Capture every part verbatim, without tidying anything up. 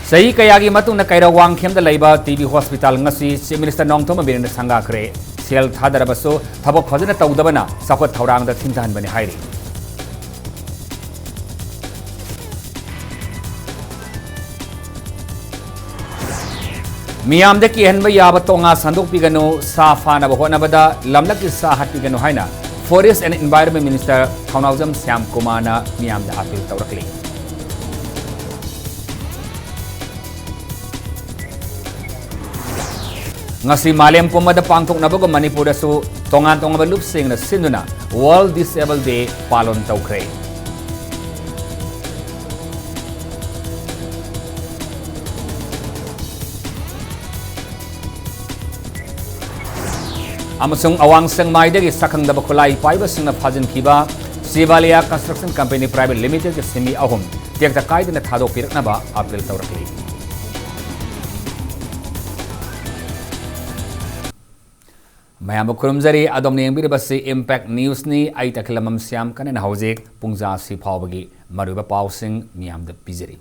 ꯆꯍꯤ ꯀꯌꯥꯒꯤ ꯃꯇꯨꯡꯗ ꯀꯩꯔꯥꯎ ꯋꯥꯡꯈꯦꯝꯗ ꯂꯩꯕ ꯇꯤ ꯕꯤ ꯍꯣꯁꯄꯤꯇꯥꯜ ꯉꯁꯤ ꯆꯤꯐ ꯃꯤꯅꯤꯁꯇꯔ ꯅꯣꯡꯊꯣꯝꯕꯝ ꯕꯤꯔꯦꯟꯅ ꯁꯪꯒꯥꯈ꯭ꯔꯦ꯫ ꯁꯦꯜ ꯊꯥꯗꯔꯕꯁꯨ ꯊꯕꯛ ꯐꯖꯅ ꯇꯧꯗꯕꯅ ꯆꯥꯎꯈꯠ ꯊꯧꯔꯥꯡꯗ ꯊꯤꯡꯊꯍꯟꯕꯅꯤ ꯍꯥꯏꯔꯤ꯫ ꯃꯤꯌꯥꯝꯗ ꯀꯤꯍꯟꯕ ꯌꯥꯕ ꯇꯣꯉꯥ ꯁꯟꯗꯣꯛꯄꯤꯒꯅꯨ, ꯁꯥ ꯐꯥꯅꯕ ꯍꯣꯠꯅꯕꯗ ꯂꯝꯂꯛꯀꯤ ꯁꯥ ꯍꯥꯠꯄꯤꯒꯅꯨ ꯍꯥꯏꯅ Forest and Environment Minister ꯊꯧꯅꯥꯎꯖꯝ ꯁ꯭ꯌꯥꯝ ꯀꯨꯃꯥꯔꯅ ꯃꯤꯌꯥꯝꯗ ꯑꯥꯄꯤꯜ ꯇꯧꯔꯛꯂꯤ꯫ ꯉꯁꯤ ꯃꯥꯂꯦꯝ ꯄꯨꯝꯕꯗ ꯄꯥꯡꯊꯣꯛꯅꯕꯒꯨꯝ ꯃꯅꯤꯄꯨꯔꯗꯁꯨ ꯇꯣꯉꯥꯟ ꯇꯣꯉꯥꯟꯕ ꯂꯨꯞꯁꯤꯡꯅ ꯁꯤꯟꯗꯨꯅ World Disable Day ꯄꯥꯂꯣꯟ ꯇꯧꯈ꯭ꯔꯦ꯫ ꯑꯃꯁꯨꯡ ꯑꯋꯥꯡ ꯁꯦꯛꯃꯥꯏꯗꯒꯤ ꯁꯛꯈꯪꯗꯕ ꯈꯨꯠꯂꯥꯏ ꯄꯥꯏꯕꯁꯤꯡꯅ ꯐꯥꯖꯤꯟꯈꯤꯕ ꯁꯤꯕꯥꯂꯤꯌꯥ ꯀꯟꯁꯇ꯭ꯔꯛꯁꯟ ꯀꯝꯄꯦꯅꯤ ꯄ꯭ꯔꯥꯏꯚꯦꯠ ꯂꯤꯃꯤꯇꯦꯗꯀꯤ ꯁꯤꯟꯃꯤ ꯑꯍꯨꯝ ꯇꯦꯛꯇ ꯀꯥꯏꯗꯅ ꯊꯥꯗꯣꯛꯄꯤꯔꯛꯅꯕ ꯑꯥꯄꯤꯜ ꯇꯧꯔꯛꯂꯤ꯫ ꯃꯌꯥꯝꯕꯨ ꯈꯨꯔꯨꯝꯖꯔꯤ꯫ ꯑꯗꯣꯝꯅ ꯌꯦꯡꯕꯤꯔꯤꯕꯁꯤ Impact Newsꯅꯤ꯫ ꯑꯩ ꯇꯈꯦꯂꯝꯕꯝ ꯁ꯭ꯌꯥꯝ ꯀꯅꯟꯅ ꯍꯧꯖꯤꯛ ꯄꯨꯡꯖꯥ ꯑꯁꯤ ꯐꯥꯎꯕꯒꯤ ꯃꯔꯨꯑꯣꯏꯕ ꯄꯥꯎꯁꯤꯡ ꯃꯤꯌꯥꯝꯗ ꯄꯤꯖꯔꯤ꯫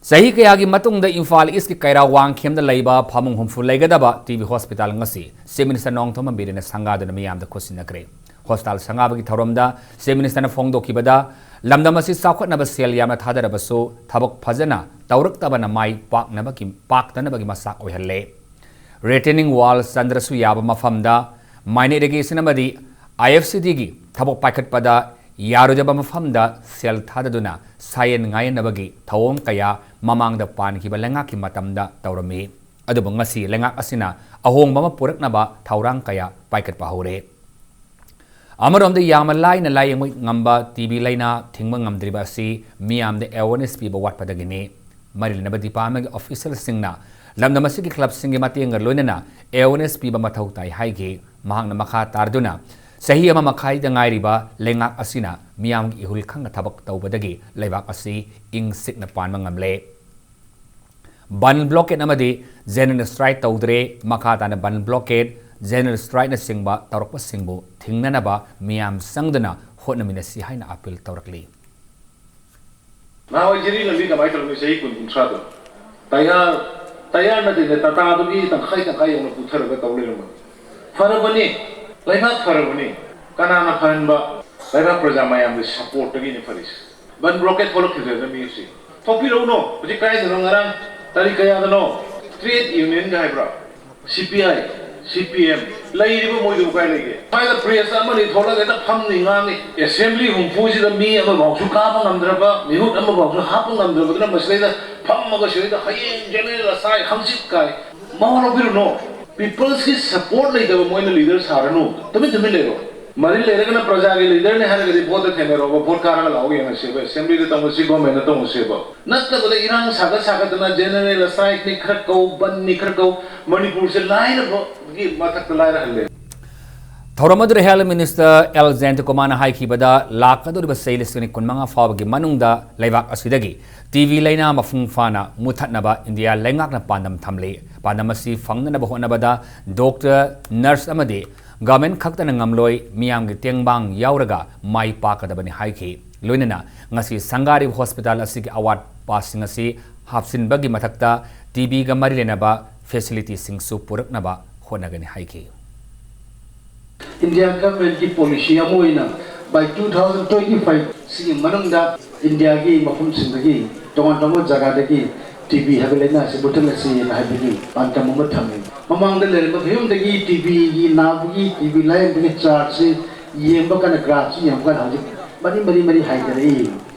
ꯆꯍꯤ ꯀꯌꯥꯒꯤ ꯃꯇꯨꯡꯗ ꯏꯝꯐꯥꯜ ꯏꯁꯀꯤ ꯀꯩꯔꯥꯎ ꯋꯥꯡꯈꯦꯝꯗ ꯂꯩꯕ ꯐꯃꯨꯡ ꯍꯨꯝꯐꯨ ꯂꯩꯒꯗꯕ ꯇꯤ ꯕꯤ ꯍꯣꯁꯄꯤꯇꯥꯜ ꯉꯁꯤ ꯆꯤꯐ ꯃꯤꯅꯤꯁꯇꯔ ꯅꯣꯡꯊꯣꯝꯕꯝ ꯕꯤꯔꯦꯟꯅ ꯁꯪꯒꯥꯗꯨꯅ ꯃꯤꯌꯥꯝꯗ ꯈꯨꯠꯁꯤꯟꯅꯈ꯭ꯔꯦ꯫ ꯍꯣꯁꯄꯤꯇꯥꯜ ꯁꯪꯒꯥꯕꯒꯤ ꯊꯧꯔꯝꯗ ꯆꯤꯐ ꯃꯤꯅꯤꯁꯇꯔꯅ ꯐꯣꯡꯗꯣꯛꯈꯤꯕꯗ, ꯂꯝꯗꯝ ꯑꯁꯤ ꯆꯥꯎꯈꯠꯅꯕ ꯁꯦꯜ ꯌꯥꯝꯅ ꯊꯥꯗꯔꯕꯁꯨ ꯊꯕꯛ ꯐꯖꯅ ꯇꯧꯔꯛꯇꯕꯅ ꯃꯥꯏ ꯄꯥꯛꯅꯕꯒꯤ, ꯄꯥꯛꯇꯅꯕꯒꯤ ꯃꯆꯥꯛ ꯑꯣꯏꯍꯜꯂꯦ꯫ Retaining wall ꯆꯟꯗ꯭ꯔꯁꯨ ꯌꯥꯕ ꯃꯐꯝꯗ, minor irrigation ꯑꯃꯗꯤ I F C Dꯒꯤ ꯊꯕꯛ ꯄꯥꯏꯈꯠꯄꯗ ꯌꯥꯔꯣꯏꯗꯕ ꯃꯐꯝꯗ ꯁꯦꯜ ꯊꯥꯗꯗꯨꯅ ꯁꯥꯌꯦꯟ ꯉꯥꯌꯦꯟꯅꯕꯒꯤ ꯊꯧꯑꯣꯡ ꯀꯌꯥ ꯃꯃꯥꯡꯗ ꯄꯥꯟꯈꯤꯕ ꯂꯩꯉꯥꯛꯀꯤ ꯃꯇꯝꯗ ꯇꯧꯔꯝꯃꯤ꯫ ꯑꯗꯨꯕꯨ ꯉꯁꯤ ꯂꯩꯉꯥꯛ ꯑꯁꯤꯅ ꯑꯍꯣꯡꯕ ꯑꯃ ꯄꯨꯔꯛꯅꯕ ꯊꯧꯔꯥꯡ ꯀꯌꯥ ꯄꯥꯏꯈꯠꯄ ꯍꯧꯔꯦ꯫ ꯑꯃꯔꯣꯝꯗ, ꯌꯥꯝꯅ ꯂꯥꯏꯅ ꯂꯥꯌꯦꯡꯕ ꯉꯝꯕ ꯇꯤ ꯕꯤ ꯂꯥꯏꯅꯥ ꯊꯤꯡꯕ ꯉꯝꯗ꯭ꯔꯤꯕ ꯑꯁꯤ ꯃꯤꯌꯥꯝꯗ awareness ꯄꯤꯕ ꯋꯥꯠꯄꯗꯒꯤꯅꯤ꯫ ꯃꯔꯤ ꯂꯩꯅꯕ departmentꯀꯤ officialꯁꯤꯡꯅ ꯂꯝꯗꯝ ꯑꯁꯤꯒꯤ clubꯁꯤꯡꯒꯤ ꯃꯇꯦꯡꯒ ꯂꯣꯏꯅꯅ awareness ꯄꯤꯕ ꯃꯊꯧ ꯇꯥꯏ ꯍꯥꯏꯈꯤ꯫ ꯃꯍꯥꯛꯅ ꯃꯈꯥ ꯇꯥꯔꯗꯨꯅ, ꯆꯍꯤ ꯑꯃ ꯃꯈꯥꯏꯗ ꯉꯥꯏꯔꯤꯕ ꯂꯩꯉꯥꯛ ꯑꯁꯤꯅ ꯃꯤꯌꯥꯝꯒꯤ ꯏꯍꯨꯜ ꯈꯪꯅ ꯊꯕꯛ ꯇꯧꯕꯗꯒꯤ ꯂꯩꯕꯥꯛ ꯑꯁꯤ ꯏꯪ ꯆꯤꯛꯅ ꯄꯥꯟꯕ ꯉꯝꯂꯦ꯫ Bandh blockade ꯑꯃꯗꯤ general strike ꯇꯧꯗ꯭ꯔꯦ꯫ ꯃꯈꯥ ꯇꯥꯅ bandh blockade, general strikeꯅꯆꯤꯡꯕ ꯇꯧꯔꯛꯄꯁꯤꯡꯕꯨ ꯊꯤꯡꯅꯅꯕ ꯃꯤꯌꯥꯝ ꯆꯪꯗꯨꯅ ꯍꯣꯠꯅꯃꯤꯟꯅꯁꯤ ꯍꯥꯏꯅ ꯑꯥꯄꯤꯜ ꯇꯧꯔꯛꯂꯤ꯫ ꯅꯍꯥꯟꯋꯥꯏ ꯖꯤꯔꯤ ꯂꯝꯕꯤ ꯀꯃꯥꯏꯅ ꯇꯧꯔꯝꯃꯤ? ꯆꯍꯤ ꯀꯨꯟ ꯀꯨꯟꯊ꯭ꯔꯥꯗꯣ ꯇꯌꯥꯔ, ꯇꯌꯥꯔ ꯅꯠꯇꯦꯅꯦ, ꯇꯥꯇꯥꯗꯨꯒꯤ ꯇꯪꯈꯥꯏ ꯇꯪꯈꯥꯏ ꯌꯧꯅ ꯄꯨꯊꯔꯒ ꯇꯧ ꯂꯩꯔꯝꯕ꯫ ꯐꯔꯕꯅꯤ, ꯂꯩꯕꯥꯛ ꯐꯔꯕꯅꯤ꯫ ꯀꯅꯥꯅ ꯐꯍꯟꯕ? ꯂꯩꯕꯥꯛ ꯄ꯭ꯔꯖꯥ ꯃꯌꯥꯝꯒꯤ ꯁꯞꯄꯣꯔꯠꯇꯒꯤꯅꯤ ꯐꯔꯤꯁꯦ꯫ ꯕꯟ ꯕ꯭ꯂꯣꯀꯦꯠ ꯊꯣꯛꯂꯛꯈꯤꯗ꯭ꯔꯦꯗꯅ ꯃꯤ ꯍꯧꯖꯤꯛ꯫ ꯊꯣꯛꯄꯤꯔꯛꯎꯅꯣ꯫ ꯍꯧꯖꯤꯛ ꯀꯥꯏꯗꯅꯣ? ꯉꯔꯥꯡ ꯇꯥꯔꯤꯛ ꯀꯌꯥꯗꯅꯣ? ꯇ꯭ꯔꯦꯠ ꯌꯨꯅꯤꯌꯟꯒ ꯍꯥꯏꯕ꯭ꯔꯥ? ꯁꯤ ꯄꯤ ꯑꯥꯏ, ꯁꯤ ꯄꯤ ꯑꯦꯝ ꯂꯩꯔꯤꯕ ꯃꯣꯏꯗꯨꯕꯨ ꯀꯥꯏ ꯂꯩꯒꯦ? ꯁ꯭ꯋꯥꯏꯗ ꯄ꯭ꯔꯦꯁ ꯑꯃꯅꯤ ꯊꯣꯛꯂꯒ ꯍꯦꯛꯇ ꯐꯝꯅꯤ ꯉꯥꯡꯅꯤ꯫ ꯑꯦꯁꯦꯝꯕ꯭ꯂꯤ ꯍꯨꯝꯐꯨꯁꯤꯗ ꯃꯤ ꯑꯃꯐꯥꯎꯁꯨ ꯀꯥꯕ ꯉꯝꯗ꯭ꯔꯕ, ꯃꯤꯍꯨꯠ ꯑꯃꯐꯥꯎꯁꯨ ꯍꯥꯞꯄ ꯉꯝꯗ꯭ꯔꯕꯗꯨꯅ ꯃꯁꯤꯗꯩꯗ ꯐꯝꯃꯒ ꯁꯤꯗꯩꯗ ꯍꯌꯦꯡ ꯖꯦꯅꯔꯦꯜ ꯑꯁꯥꯏ, ꯍꯪꯆꯤꯠ ꯀꯥꯏ꯫ ꯃꯋꯥ ꯂꯧꯕꯤꯔꯨꯅꯨ꯫ ꯄꯤꯄꯜꯁꯀꯤ ꯁꯞꯄꯣꯔꯠ ꯂꯩꯇꯕ ꯃꯣꯏꯅ ꯂꯤꯗꯔ ꯁꯥꯔꯅꯨ꯫ ꯇꯨꯃꯤꯟ ꯇꯨꯃꯤꯟ ꯂꯩꯔꯣ꯫ ꯃꯔꯤ ꯂꯩꯔꯒꯅ ꯄ꯭ꯔꯖꯥꯒꯤ ꯂꯤꯗꯔꯅꯤ ꯍꯥꯏꯔꯒꯗꯤ ꯚꯣꯠꯇ ꯊꯦꯡꯅꯔꯣꯕ, ꯚꯣꯠ ꯀꯥꯔꯒ ꯂꯥꯛꯑꯣ ꯌꯦꯡꯉꯁꯦꯕ, ꯑꯦꯁꯦꯝꯕ꯭ꯂꯤꯗ ꯇꯧꯅꯁꯤ, ꯒꯣꯔꯃꯦꯟꯗ ꯇꯧꯅꯁꯦꯕ꯫ ꯅꯠꯇꯕꯗ ꯏꯔꯥꯡ ꯁꯥꯒꯠ ꯁꯥꯒꯠꯇꯅ ꯖꯦꯅꯔꯦꯜ ꯑꯁꯥꯏꯛꯅꯤ ꯈꯔ ꯀꯧ, ꯕꯟꯅꯤ ꯈꯔ ꯀꯧ, ꯃꯅꯤꯄꯨꯔꯁꯦ ꯂꯥꯏꯔꯕꯒꯤ ꯃꯊꯛꯇ ꯂꯥꯏꯔꯍꯜꯂꯦ꯫ ꯊꯧꯔꯝ ꯑꯗꯨꯗ ꯍꯦꯜꯊ ꯃꯤꯅꯤꯁꯇꯔ ꯑꯦꯜ ꯖꯌꯟꯇꯀꯨꯃꯥꯔꯅ ꯍꯥꯏꯈꯤꯕꯗ, ꯂꯥꯛꯀꯗꯧꯔꯤꯕ ꯆꯍꯤ ꯂꯤꯁꯤꯡ ꯑꯅꯤ ꯀꯨꯟꯃꯉꯥ ꯐꯥꯎꯕꯒꯤ ꯃꯅꯨꯡꯗ ꯂꯩꯕꯥꯛ ꯑꯁꯤꯗꯒꯤ ꯇꯤꯕꯤ ꯂꯥꯏꯅꯥ ꯃꯄꯨꯡ ꯐꯥꯅ ꯃꯨꯠꯊꯠꯅꯕ ꯏꯟꯗꯤꯌꯥ ꯂꯩꯉꯥꯛꯅ ꯄꯥꯟꯗꯝ ꯊꯝꯂꯤ꯫ ꯄꯥꯟꯗꯝ ꯑꯁꯤ ꯐꯪꯅꯅꯕ ꯍꯣꯠꯅꯕꯗ ꯗꯣꯛꯇꯔ, ꯅꯔꯁ ꯑꯃꯗꯤ ꯒꯚꯔꯟꯃꯦꯟꯠ ꯈꯛꯇꯅ ꯉꯝꯂꯣꯏ, ꯃꯤꯌꯥꯝꯒꯤ ꯇꯦꯡꯕꯥꯡ ꯌꯥꯎꯔꯒ ꯃꯥꯏ ꯄꯥꯛꯀꯗꯕꯅꯤ ꯍꯥꯏꯈꯤ꯫ ꯂꯣꯏꯅꯅ ꯉꯁꯤ ꯁꯪꯒꯥꯔꯤꯕ ꯍꯣꯁꯄꯤꯇꯥꯜ ꯑꯁꯤꯒꯤ ꯑꯋꯥꯠꯄꯁꯤꯡ ꯑꯁꯤ ꯍꯥꯞꯆꯤꯟꯕꯒꯤ ꯃꯊꯛꯇ ꯇꯤꯕꯤꯒ ꯃꯔꯤ ꯂꯩꯅꯕ ꯐꯦꯁꯤꯂꯤꯇꯤꯁꯤꯡꯁꯨ ꯄꯨꯔꯛꯅꯕ ꯍꯣꯠꯅꯒꯅꯤ ꯍꯥꯏꯈꯤ꯫ ꯏꯟꯗꯤꯌꯥ ꯒꯚꯔꯟꯃꯦꯟꯠꯀꯤ ꯄꯣꯂꯤꯁꯤ ꯑꯃ ꯑꯣꯏꯅ by two thousand twenty five ꯁꯤꯒꯤ ꯃꯅꯨꯡꯗ ꯏꯟꯗꯤꯌꯥꯒꯤ ꯃꯐꯝꯁꯤꯡꯗꯒꯤ, ꯇꯣꯉꯥꯟ ꯇꯣꯉꯥꯟꯕ ꯖꯒꯥꯗꯒꯤ ꯇꯤꯕꯤ ꯍꯥꯏꯕ ꯂꯥꯏꯅꯥꯁꯤ ꯃꯨꯠꯊꯠꯂꯁꯤꯅ ꯍꯥꯏꯕꯒꯤ ꯄꯥꯟꯗꯝ ꯑꯃ ꯊꯝꯃꯤ꯫ ꯃꯃꯥꯡꯗ ꯂꯩꯔꯝꯕ ꯐꯤꯕꯝꯗꯒꯤ ꯇꯤꯕꯤꯒꯤ ꯅꯥꯕꯒꯤ, ꯇꯤꯕꯤ ꯂꯥꯏꯌꯦꯡꯕꯒꯤ ꯆꯥꯔꯠꯁꯤ ꯌꯦꯡꯕ ꯀꯥꯟꯗ, ꯒ꯭ꯔꯥꯐꯁꯤ ꯌꯦꯡꯕ ꯀꯥꯟꯗ ꯍꯧꯖꯤꯛ ꯃꯔꯤ ꯃꯔꯤ ꯃꯔꯤ ꯍꯥꯏꯊꯔꯛꯏ꯫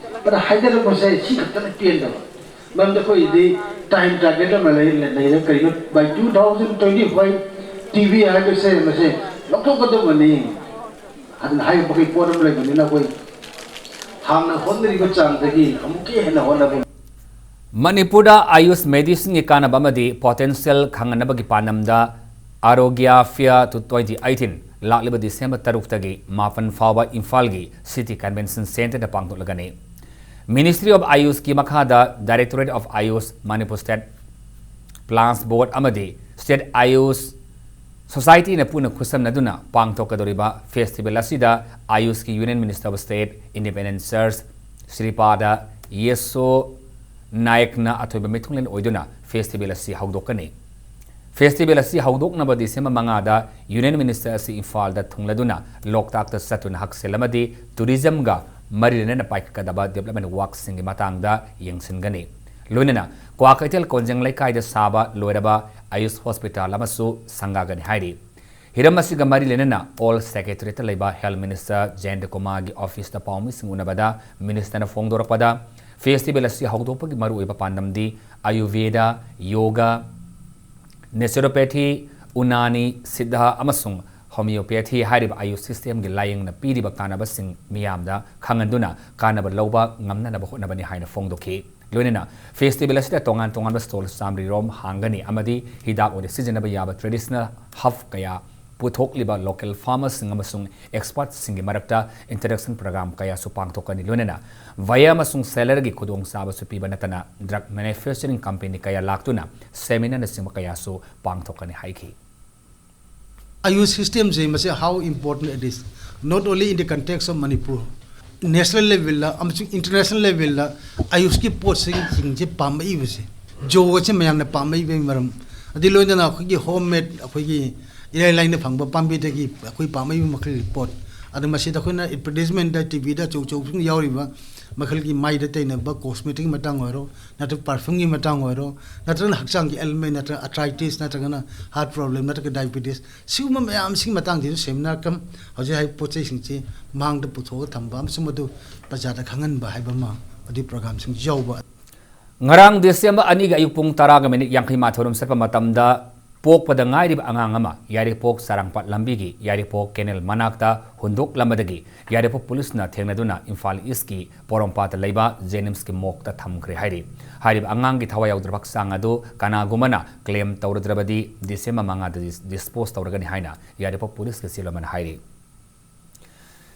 ꯑꯗ ꯍꯥꯏꯊꯔꯛꯄꯁꯦ ꯁꯤ ꯈꯛꯇꯅ ꯄꯦꯟꯗꯕ꯫ ꯃꯔꯝꯗꯤ ꯑꯩꯈꯣꯏꯗꯤ ꯇꯥꯏꯝ ꯇꯥꯔꯒꯦꯠ ꯑꯃ ꯂꯩ-, ꯂꯩꯔꯦ꯫ ꯀꯔꯤꯅꯣ, by two thousand twenty five TV ꯍꯥꯏꯕꯁꯦ ꯃꯁꯦ ꯂꯧꯊꯣꯛꯀꯗꯕꯅꯤ꯫ ꯑꯗꯨꯅ ꯍꯥꯏꯔꯤꯕ ꯃꯈꯩ ꯄꯣꯠ ꯑꯃ ꯂꯩꯕꯅꯤꯅ ꯑꯩꯈꯣꯏ ꯍꯥꯟꯅ ꯍꯣꯠꯅꯔꯤꯕ ꯆꯥꯡꯗꯒꯤ ꯑꯃꯨꯛꯀ ꯍꯦꯟꯅ ꯍꯣꯠꯅꯕ꯫ ꯃꯅꯤꯄꯨꯔꯗ ꯑꯌꯨꯁ ꯃꯦꯗꯤꯁꯤꯟꯒꯤ ꯀꯥꯟꯅꯕ ꯑꯃꯗꯤ ꯄꯣꯇꯦꯟꯁꯤꯌꯦꯜ ꯈꯪꯍꯟꯅꯕꯒꯤ ꯄꯥꯟꯗꯝꯗ Arogya fair two twenty eighteen ꯂꯥꯛꯂꯤꯕ ꯗꯤꯁꯦꯝꯕꯔ ꯇꯔꯨꯛꯇꯒꯤ ꯃꯥꯄꯟ ꯐꯥꯎꯕ ꯏꯝꯐꯥꯜꯒꯤ ꯁꯤꯇꯤ ꯀꯟꯚꯦꯟꯁꯟ ꯁꯦꯟꯇꯔꯗ ꯄꯥꯡꯊꯣꯛꯂꯒꯅꯤ꯫ Ministry of ꯑꯥꯌꯨꯁꯀꯤ ꯃꯈꯥꯗ Directorate of AYUSH, Manipur state plants board ꯑꯃꯗꯤ ꯁ꯭ꯇꯦꯠ ꯑꯥꯌꯨꯁ ꯁꯣꯁꯥꯏꯇꯤꯅ ꯄꯨꯟꯅ ꯈꯨꯠꯁꯝꯅꯗꯨꯅ ꯄꯥꯡꯊꯣꯛꯀꯗꯧꯔꯤꯕ ꯐꯦꯁꯇꯤꯚꯦꯜ ꯑꯁꯤꯗ ꯑꯥꯌꯨꯁꯀꯤ Union Minister of State, Independent Search, ꯁ꯭ꯔꯤꯄꯥꯗ ꯌꯦꯁꯣ ꯅꯥꯌꯛꯅ ꯑꯊꯣꯏꯕ ꯃꯤꯊꯨꯡꯂꯦꯟ ꯑꯣꯏꯗꯨꯅ ꯐꯦꯁꯇꯤꯚꯦꯜ ꯑꯁꯤ ꯍꯧꯗꯣꯛꯀꯅꯤ꯫ ꯐꯦꯁꯇꯤꯚꯦꯜ ꯑꯁꯤ ꯍꯧꯗꯣꯛꯅꯕ ꯗꯤꯁꯦꯝꯕꯔ ꯃꯉꯥꯗ ꯌꯨꯅꯤꯌꯟ ꯃꯤꯅꯤꯁꯇꯔ ꯑꯁꯤ ꯏꯝꯐꯥꯜꯗ ꯊꯨꯡꯂꯗꯨꯅ ꯂꯣꯛꯇꯥꯛꯇ ꯆꯠꯇꯨꯅ ꯍꯛꯁꯦꯜ ꯑꯃꯗꯤ ꯇꯨꯔꯤꯖꯝꯒ ꯃꯔꯤ ꯂꯩꯅꯅ ꯄꯥꯏꯈꯠꯀꯗꯕ ꯗꯤꯕ꯭ꯂꯞꯃꯦꯟ ꯋꯥꯛꯁꯤꯡꯒꯤ ꯃꯇꯥꯡꯗ ꯌꯦꯡꯁꯤꯟꯒꯅꯤ꯫ ꯂꯣꯏꯅꯅ ꯀ꯭ꯋꯥꯀꯩꯊꯦꯜ ꯀꯣꯟꯖꯦꯡ ꯂꯩꯀꯥꯏꯗ ꯁꯥꯕ ꯂꯣꯏꯔꯕ ꯑꯌꯨꯁ ꯍꯣꯁꯄꯤꯇꯥꯜ ꯑꯃꯁꯨ ꯁꯪꯒꯥꯒꯅꯤ ꯍꯥꯏꯔꯤ꯫ ꯍꯤꯔꯝ ꯑꯁꯤꯒ ꯃꯔꯤ ꯂꯩꯅꯅ ꯑꯣꯜ ꯁꯦꯀ꯭ꯔꯦꯇꯔꯤꯌꯦꯠꯇ ꯂꯩꯕ ꯍꯦꯜꯊ ꯃꯤꯅꯤꯁꯇꯔ ꯖꯌꯦꯟꯇ ꯀꯨꯃꯥꯔꯒꯤ ꯑꯣꯐꯤꯁꯇ ꯄꯥꯎꯃꯤꯁꯤꯡ ꯎꯅꯕꯗ ꯃꯤꯅꯤꯁꯇꯔꯅ ꯐꯣꯡꯗꯣꯔꯛꯄꯗ, ꯐꯦꯁꯇꯤꯚꯦꯜ ꯑꯁꯤ ꯍꯧꯗꯣꯛꯄꯒꯤ ꯃꯔꯨꯑꯣꯏꯕ ꯄꯥꯟꯗꯝꯗꯤ ꯑꯌꯨꯔꯚꯦꯗ, ꯌꯣꯒꯥ, ꯅꯦꯆꯨꯔꯣꯄꯦꯊꯤ, ꯎꯅꯥꯅꯤ, ꯁꯤꯗꯙ ꯑꯃꯁꯨꯡ ꯍꯣꯃꯤꯌꯣꯄꯦꯊꯤ ꯍꯥꯏꯔꯤꯕ ꯑꯌꯨꯁ ꯁꯤꯁꯇꯦꯝꯒꯤ ꯂꯥꯌꯦꯡꯅ ꯄꯤꯔꯤꯕ ꯀꯥꯟꯅꯕꯁꯤꯡ ꯃꯤꯌꯥꯝꯗ ꯈꯪꯍꯟꯗꯨꯅ ꯀꯥꯟꯅꯕ ꯂꯧꯕ ꯉꯝꯅꯅꯕ ꯍꯣꯠꯅꯕꯅꯤ ꯍꯥꯏꯅ ꯐꯣꯡꯗꯣꯛꯈꯤ꯫ ꯂꯣꯏꯅꯅ ꯐꯦꯁꯇꯤꯚꯦꯜ ꯑꯁꯤꯗ ꯇꯣꯉꯥꯟ ꯇꯣꯉꯥꯟꯕ ꯁ꯭ꯇꯣꯜ ꯆꯥꯃꯔꯤ ꯔꯣꯝ ꯍꯥꯡꯒꯅꯤ ꯑꯃꯗꯤ ꯍꯤꯗꯥꯛ ꯑꯣꯏꯅ ꯁꯤꯖꯤꯟꯅꯕ ꯌꯥꯕ ꯇ꯭ꯔꯦꯗꯤꯁꯅꯦꯜ ꯍꯔꯕ ꯀꯌꯥ ꯄꯨꯊꯣꯛꯂꯤꯕ ꯂꯣꯀꯦꯜ ꯐꯥꯔꯃꯔꯁꯤꯡ ꯑꯃꯁꯨꯡ ꯑꯦꯛꯁꯄꯔꯠꯁꯤꯡꯒꯤ ꯃꯔꯛꯇ ꯏꯟꯇꯔꯦꯛꯁꯟ ꯄ꯭ꯔꯣꯒ꯭ꯔꯥꯝ ꯀꯌꯥꯁꯨ ꯄꯥꯡꯊꯣꯛꯀꯅꯤ꯫ ꯂꯣꯏꯅꯅ ꯚꯌꯥ ꯑꯃꯁꯨꯡ ꯁꯦꯂꯔꯒꯤ ꯈꯨꯗꯣꯡꯆꯥꯕꯁꯨ ꯄꯤꯕ ꯅꯠꯇꯅ ꯗ꯭ꯔꯒ ꯃꯦꯅꯨꯐꯦꯛꯆꯔꯤꯡ ꯀꯝꯄꯦꯅꯤ ꯀꯌꯥ ꯂꯥꯛꯇꯨꯅ ꯁꯦꯃꯤꯅꯥꯔꯅꯆꯤꯡꯕ ꯀꯌꯥꯁꯨ ꯄꯥꯡꯊꯣꯛꯀꯅꯤ ꯍꯥꯏꯈꯤ꯫ ꯑꯌꯨꯁ ꯁꯤꯁꯇꯦꯝꯁꯦ ꯃꯁꯤ how important it is, not only in the context of Manipur, national ꯂꯦꯚꯦꯜꯗ ꯑꯃꯁꯨꯡ ꯏꯟꯇꯔꯅꯦꯁꯅꯦꯜ ꯂꯦꯚꯦꯜꯗ ꯑꯌꯨꯁꯀꯤ ꯄꯣꯠꯁꯤꯡꯁꯤꯡꯁꯦ ꯄꯥꯝꯃꯛꯏꯕꯁꯦ, ꯌꯣꯒꯁꯦ ꯃꯌꯥꯝꯅ ꯄꯥꯝꯃꯛꯏꯕꯒꯤ ꯃꯔꯝ, ꯑꯗꯨ ꯂꯣꯏꯅꯅ ꯑꯩꯈꯣꯏꯒꯤ ꯍꯣꯝ ꯃꯦꯗ, ꯑꯩꯈꯣꯏꯒꯤ ꯏꯔꯥꯏ ꯂꯥꯏꯅ ꯐꯪꯕ ꯄꯥꯝꯕꯤꯗꯒꯤ ꯑꯩꯈꯣꯏ ꯄꯥꯝꯃꯛꯏꯕ ꯃꯈꯜꯒꯤ ꯄꯣꯠ, ꯑꯗꯨ ꯃꯁꯤꯗ ꯑꯩꯈꯣꯏꯅ ꯑꯦꯗꯚꯔꯇꯤꯁꯃꯦꯟꯗ ꯇꯤ ꯚꯤꯗ ꯑꯆꯧ ꯑꯆꯧꯕꯁꯤꯡ ꯌꯥꯎꯔꯤꯕ ꯃꯈꯜꯒꯤ ꯃꯥꯏꯗ ꯇꯩꯅꯕ ꯀꯣꯁꯃꯦꯇꯤꯛꯀꯤ ꯃꯇꯥꯡ ꯑꯣꯏꯔꯣ, ꯅꯠꯇ꯭ꯔꯒ ꯄꯔꯐ꯭ꯌꯨꯝꯒꯤ ꯃꯇꯥꯡ ꯑꯣꯏꯔꯣ, ꯅꯠꯇ꯭ꯔꯒꯅ ꯍꯛꯆꯥꯡꯒꯤ ꯑꯦꯜꯃꯦꯟ, ꯅꯠꯇ꯭ꯔꯒ ꯑꯥꯔꯊ꯭ꯔꯥꯏꯇꯤꯁ, ꯅꯠꯇ꯭ꯔꯒꯅ ꯍꯥꯔꯠ ꯄ꯭ꯔꯣꯕ꯭ꯂꯦꯝ, ꯅꯠꯇ꯭ꯔꯒ ꯗꯥꯏꯕꯤꯇꯤꯁ, ꯁꯤꯒꯨꯝꯕ ꯃꯌꯥꯝꯁꯤꯒꯤ ꯃꯇꯥꯡꯁꯤꯁꯨ ꯁꯦꯃꯤꯅꯥꯔ ꯀꯝ ꯍꯧꯖꯤꯛ ꯍꯥꯏꯔꯤꯕ ꯄꯣꯠ ꯆꯩꯁꯤꯡꯁꯤ ꯃꯥꯡꯗ ꯄꯨꯊꯣꯛꯑꯒ ꯊꯝꯕ ꯑꯃꯁꯨꯡ ꯃꯗꯨ ꯄ꯭ꯔꯖꯥꯗ ꯈꯪꯍꯟꯕ ꯍꯥꯏꯕ ꯑꯃ, ꯑꯗꯨꯒꯤ ꯄ꯭ꯔꯣꯒ꯭ꯔꯥꯝꯁꯤꯡꯁꯨ ꯌꯥꯎꯕ꯫ ꯉꯔꯥꯡ ꯗꯤꯁꯦꯝꯕꯔ ꯑꯅꯤꯒꯤ ꯑꯌꯨꯛ ꯄꯨꯡ ꯇꯔꯥꯒ ꯃꯤꯅꯤꯠ ꯌꯥꯡꯈꯩ ꯃꯥꯊꯣꯏꯔꯣꯝ ꯆꯠꯄ ꯃꯇꯝꯗ ꯄꯣꯛꯄꯗ ꯉꯥꯏꯔꯤꯕ ꯑꯉꯥꯡ ꯑꯃ ꯌꯥꯏꯔꯤꯄꯣꯛ ꯆꯥꯔꯥꯡꯄꯥꯠ ꯂꯝꯕꯤꯒꯤ ꯌꯥꯏꯔꯤꯄꯣꯛ ꯀꯦꯅꯦꯜ ꯃꯅꯥꯛꯇ ꯍꯨꯟꯗꯣꯛꯂꯝꯕꯗꯒꯤ ꯌꯥꯏꯔꯤꯄꯣꯛ ꯄꯨꯂꯤꯁꯅ ꯊꯦꯡꯅꯗꯨꯅ ꯏꯝꯐꯥꯜ ꯏꯁꯀꯤ ꯄꯣꯔꯣꯝꯄꯥꯠꯇ ꯂꯩꯕ ꯖꯦꯅꯤꯝꯁꯀꯤ ꯃꯣꯛꯇ ꯊꯝꯈ꯭ꯔꯦ ꯍꯥꯏꯔꯤ꯫ ꯍꯥꯏꯔꯤꯕ ꯑꯉꯥꯡꯒꯤ ꯊꯋꯥꯏ ꯌꯥꯎꯗ꯭ꯔꯕ ꯍꯛꯆꯥꯡ ꯑꯗꯨ ꯀꯅꯥꯒꯨꯝꯕꯅ ꯀ꯭ꯂꯦꯝ ꯇꯧꯔꯗ꯭ꯔꯕꯗꯤ ꯗꯤꯁꯦꯝꯕꯔ ꯃꯉꯥꯗ ꯗꯤꯁ-, ꯗꯤꯁꯄꯣꯖ ꯇꯧꯔꯒꯅꯤ ꯍꯥꯏꯅ ꯌꯥꯏꯔꯤꯄꯣꯛ ꯄꯨꯂꯤꯁꯀꯤ ꯆꯦ ꯑꯃꯅ ꯍꯥꯏꯔꯤ꯫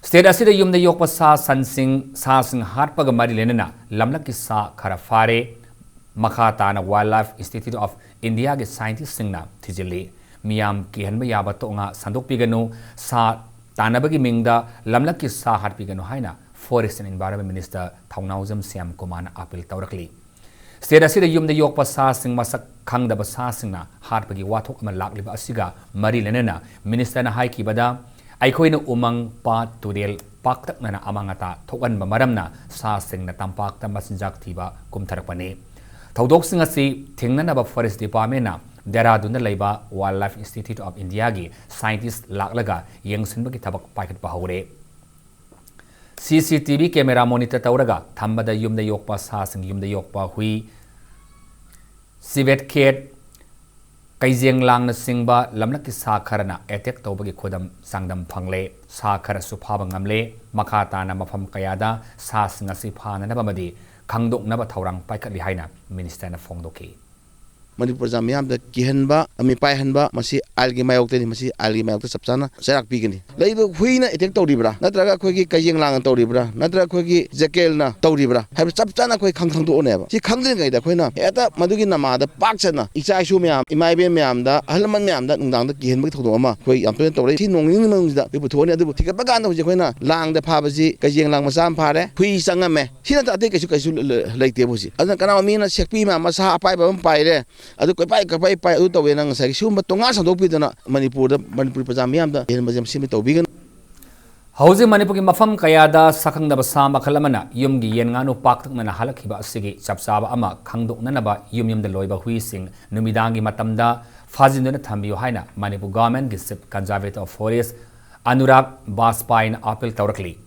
ꯁ꯭ꯇꯦꯠ ꯑꯁꯤꯗ ꯌꯨꯝꯗ ꯌꯣꯛꯄ ꯁꯥ ꯁꯟꯁꯤꯡ, ꯁꯥꯁꯤꯡ ꯍꯥꯠꯄꯒ ꯃꯔꯤ ꯂꯩꯅꯅ ꯂꯝꯂꯛꯀꯤ ꯁꯥ ꯈꯔ ꯐꯥꯔꯦ꯫ ꯃꯈꯥ ꯇꯥꯅ ꯋꯥꯏꯜꯗ ꯂꯥꯏꯐ ꯏꯟꯁꯇꯤꯇ꯭ꯌꯨꯠ ꯑꯣꯐ ꯏꯟꯗꯤꯌꯥꯒꯤ ꯁꯥꯏꯟꯇꯤꯁꯁꯤꯡꯅ ꯊꯤꯖꯤꯜꯂꯤ꯫ ꯃꯤꯌꯥꯝ ꯀꯤꯍꯟꯕ ꯌꯥꯕ ꯇꯣꯉꯥ ꯁꯟꯗꯣꯛꯄꯤꯒꯅꯨ, ꯁꯥ ꯇꯥꯟꯅꯕꯒꯤ ꯃꯤꯡꯗ ꯂꯝꯂꯛꯀꯤ ꯁꯥ ꯍꯥꯠꯄꯤꯒꯅꯨ ꯍꯥꯏꯅ Forest and Environment Minister ꯊꯧꯅꯥꯎꯖꯝ ꯁ꯭ꯌꯥꯝ ꯀꯨꯃꯥꯔꯅ ꯑꯥꯄꯤꯜ ꯇꯧꯔꯛꯂꯤ꯫ ꯁ꯭ꯇꯦꯠ ꯑꯁꯤꯗ ꯌꯨꯝꯗ ꯌꯣꯛꯄ ꯁꯥꯁꯤꯡ ꯃꯁꯛ ꯈꯪꯗꯕ ꯁꯥꯁꯤꯡꯅ ꯍꯥꯠꯄꯒꯤ ꯋꯥꯊꯣꯛ ꯑꯃ ꯂꯥꯛꯂꯤꯕ ꯑꯁꯤꯒ ꯃꯔꯤ ꯂꯩꯅꯅ ꯃꯤꯅꯤꯁꯇꯔꯅ ꯍꯥꯏꯈꯤꯕꯗ, ꯑꯩꯈꯣꯏꯅ ꯎꯃꯪ, ꯄꯥꯠ, ꯇꯨꯔꯦꯜ ꯄꯥꯛꯇꯛꯅꯅ ꯑꯃꯥꯡ ꯑꯇꯥ ꯊꯣꯛꯍꯟꯕ ꯃꯔꯝꯅ ꯁꯥꯁꯤꯡꯅ ꯇꯝꯄꯥꯛꯇ ꯃꯆꯤꯟꯖꯥꯛ ꯊꯤꯕ ꯀꯨꯝꯊꯔꯛꯄꯅꯤ꯫ ꯊꯧꯗꯣꯛꯁꯤꯡ ꯑꯁꯤ ꯊꯤꯡꯅꯅꯕ Forest Departmentꯅ ꯗꯦꯔꯥꯗꯨꯟꯗ ꯂꯩꯕ Wildlife Institute of Indiaꯒꯤ scientist ꯂꯥꯛꯂꯒ ꯌꯦꯡꯁꯤꯟꯕꯒꯤ ꯊꯕꯛ ꯄꯥꯏꯈꯠꯄ ꯍꯧꯔꯦ꯫ C C T V camera monitor ꯇꯧꯔꯒ ꯊꯝꯕꯗ ꯌꯨꯝꯗ ꯌꯣꯛꯄ ꯁꯥꯁꯤꯡ, ꯌꯨꯝꯗ ꯌꯣꯛꯄ ꯍꯨꯏ, civet cat, ꯀꯩꯖꯦꯡ ꯂꯥꯡꯅꯆꯤꯡꯕ ꯂꯝꯂꯛꯀꯤ ꯁꯥ ꯈꯔꯅ attack ꯇꯧꯕꯒꯤ ꯈꯨꯗꯝ ꯆꯥꯡꯗꯝ ꯐꯪꯂꯦ꯫ ꯁꯥ ꯈꯔꯁꯨ ꯐꯥꯕ ꯉꯝꯂꯦ꯫ ꯃꯈꯥ ꯇꯥꯅ ꯃꯐꯝ ꯀꯌꯥꯗ ꯁꯥꯁꯤꯡ ꯑꯁꯤ ꯐꯥꯅꯅꯕ ꯑꯃꯗꯤ ꯈꯪꯗꯣꯛꯅꯕ ꯊꯧꯔꯥꯡ ꯄꯥꯏꯈꯠꯂꯤ ꯍꯥꯏꯅ ꯃꯤꯅꯤꯁꯇꯔꯅ ꯐꯣꯡꯗꯣꯛꯈꯤ꯫ ꯃꯅꯤꯄꯨꯔ ꯄ꯭ꯔꯖꯥ ꯃꯤꯌꯥꯝꯗ ꯀꯤꯍꯟꯕ, ꯃꯤꯄꯥꯏꯍꯟꯕ, ꯃꯁꯤ ꯑꯥꯏꯟꯒꯤ ꯃꯥꯌꯣꯛꯇꯅꯤ꯫ ꯃꯁꯤ ꯑꯥꯏꯟꯒꯤ ꯃꯥꯌꯣꯛꯇ ꯆꯞ ꯆꯥꯅ ꯆꯩꯔꯥꯛ ꯄꯤꯒꯅꯤ꯫ ꯂꯩꯔꯤꯕ ꯍꯨꯏꯅ attack ꯇꯧꯔꯤꯕ꯭ꯔꯥ, ꯅꯠꯇ꯭ꯔꯒ ꯑꯩꯈꯣꯏꯒꯤ ꯀꯩꯖꯦꯡ ꯂꯥꯡꯅ ꯇꯧꯔꯤꯕ꯭ꯔꯥ, ꯅꯠꯇ꯭ꯔꯒ ꯑꯩꯈꯣꯏꯒꯤ ꯖꯦꯀꯦꯜꯅ ꯇꯧꯔꯤꯕ꯭ꯔꯥ ꯍꯥꯏꯕ ꯆꯞ ꯆꯥꯅ ꯑꯩꯈꯣꯏ ꯈꯪ-, ꯈꯪꯗꯣꯛꯑꯅꯦꯕ꯫ ꯁꯤ ꯈꯪꯗ꯭ꯔꯤꯉꯩꯗ ꯑꯩꯈꯣꯏꯅ ꯍꯦꯛꯇ ꯃꯗꯨꯒꯤ ꯅꯃꯥꯗ ꯄꯥꯛ ꯆꯠꯅ ꯏꯆꯥ ꯏꯁꯨ ꯃꯌꯥꯝ, ꯏꯃꯥ ꯏꯕꯦꯟ ꯃꯌꯥꯝꯗ, ꯑꯍꯜ ꯂꯃꯟ ꯃꯌꯥꯝꯗ ꯅꯨꯡꯗꯥꯡꯗ ꯀꯤꯍꯟꯕꯒꯤ ꯊꯧꯗꯣꯛ ꯑꯃ ꯑꯩꯈꯣꯏ ꯌꯥꯝ ꯇꯣꯏꯅ ꯇꯧꯔꯛꯏ꯫ ꯁꯤ ꯅꯣꯡ ꯅꯤꯅꯤ ꯃꯅꯨꯡꯁꯤꯗ ꯑꯩꯈꯣꯏ ꯄꯨꯊꯣꯛꯑꯅꯤ꯫ ꯑꯗꯨꯕꯨ ꯊꯤꯒꯠꯄ ꯀꯥꯟꯗ ꯍꯧꯖꯤꯛ ꯑꯩꯈꯣꯏꯅ ꯂꯥꯡꯗ ꯐꯥꯕꯁꯤ ꯀꯩꯖꯦꯡ ꯂꯥꯡ ꯃꯆꯥ ꯑꯃ ꯐꯥꯔꯦ, ꯍꯨꯏ ꯆꯪꯉꯝꯃꯦ꯫ ꯁꯤ ꯅꯠꯇ꯭ꯔ ꯑꯇꯩ ꯀꯩꯁꯨ, ꯀꯩꯁꯨ ꯂ-, ꯂ-, ꯂꯩꯇꯦꯕ ꯍꯧꯖꯤꯛ꯫ ꯑꯗꯨꯅ ꯀꯅꯥꯒꯨꯝꯕ ꯃꯤꯅ ꯁꯦꯛꯄꯤ ꯃꯌꯥꯝ ꯑꯃ, ꯁꯥ ꯑꯄꯥꯏꯕ ꯑꯃ ꯄꯥꯏꯔꯦ, ꯑꯗꯨ ꯀꯣꯏꯄꯥꯏ ꯀꯣꯏꯄꯥꯏ ꯄꯥꯏ, ꯑꯗꯨ ꯇꯧꯋꯦꯅ ꯉꯁꯥꯏꯒꯤ ꯁꯤꯒꯨꯝꯕ ꯇꯣꯉꯥꯟ ꯁꯟꯗꯣꯛꯄꯤꯗꯅ ꯃꯅꯤꯄꯨꯔꯗ, ꯃꯅꯤꯄꯨꯔꯤ ꯄ꯭ꯔꯖꯥ ꯃꯤꯌꯥꯝꯗ ꯍꯦꯟꯕꯁꯦ ꯃꯁꯤ ꯇꯧꯕꯤꯒꯅꯨ꯫ ꯍꯧꯖꯤꯛ ꯃꯅꯤꯄꯨꯔꯒꯤ ꯃꯐꯝ ꯀꯌꯥꯗ ꯁꯛꯈꯪꯗꯕ ꯁꯥ ꯃꯈꯜ ꯑꯃꯅ ꯌꯨꯝꯒꯤ ꯌꯦꯟ ꯉꯥꯅꯨ ꯄꯥꯛꯇꯛꯅꯅ ꯍꯜꯂꯛꯈꯤꯕ ꯑꯁꯤꯒꯤ ꯆꯞ ꯆꯥꯕ ꯑꯃ ꯈꯪꯗꯣꯛꯅꯅꯕ ꯌꯨꯝ ꯌꯨꯝꯗ ꯂꯣꯏꯕ ꯍꯨꯏꯁꯤꯡ ꯅꯨꯃꯤꯗꯥꯡꯒꯤ ꯃꯇꯝꯗ ꯐꯥꯖꯤꯟꯗꯨꯅ ꯊꯝꯕꯤꯌꯨ ꯍꯥꯏꯅ ꯃꯅꯤꯄꯨꯔ ꯒꯚꯔꯟꯃꯦꯟꯠꯀꯤ Chief Conservator of Forest Anurag ꯕꯥꯖꯄꯥꯏꯅ ꯑꯥꯄꯤꯜ ꯇꯧꯔꯛꯂꯤ꯫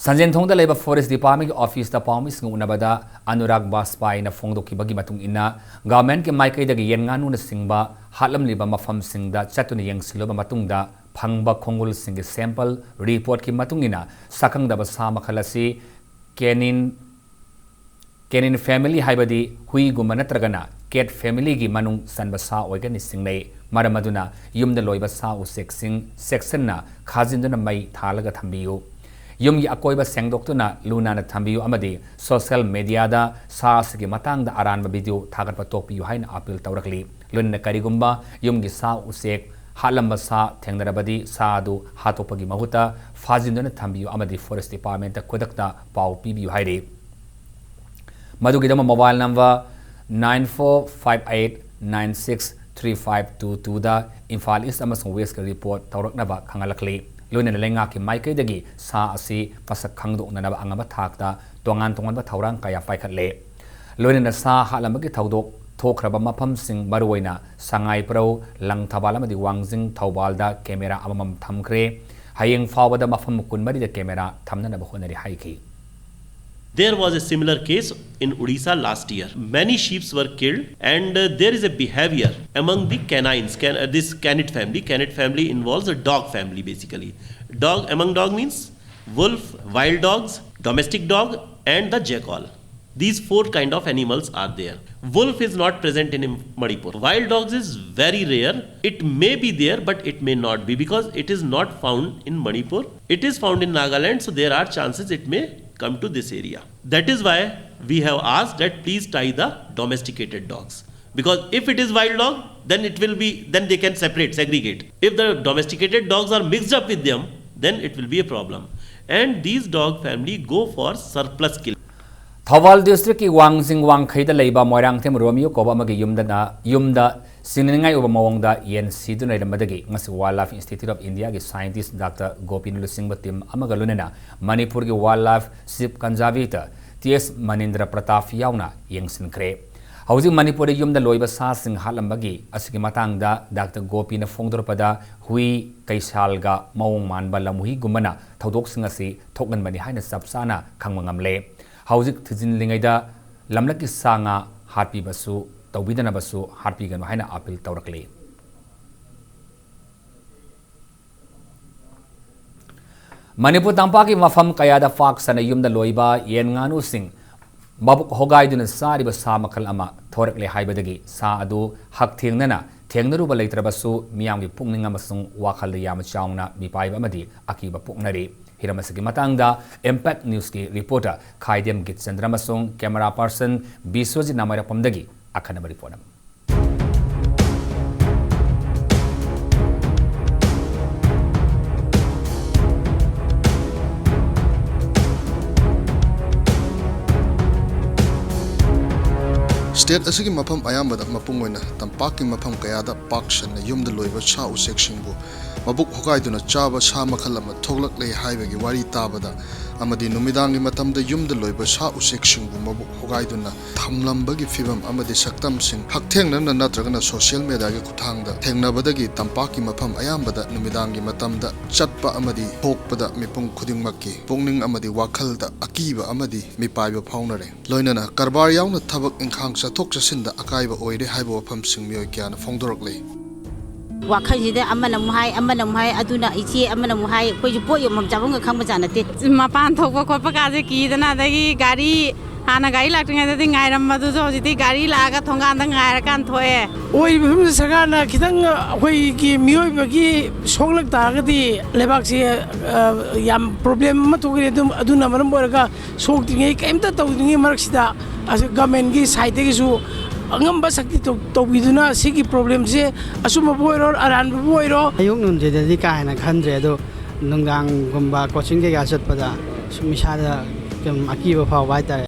ꯁꯟꯖꯦꯟꯊꯣꯡꯗ ꯂꯩꯕ Forest Departmentꯀꯤ officeꯇ ꯄꯥꯎꯃꯤꯁꯤꯡꯒ ꯎꯅꯕꯗ ꯑꯅꯨꯔꯥꯒ ꯕꯥꯖꯄꯥꯏꯅ ꯐꯣꯡꯗꯣꯛꯈꯤꯕꯒꯤ ꯃꯇꯨꯡ ꯏꯟꯅ, ꯒꯚꯔꯟꯃꯦꯟꯠꯀꯤ ꯃꯥꯏꯀꯩꯗꯒꯤ ꯌꯦꯟ ꯉꯥꯅꯨꯅꯆꯤꯡꯕ ꯍꯥꯠꯂꯝꯂꯤꯕ ꯃꯐꯝꯁꯤꯡꯗ ꯆꯠꯇꯨꯅ ꯌꯦꯡꯁꯤꯜꯂꯨꯕ ꯃꯇꯨꯡꯗ ꯐꯪꯕ ꯈꯣꯡꯒꯨꯜꯁꯤꯡꯒꯤ sample reportꯀꯤ ꯃꯇꯨꯡ ꯏꯟꯅ ꯁꯛꯈꯪꯗꯕ ꯁꯥ ꯃꯈꯜ ꯑꯁꯤ canine canine family ꯍꯥꯏꯕꯗꯤ ꯍꯨꯏꯒꯨꯝꯕ ꯅꯠꯇ꯭ꯔꯒꯅ cat familyꯒꯤ ꯃꯅꯨꯡ ꯆꯟꯕ ꯁꯥ ꯑꯣꯏꯒꯅꯤ ꯆꯤꯡꯅꯩ꯫ ꯃꯔꯝ ꯑꯗꯨꯅ ꯌꯨꯝꯗ ꯂꯣꯏꯕ ꯁꯥ ꯎꯆꯦꯛꯁꯤꯡ ꯆꯦꯛꯁꯤꯟꯅ ꯈꯥꯖꯤꯟꯗꯨꯅ ꯃꯩ ꯊꯥꯜꯂꯒ ꯊꯝꯕꯤꯌꯨ꯫ ꯌꯨꯝꯒꯤ ꯑꯀꯣꯏꯕ ꯁꯦꯡꯗꯣꯛꯇꯨꯅ ꯂꯨ ꯅꯥꯟꯅ ꯊꯝꯕꯤꯌꯨ ꯑꯃꯗꯤ social mediaꯗ ꯁꯥ ꯑꯁꯤꯒꯤ ꯃꯇꯥꯡꯗ ꯑꯔꯥꯟꯕ video ꯊꯥꯒꯠꯄ ꯇꯣꯛꯄꯤꯌꯨ ꯍꯥꯏꯅ ꯑꯥꯄꯤꯜ ꯇꯧꯔꯛꯂꯤ꯫ ꯂꯣꯏꯅꯅ ꯀꯔꯤꯒꯨꯝꯕ ꯌꯨꯝꯒꯤ ꯁꯥ ꯎꯆꯦꯛ ꯍꯥꯠꯂꯝꯕ ꯁꯥ ꯊꯦꯡꯅꯔꯕꯗꯤ ꯁꯥ ꯑꯗꯨ ꯍꯥꯠꯇꯣꯛꯄꯒꯤ ꯃꯍꯨꯠꯇ ꯐꯥꯖꯤꯟꯗꯨꯅ ꯊꯝꯕꯤꯌꯨ ꯑꯃꯗꯤ Forest Department ꯈꯨꯗꯛꯇ ꯄꯥꯎ ꯄꯤꯕꯤꯌꯨ ꯍꯥꯏꯔꯤ꯫ ꯃꯗꯨꯒꯤꯗꯃꯛ mobile number nine four five eight nine six three five two two ꯗ ꯏꯝꯐꯥꯜ East ꯑꯃꯁꯨꯡ West ꯀꯤ report ꯇꯧꯔꯛꯅꯕ ꯈꯪꯍꯜꯂꯛꯂꯤ꯫ ꯂꯣꯏꯅꯅ ꯂꯩꯉꯥꯛꯀꯤ ꯃꯥꯏꯀꯩꯗꯒꯤ ꯁꯥ ꯑꯁꯤ ꯃꯁꯛ ꯈꯪꯗꯣꯛꯅꯅꯕ ꯑꯉꯝꯕ ꯊꯥꯛꯇ ꯇꯣꯉꯥꯟ ꯇꯣꯉꯥꯟꯕ ꯊꯧꯔꯥꯡ ꯀꯌꯥ ꯄꯥꯏꯈꯠꯂꯦ꯫ ꯂꯣꯏꯅꯅ ꯁꯥ ꯍꯥꯠꯂꯝꯕꯒꯤ ꯊꯧꯗꯣꯛ ꯊꯣꯛꯈ꯭ꯔꯕ ꯃꯐꯝꯁꯤꯡ, ꯃꯔꯨꯑꯣꯏꯅ ꯁꯉꯥꯏꯄ꯭ꯔꯧ, ꯂꯪꯊꯕꯥꯜ ꯑꯃꯗꯤ ꯋꯥꯡꯖꯤꯡ, ꯊꯧꯕꯥꯜꯗ camera ꯑꯃꯃꯝ ꯊꯝꯈ꯭ꯔꯦ꯫ ꯍꯌꯦꯡ ꯐꯥꯎꯕꯗ ꯃꯐꯝ ꯀꯨꯟꯃꯔꯤꯗ camera ꯊꯝꯅꯅꯕ ꯍꯣꯠꯅꯔꯤ ꯍꯥꯏꯈꯤ꯫ There was a similar case in Odisha last year. Many sheep were killed, and uh, there is a behavior among the canines, can, uh, this canid family. Canid family involves a dog family basically. Dog, among dog means wolf, wild dogs, domestic dog, and the jackal. These four kind of animals are there. Wolf is not present in Manipur. Wild dogs is very rare. It may be there, but it may not be, because it is not found in Manipur. It is found in Nagaland, so there are chances it may come to this area. That is why we have asked that please tie the domesticated dogs. Because if it is wild dog, then it will be, then they can separate, segregate. If the domesticated dogs are mixed up with them, then it will be a problem. And these dog family go for surplus kill. Thoubal district ꯀꯤ ꯋꯥꯡꯖꯤꯡ ꯋꯥꯡꯈꯩꯗ ꯂꯩꯕ ꯃꯣꯏꯔꯥꯡꯊꯦꯝ ꯔꯣꯃꯤꯌꯣ ꯀꯧꯕ ꯑꯃꯒꯤ ꯌꯨꯝꯗꯅ, ꯌꯨꯝꯗ ꯁꯤꯅꯅꯤꯡꯉꯥꯏ ꯑꯣꯏꯕ ꯃꯑꯣꯡꯗ ꯌꯦꯟ ꯁꯤꯗꯨꯅ ꯂꯩꯔꯝꯕꯗꯒꯤ ꯉꯁꯤ Wildlife Institute of India ꯒꯤ scientist Doctor ꯒꯣꯄꯤꯅ ꯂꯨꯆꯤꯡꯕ team ꯑꯃꯒ ꯂꯣꯏꯅꯅ ꯃꯅꯤꯄꯨꯔꯒꯤ Wildlife Chief Conservator ꯇꯤ ꯑꯦꯁ ꯃꯅꯤꯟꯗ꯭ꯔ ꯄ꯭ꯔꯇꯥꯞ ꯌꯥꯎꯅ ꯌꯦꯡꯁꯤꯟꯈ꯭ꯔꯦ꯫ ꯍꯧꯖꯤꯛ ꯃꯅꯤꯄꯨꯔꯗ ꯌꯨꯝꯗ ꯂꯣꯏꯕ ꯁꯥꯁꯤꯡ ꯍꯥꯠꯂꯝꯕꯒꯤ ꯑꯁꯤꯒꯤ ꯃꯇꯥꯡꯗ Doctor ꯒꯣꯄꯤꯅ ꯐꯣꯡꯗꯣꯔꯛꯄꯗ, ꯍꯨꯏ, ꯀꯩꯁꯥꯜꯒ ꯃꯑꯣꯡ ꯃꯥꯟꯕ ꯂꯝꯍꯨꯏꯒꯨꯝꯕꯅ ꯊꯧꯗꯣꯛꯁꯤꯡ ꯑꯁꯤ ꯊꯣꯛꯍꯟꯕꯅꯤ ꯍꯥꯏꯅ ꯆꯞ ꯆꯥꯅ ꯈꯪꯕ ꯉꯝꯂꯦ꯫ ꯍꯧꯖꯤꯛ ꯊꯤꯖꯤꯟꯂꯤꯉꯩꯗ ꯂꯝꯂꯛꯀꯤ ꯁꯥ ꯉꯥ ꯍꯥꯠꯄꯤꯕꯁꯨ ꯇꯧꯕꯤꯗꯅꯕꯁꯨ ꯍꯥꯠꯄꯤꯒꯅꯨ ꯍꯥꯏꯅ appeal ꯇꯧꯔꯛꯂꯤ꯫ ꯃꯅꯤꯄꯨꯔ ꯇꯝꯄꯥꯛꯀꯤ ꯃꯐꯝ ꯀꯌꯥꯗ ꯄꯥꯛ ꯁꯟꯅ ꯌꯨꯝꯗ ꯂꯣꯏꯕ ꯌꯦꯟ ꯉꯥꯅꯨꯁꯤꯡ ꯃꯕꯨꯛ ꯍꯣꯒꯥꯏꯗꯨꯅ ꯆꯥꯔꯤꯕ ꯁꯥ ꯃꯈꯜ ꯑꯃ ꯊꯣꯔꯛꯂꯦ ꯍꯥꯏꯕꯗꯒꯤ ꯁꯥ ꯑꯗꯨ ꯍꯛꯊꯦꯡꯅꯅ ꯊꯦꯡꯅꯔꯨꯕ ꯂꯩꯇ꯭ꯔꯕꯁꯨ ꯃꯤꯌꯥꯝꯒꯤ ꯄꯨꯛꯅꯤꯡ ꯑꯃꯁꯨꯡ ꯋꯥꯈꯜꯗ ꯌꯥꯝꯅ ꯆꯥꯎꯅ ꯃꯤꯄꯥꯏꯕ ꯑꯃꯗꯤ ꯑꯀꯤꯕ ꯄꯣꯛꯅꯔꯤ꯫ ꯍꯤꯔꯝ ꯑꯁꯤꯒꯤ ꯃꯇꯥꯡꯗ Impact News ꯀꯤ reporter ꯈꯥꯏꯗꯦꯝ ꯒꯤꯠꯆꯟꯗ꯭ꯔ ꯑꯃꯁꯨꯡ camera person ꯕꯤꯁ꯭ꯋꯖꯤꯠ ꯅꯥꯃꯩꯔꯥꯛꯄꯝꯗꯒꯤ ꯑꯈꯟꯅꯕ report ꯑꯃ꯫ ꯁ꯭ꯇꯦꯠ ꯑꯁꯤꯒꯤ ꯃꯐꯝ ꯑꯌꯥꯝꯕꯗ, ꯃꯄꯨꯡ ꯑꯣꯏꯅ ꯇꯝꯄꯥꯛꯀꯤ ꯃꯐꯝ ꯀꯌꯥꯗ ꯄꯥꯛ ꯁꯟꯅ ꯌꯨꯝꯗ ꯂꯣꯏꯕ ꯁꯥ ꯎꯆꯦꯛꯁꯤꯡꯕꯨ ꯃꯕꯨꯛ ꯍꯣꯒꯥꯏꯗꯨꯅ ꯆꯥꯕ ꯁꯥ ꯃꯈꯜ ꯑꯃ ꯊꯣꯛꯂꯛꯂꯦ ꯍꯥꯏꯕꯒꯤ ꯋꯥꯔꯤ ꯇꯥꯕꯗ ꯑꯃꯗꯤ ꯅꯨꯃꯤꯗꯥꯡꯒꯤ ꯃꯇꯝꯗ ꯌꯨꯝꯗ ꯂꯣꯏꯕ ꯁꯥ ꯎꯆꯦꯛꯁꯤꯡꯕꯨ ꯃꯕꯨꯛ ꯍꯣꯒꯥꯏꯗꯨꯅ ꯊꯝꯂꯝꯕꯒꯤ ꯐꯤꯚꯝ ꯑꯃꯗꯤ ꯁꯛꯇꯝꯁꯤꯡ ꯍꯛꯊꯦꯡꯅꯅ ꯅꯠꯇ꯭ꯔꯒꯅ ꯁꯣꯁꯤꯌꯦꯜ ꯃꯦꯗꯤꯌꯥꯒꯤ ꯈꯨꯠꯊꯥꯡꯗ ꯊꯦꯡꯅꯕꯗꯒꯤ ꯇꯝꯄꯥꯛꯀꯤ ꯃꯐꯝ ꯑꯌꯥꯝꯕꯗ ꯅꯨꯃꯤꯗꯥꯡꯒꯤ ꯃꯇꯝꯗ ꯆꯠꯄ ꯑꯃꯗꯤ ꯊꯣꯛꯄꯗ ꯃꯤꯄꯨꯝ ꯈꯨꯗꯤꯡꯃꯛꯀꯤ ꯄꯨꯛꯅꯤꯡ ꯑꯃꯗꯤ ꯋꯥꯈꯜꯗ ꯑꯀꯤꯕ ꯑꯃꯗꯤ ꯃꯤꯄꯥꯏꯕ ꯐꯥꯎꯅꯔꯦ꯫ ꯂꯣꯏꯅꯅ ꯀꯔꯕꯥꯔ ꯌꯥꯎꯅ ꯊꯕꯛ ꯏꯪꯈꯥꯡ ꯆꯠꯊꯣꯛ ꯆꯠꯁꯤꯟꯗ ꯑꯀꯥꯏꯕ ꯑꯣꯏꯔꯦ ꯍꯥꯏꯕ ꯋꯥꯐꯝꯁꯤꯡ ꯃꯤꯑꯣꯏ ꯀꯌꯥꯅ ꯐꯣꯡꯗꯣꯔꯛꯂꯤ꯫ ꯋꯥꯈꯜꯁꯤꯗ ꯑꯃꯅ ꯑꯃꯨꯛ ꯍꯥꯏ, ꯑꯃꯅ ꯑꯃꯨꯛ ꯍꯥꯏ, ꯑꯗꯨꯅ ꯏꯆꯦ ꯑꯃꯅ ꯑꯃꯨꯛ ꯍꯥꯏ, ꯑꯩꯈꯣꯏꯁꯨ ꯄꯣꯠ ꯌꯣꯟꯐꯝ ꯆꯥꯐꯝꯒ ꯈꯪꯕꯖꯥꯠ ꯅꯠꯇꯦ꯫ ꯃꯄꯥꯟ ꯊꯣꯛꯄ ꯈꯣꯠꯄ ꯀꯥꯁꯦ ꯀꯤꯗꯅ, ꯑꯗꯒꯤ ꯒꯥꯔꯤ, ꯍꯥꯟꯅ ꯒꯥꯔꯤ ꯂꯥꯛꯇ꯭ꯔꯤꯉꯩꯗꯗꯤ ꯉꯥꯏꯔꯝꯕꯗꯨꯁꯨ ꯍꯧꯖꯤꯛꯇꯤ ꯒꯥꯔꯤ ꯂꯥꯛꯑꯒ ꯊꯣꯡꯒꯥꯟꯗ ꯉꯥꯏꯔꯀꯥꯟ ꯊꯣꯛꯑꯦ꯫ ꯑꯣꯏꯔꯤꯕ ꯐꯤꯕꯝꯁꯤꯗ ꯁꯔꯀꯥꯔꯅ ꯈꯤꯇꯪ ꯑꯩꯈꯣꯏꯒꯤ ꯃꯤꯑꯣꯏꯕꯒꯤ ꯁꯣꯛꯂꯛ ꯇꯥꯔꯒꯗꯤ ꯂꯩꯕꯥꯛꯁꯤ, ꯑ, ꯌꯥꯝ ꯄ꯭ꯔꯣꯕ꯭ꯂꯦꯝ ꯑꯃ ꯊꯣꯛꯀꯅꯤ꯫ ꯑꯗꯨꯝ, ꯑꯗꯨꯅ ꯃꯔꯝ ꯑꯣꯏꯔꯒ ꯁꯣꯛꯇ꯭ꯔꯤꯉꯩ, ꯀꯔꯤꯝꯇ ꯇꯧꯗ꯭ꯔꯤꯉꯩ ꯃꯔꯛꯁꯤꯗ ꯑꯁꯤ ꯒꯃꯦꯟꯒꯤ ꯁꯥꯏꯠꯇꯒꯤꯁꯨ ꯑꯉꯝꯕ ꯁꯛꯇꯤ ꯇꯧ-, ꯇꯧꯕꯤꯗꯨꯅ ꯁꯤꯒꯤ ꯄ꯭ꯔꯣꯕ꯭ꯂꯦꯝꯁꯦ ꯑꯆꯨꯝꯕꯕꯨ ꯑꯣꯏꯔꯣ, ꯑꯔꯥꯟꯕꯕꯨ ꯑꯣꯏꯔꯣ꯫ ꯑꯌꯨꯛ ꯅꯨꯡꯊꯤꯜꯗꯗꯤ ꯀꯥ ꯍꯦꯟꯅ ꯈꯟꯗ꯭ꯔꯦ, ꯑꯗꯣ ꯅꯨꯡꯗꯥꯡꯒꯨꯝꯕ ꯀꯣꯆꯤꯡ ꯀꯩꯀꯥ ꯆꯠꯄꯗ ꯁꯨꯝ ꯏꯁꯥꯗ ꯁꯨꯝ ꯑꯀꯤꯕ ꯐꯥꯎꯕ ꯍꯥꯏꯇꯥꯔꯦ꯫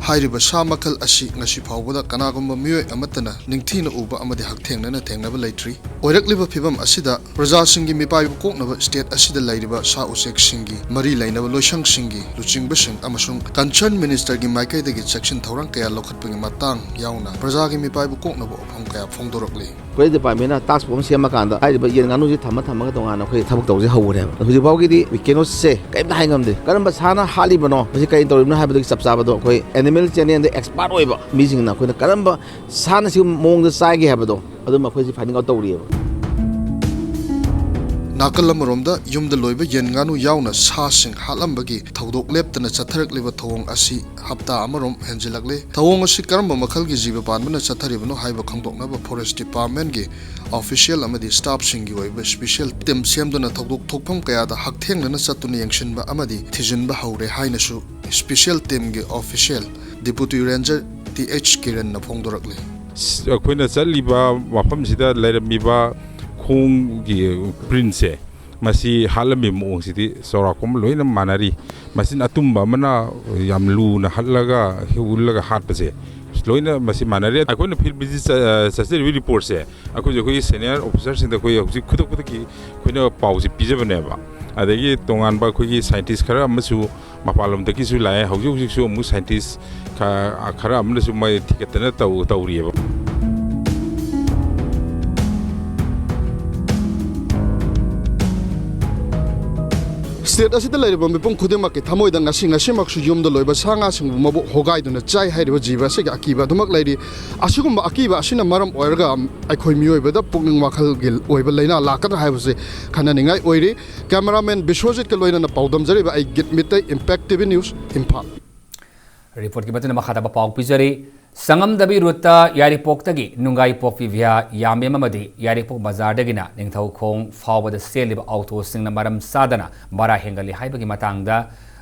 ꯍꯥꯏꯔꯤꯕ ꯁꯥ ꯃꯈꯜ ꯑꯁꯤ ꯉꯁꯤ ꯐꯥꯎꯕꯗ ꯀꯅꯥꯒꯨꯝꯕ ꯃꯤꯑꯣꯏ ꯑꯃꯠꯇꯅ ꯅꯤꯡꯊꯤꯅ ꯎꯕ ꯑꯃꯗꯤ ꯍꯛꯊꯦꯡꯅꯅ ꯊꯦꯡꯅꯕ ꯂꯩꯇ꯭ꯔꯤ꯫ ꯑꯣꯏꯔꯛꯂꯤꯕ ꯐꯤꯚꯝ ꯑꯁꯤꯗ ꯄ꯭ꯔꯖꯥꯁꯤꯡꯒꯤ ꯃꯤꯄꯥꯏꯕ ꯀꯣꯛꯅꯕ ꯁ꯭ꯇꯦꯠ ꯑꯁꯤꯗ ꯂꯩꯔꯤꯕ ꯁꯥ ꯎꯆꯦꯛꯁꯤꯡꯒꯤ ꯃꯔꯤ ꯂꯩꯅꯕ ꯂꯣꯏꯁꯪꯁꯤꯡꯒꯤ ꯂꯨꯆꯤꯡꯕꯁꯤꯡ ꯑꯃꯁꯨꯡ ꯀꯟꯁꯔꯟ ꯃꯤꯅꯤꯁꯇꯔꯒꯤ ꯃꯥꯏꯀꯩꯗꯒꯤ ꯆꯦꯛꯁꯤꯟ ꯊꯧꯔꯥꯡ ꯀꯌꯥ ꯂꯧꯈꯠꯄꯒꯤ ꯃꯇꯥꯡ ꯌꯥꯎꯅ ꯄ꯭ꯔꯖꯥꯒꯤ ꯃꯤꯄꯥꯏꯕ ꯀꯣꯛꯅꯕ ꯋꯥꯐꯝ ꯀꯌꯥ ꯐꯣꯡꯗꯣꯔꯛꯂꯤ꯫ ꯐꯣꯔꯦꯁ ꯗꯤꯄꯥꯔꯠꯃꯦꯟꯅ ꯇꯥꯛꯁ ꯐꯣꯔꯁ ꯑꯃ ꯁꯦꯝꯃꯀꯥꯟꯗ ꯍꯥꯏꯔꯤꯕ ꯌꯦꯟ ꯉꯥꯅꯨꯁꯤ ꯊꯝꯃ ꯊꯝꯃꯒ ꯇꯣꯉꯥꯟꯅ ꯑꯩꯈꯣꯏ ꯊꯕꯛ ꯇꯧꯕꯁꯦ ꯍꯧꯕꯅꯦꯕ꯫ ꯍꯧꯖꯤꯛ ꯐꯥꯎꯒꯤꯗꯤ ꯀꯩꯅꯣꯁꯦ ꯀꯔꯤꯝꯇ ꯍꯥꯏ ꯉꯝꯗꯦ, ꯀꯔꯝꯕ ꯁꯥꯅ ꯍꯥꯠꯂꯤꯕꯅꯣ, ꯃꯁꯤ ꯀꯔꯤ ꯇꯧꯔꯤꯕꯅꯣ ꯍꯥꯏꯕꯗꯨꯒꯤ ꯆꯞ ꯆꯥꯕꯗꯣ ꯑꯩꯈꯣꯏ ꯑꯦꯅꯤꯃꯦꯜ ꯆꯦꯅꯦꯜꯗ ꯑꯦꯛꯁꯄꯥꯔꯠ ꯑꯣꯏꯕ ꯃꯤꯁꯤꯡꯅ ꯑꯩꯈꯣꯏꯅ ꯀꯔꯝꯕ ꯁꯥꯅ ꯁꯤ ꯃꯑꯣꯡꯗ ꯆꯥꯏꯒꯦ ꯍꯥꯏꯕꯗꯣ ꯑꯗꯨꯝ ꯑꯩꯈꯣꯏꯁꯤ ꯐꯥꯏꯟꯗꯤꯡ ꯑꯥꯎꯠ ꯇꯧꯔꯤꯑꯕ꯫ ꯅꯥꯀꯜ ꯑꯃꯔꯣꯝꯗ ꯌꯨꯝꯗ ꯂꯣꯏꯕ ꯌꯦꯟ ꯉꯥꯅꯨ ꯌꯥꯎꯅ ꯁꯥꯁꯤꯡ ꯍꯥꯠꯂꯝꯕꯒꯤ ꯊꯧꯗꯣꯛ ꯂꯦꯞꯇꯅ ꯆꯠꯊꯔꯛꯂꯤꯕ ꯊꯧꯑꯣꯡ ꯑꯁꯤ ꯍꯞꯇꯥ ꯑꯃꯔꯣꯝ ꯍꯦꯟꯖꯤꯜꯂꯛꯂꯦ꯫ ꯊꯧꯑꯣꯡ ꯑꯁꯤ ꯀꯔꯝꯕ ꯃꯈꯜꯒꯤ ꯖꯤꯕ ꯄꯥꯟꯕꯅ ꯆꯠꯊꯔꯤꯕꯅꯣ ꯍꯥꯏꯕ ꯈꯪꯗꯣꯛꯅꯕ ꯐꯣꯔꯦꯁ ꯗꯤꯄꯥꯔꯠꯃꯦꯟꯒꯤ ꯑꯣꯐꯤꯁꯤꯌꯦꯜ ꯑꯃꯗꯤ ꯁ꯭ꯇꯥꯐꯁꯤꯡꯒꯤ ꯑꯣꯏꯕ ꯁ꯭ꯄꯤꯁꯤꯌꯦꯜ ꯇꯤꯝ ꯁꯦꯝꯗꯨꯅ ꯊꯧꯗꯣꯛ ꯊꯣꯛꯐꯝ ꯀꯌꯥꯗ ꯍꯛꯊꯦꯡꯅꯅ ꯆꯠꯇꯨꯅ ꯌꯦꯡꯁꯤꯟꯕ ꯑꯃꯗꯤ ꯊꯤꯖꯤꯟꯕ ꯍꯧꯔꯦ ꯍꯥꯏꯅꯁꯨ ꯁ꯭ꯄꯤꯁꯤꯌꯦꯜ ꯇꯤꯝꯒꯤ official deputy ranger T H ꯀꯤꯔꯟꯅ ꯐꯣꯡꯗꯣꯔꯛꯂꯤ꯫ ꯑꯩꯈꯣꯏꯅ ꯆꯠꯂꯤꯕ ꯃꯐꯝꯁꯤꯗ ꯂꯩꯔꯝꯃꯤꯕ ꯈꯣꯡꯒꯤ ꯄ꯭ꯔꯤꯟꯁꯦ ꯃꯁꯤ ꯍꯥꯠꯂꯝꯃꯤꯕ ꯃꯑꯣꯡꯁꯤꯗꯤ ꯆꯥꯎꯔꯥꯛꯄ ꯑꯃ ꯂꯣꯏꯅ ꯃꯥꯟꯅꯔꯤ꯫ ꯃꯆꯤꯟ ꯑꯇꯨꯝꯕ ꯑꯃꯅ ꯌꯥꯝ ꯂꯨꯅ ꯍꯠꯂꯒ, ꯎꯜꯂꯒ ꯍꯥꯠꯄꯁꯦ ꯂꯣꯏꯅ ꯃꯁꯤ ꯃꯥꯟꯅꯔꯤ꯫ ꯑꯩꯈꯣꯏꯅ field visit ꯆ-, ꯆꯠꯆꯔꯤꯕ reportꯁꯦ ꯑꯩꯈꯣꯏꯁꯨ ꯑꯩꯈꯣꯏꯒꯤ senior officerꯁꯤꯡꯗ ꯑꯩꯈꯣꯏ ꯍꯧꯖꯤꯛ ꯈꯨꯗꯛ ꯈꯨꯗꯛꯀꯤ ꯑꯩꯈꯣꯏꯅ ꯄꯥꯎꯁꯦ ꯄꯤꯖꯕꯅꯦꯕ꯫ ꯑꯗꯒꯤ ꯇꯣꯉꯥꯟꯕ ꯑꯩꯈꯣꯏꯒꯤ scientist ꯈꯔ ꯑꯃꯁꯨ ꯃꯄꯥꯟꯂꯣꯝꯗꯒꯤꯁꯨ ꯂꯥꯛꯑꯦ꯫ ꯍꯧꯖꯤꯛ ꯍꯧꯖꯤꯛꯁꯨ ꯑꯃꯨꯛ scientist ꯈ-, ꯈꯔ ꯑꯃꯅꯁꯨ ꯃꯣꯏ ꯊꯤꯒꯠꯇꯅ ꯇꯧ-, ꯇꯧꯔꯤꯑꯕ꯫ State ꯑꯁꯤꯗ ꯂꯩꯔꯤꯕ ꯃꯤꯄꯨꯝ ꯈꯨꯗꯤꯡꯃꯛꯀꯤ ꯊꯃꯣꯏꯗ ꯉꯁꯤ, ꯉꯁꯤꯃꯛꯁꯨ ꯌꯨꯝꯗ ꯂꯣꯏꯕ ꯁꯥ ꯉꯥꯁꯤꯡꯕꯨ ꯃꯕꯨꯛ ꯍꯣꯒꯥꯏꯗꯨꯅ ꯆꯥꯏ ꯍꯥꯏꯔꯤꯕ ꯖꯤꯕ ꯑꯁꯤꯒꯤ ꯑꯀꯤꯕ ꯑꯗꯨꯃꯛ ꯂꯩꯔꯤ꯫ ꯑꯁꯤꯒꯨꯝꯕ ꯑꯀꯤꯕ ꯑꯁꯤꯅ ꯃꯔꯝ ꯑꯣꯏꯔꯒ ꯑꯩꯈꯣꯏ ꯃꯤꯑꯣꯏꯕꯗ ꯄꯨꯛꯅꯤꯡ ꯋꯥꯈꯜꯒꯤ ꯑꯣꯏꯕ ꯂꯥꯏꯅꯥ ꯂꯥꯛꯀꯗ꯭ꯔꯥ ꯍꯥꯏꯕꯁꯤ ꯈꯟꯅꯅꯤꯡꯉꯥꯏ ꯑꯣꯏꯔꯤ꯫ Cameraman ꯕꯤꯁ꯭ꯋꯖꯤꯠꯀ ꯂꯣꯏꯅꯅ ꯄꯥꯎꯗꯝꯖꯔꯤꯕ ꯑꯩ ꯒꯤꯠ Meitei, Impact TV News, Imphal. Reportꯀꯤ ꯃꯇꯨꯡ ꯏꯟꯅ ꯃꯈꯥ ꯇꯥꯕ ꯄꯥꯎ ꯄꯤꯖꯔꯤ꯫ ꯁꯉꯝꯗꯕꯤ ꯔꯨꯠꯇ ꯌꯥꯏꯔꯤꯄꯣꯛꯇꯒꯤ ꯅꯨꯡꯒꯥꯏꯄꯣꯛꯄꯤ ꯚꯤꯌꯥ ꯌꯥꯝꯕꯦꯝ ꯑꯃꯗꯤ ꯌꯥꯏꯔꯤꯄꯣꯛ ꯕꯖꯥꯔꯗꯒꯤꯅ ꯅꯤꯡꯊꯧꯈꯣꯡ ꯐꯥꯎꯕꯗ ꯆꯦꯜꯂꯤꯕ ꯑꯣꯇꯣꯁꯤꯡꯅ ꯃꯔꯝ ꯆꯥꯗꯅ ꯚꯔꯥ ꯍꯦꯟꯒꯠꯂꯤ ꯍꯥꯏꯕꯒꯤ ꯃꯇꯥꯡꯗ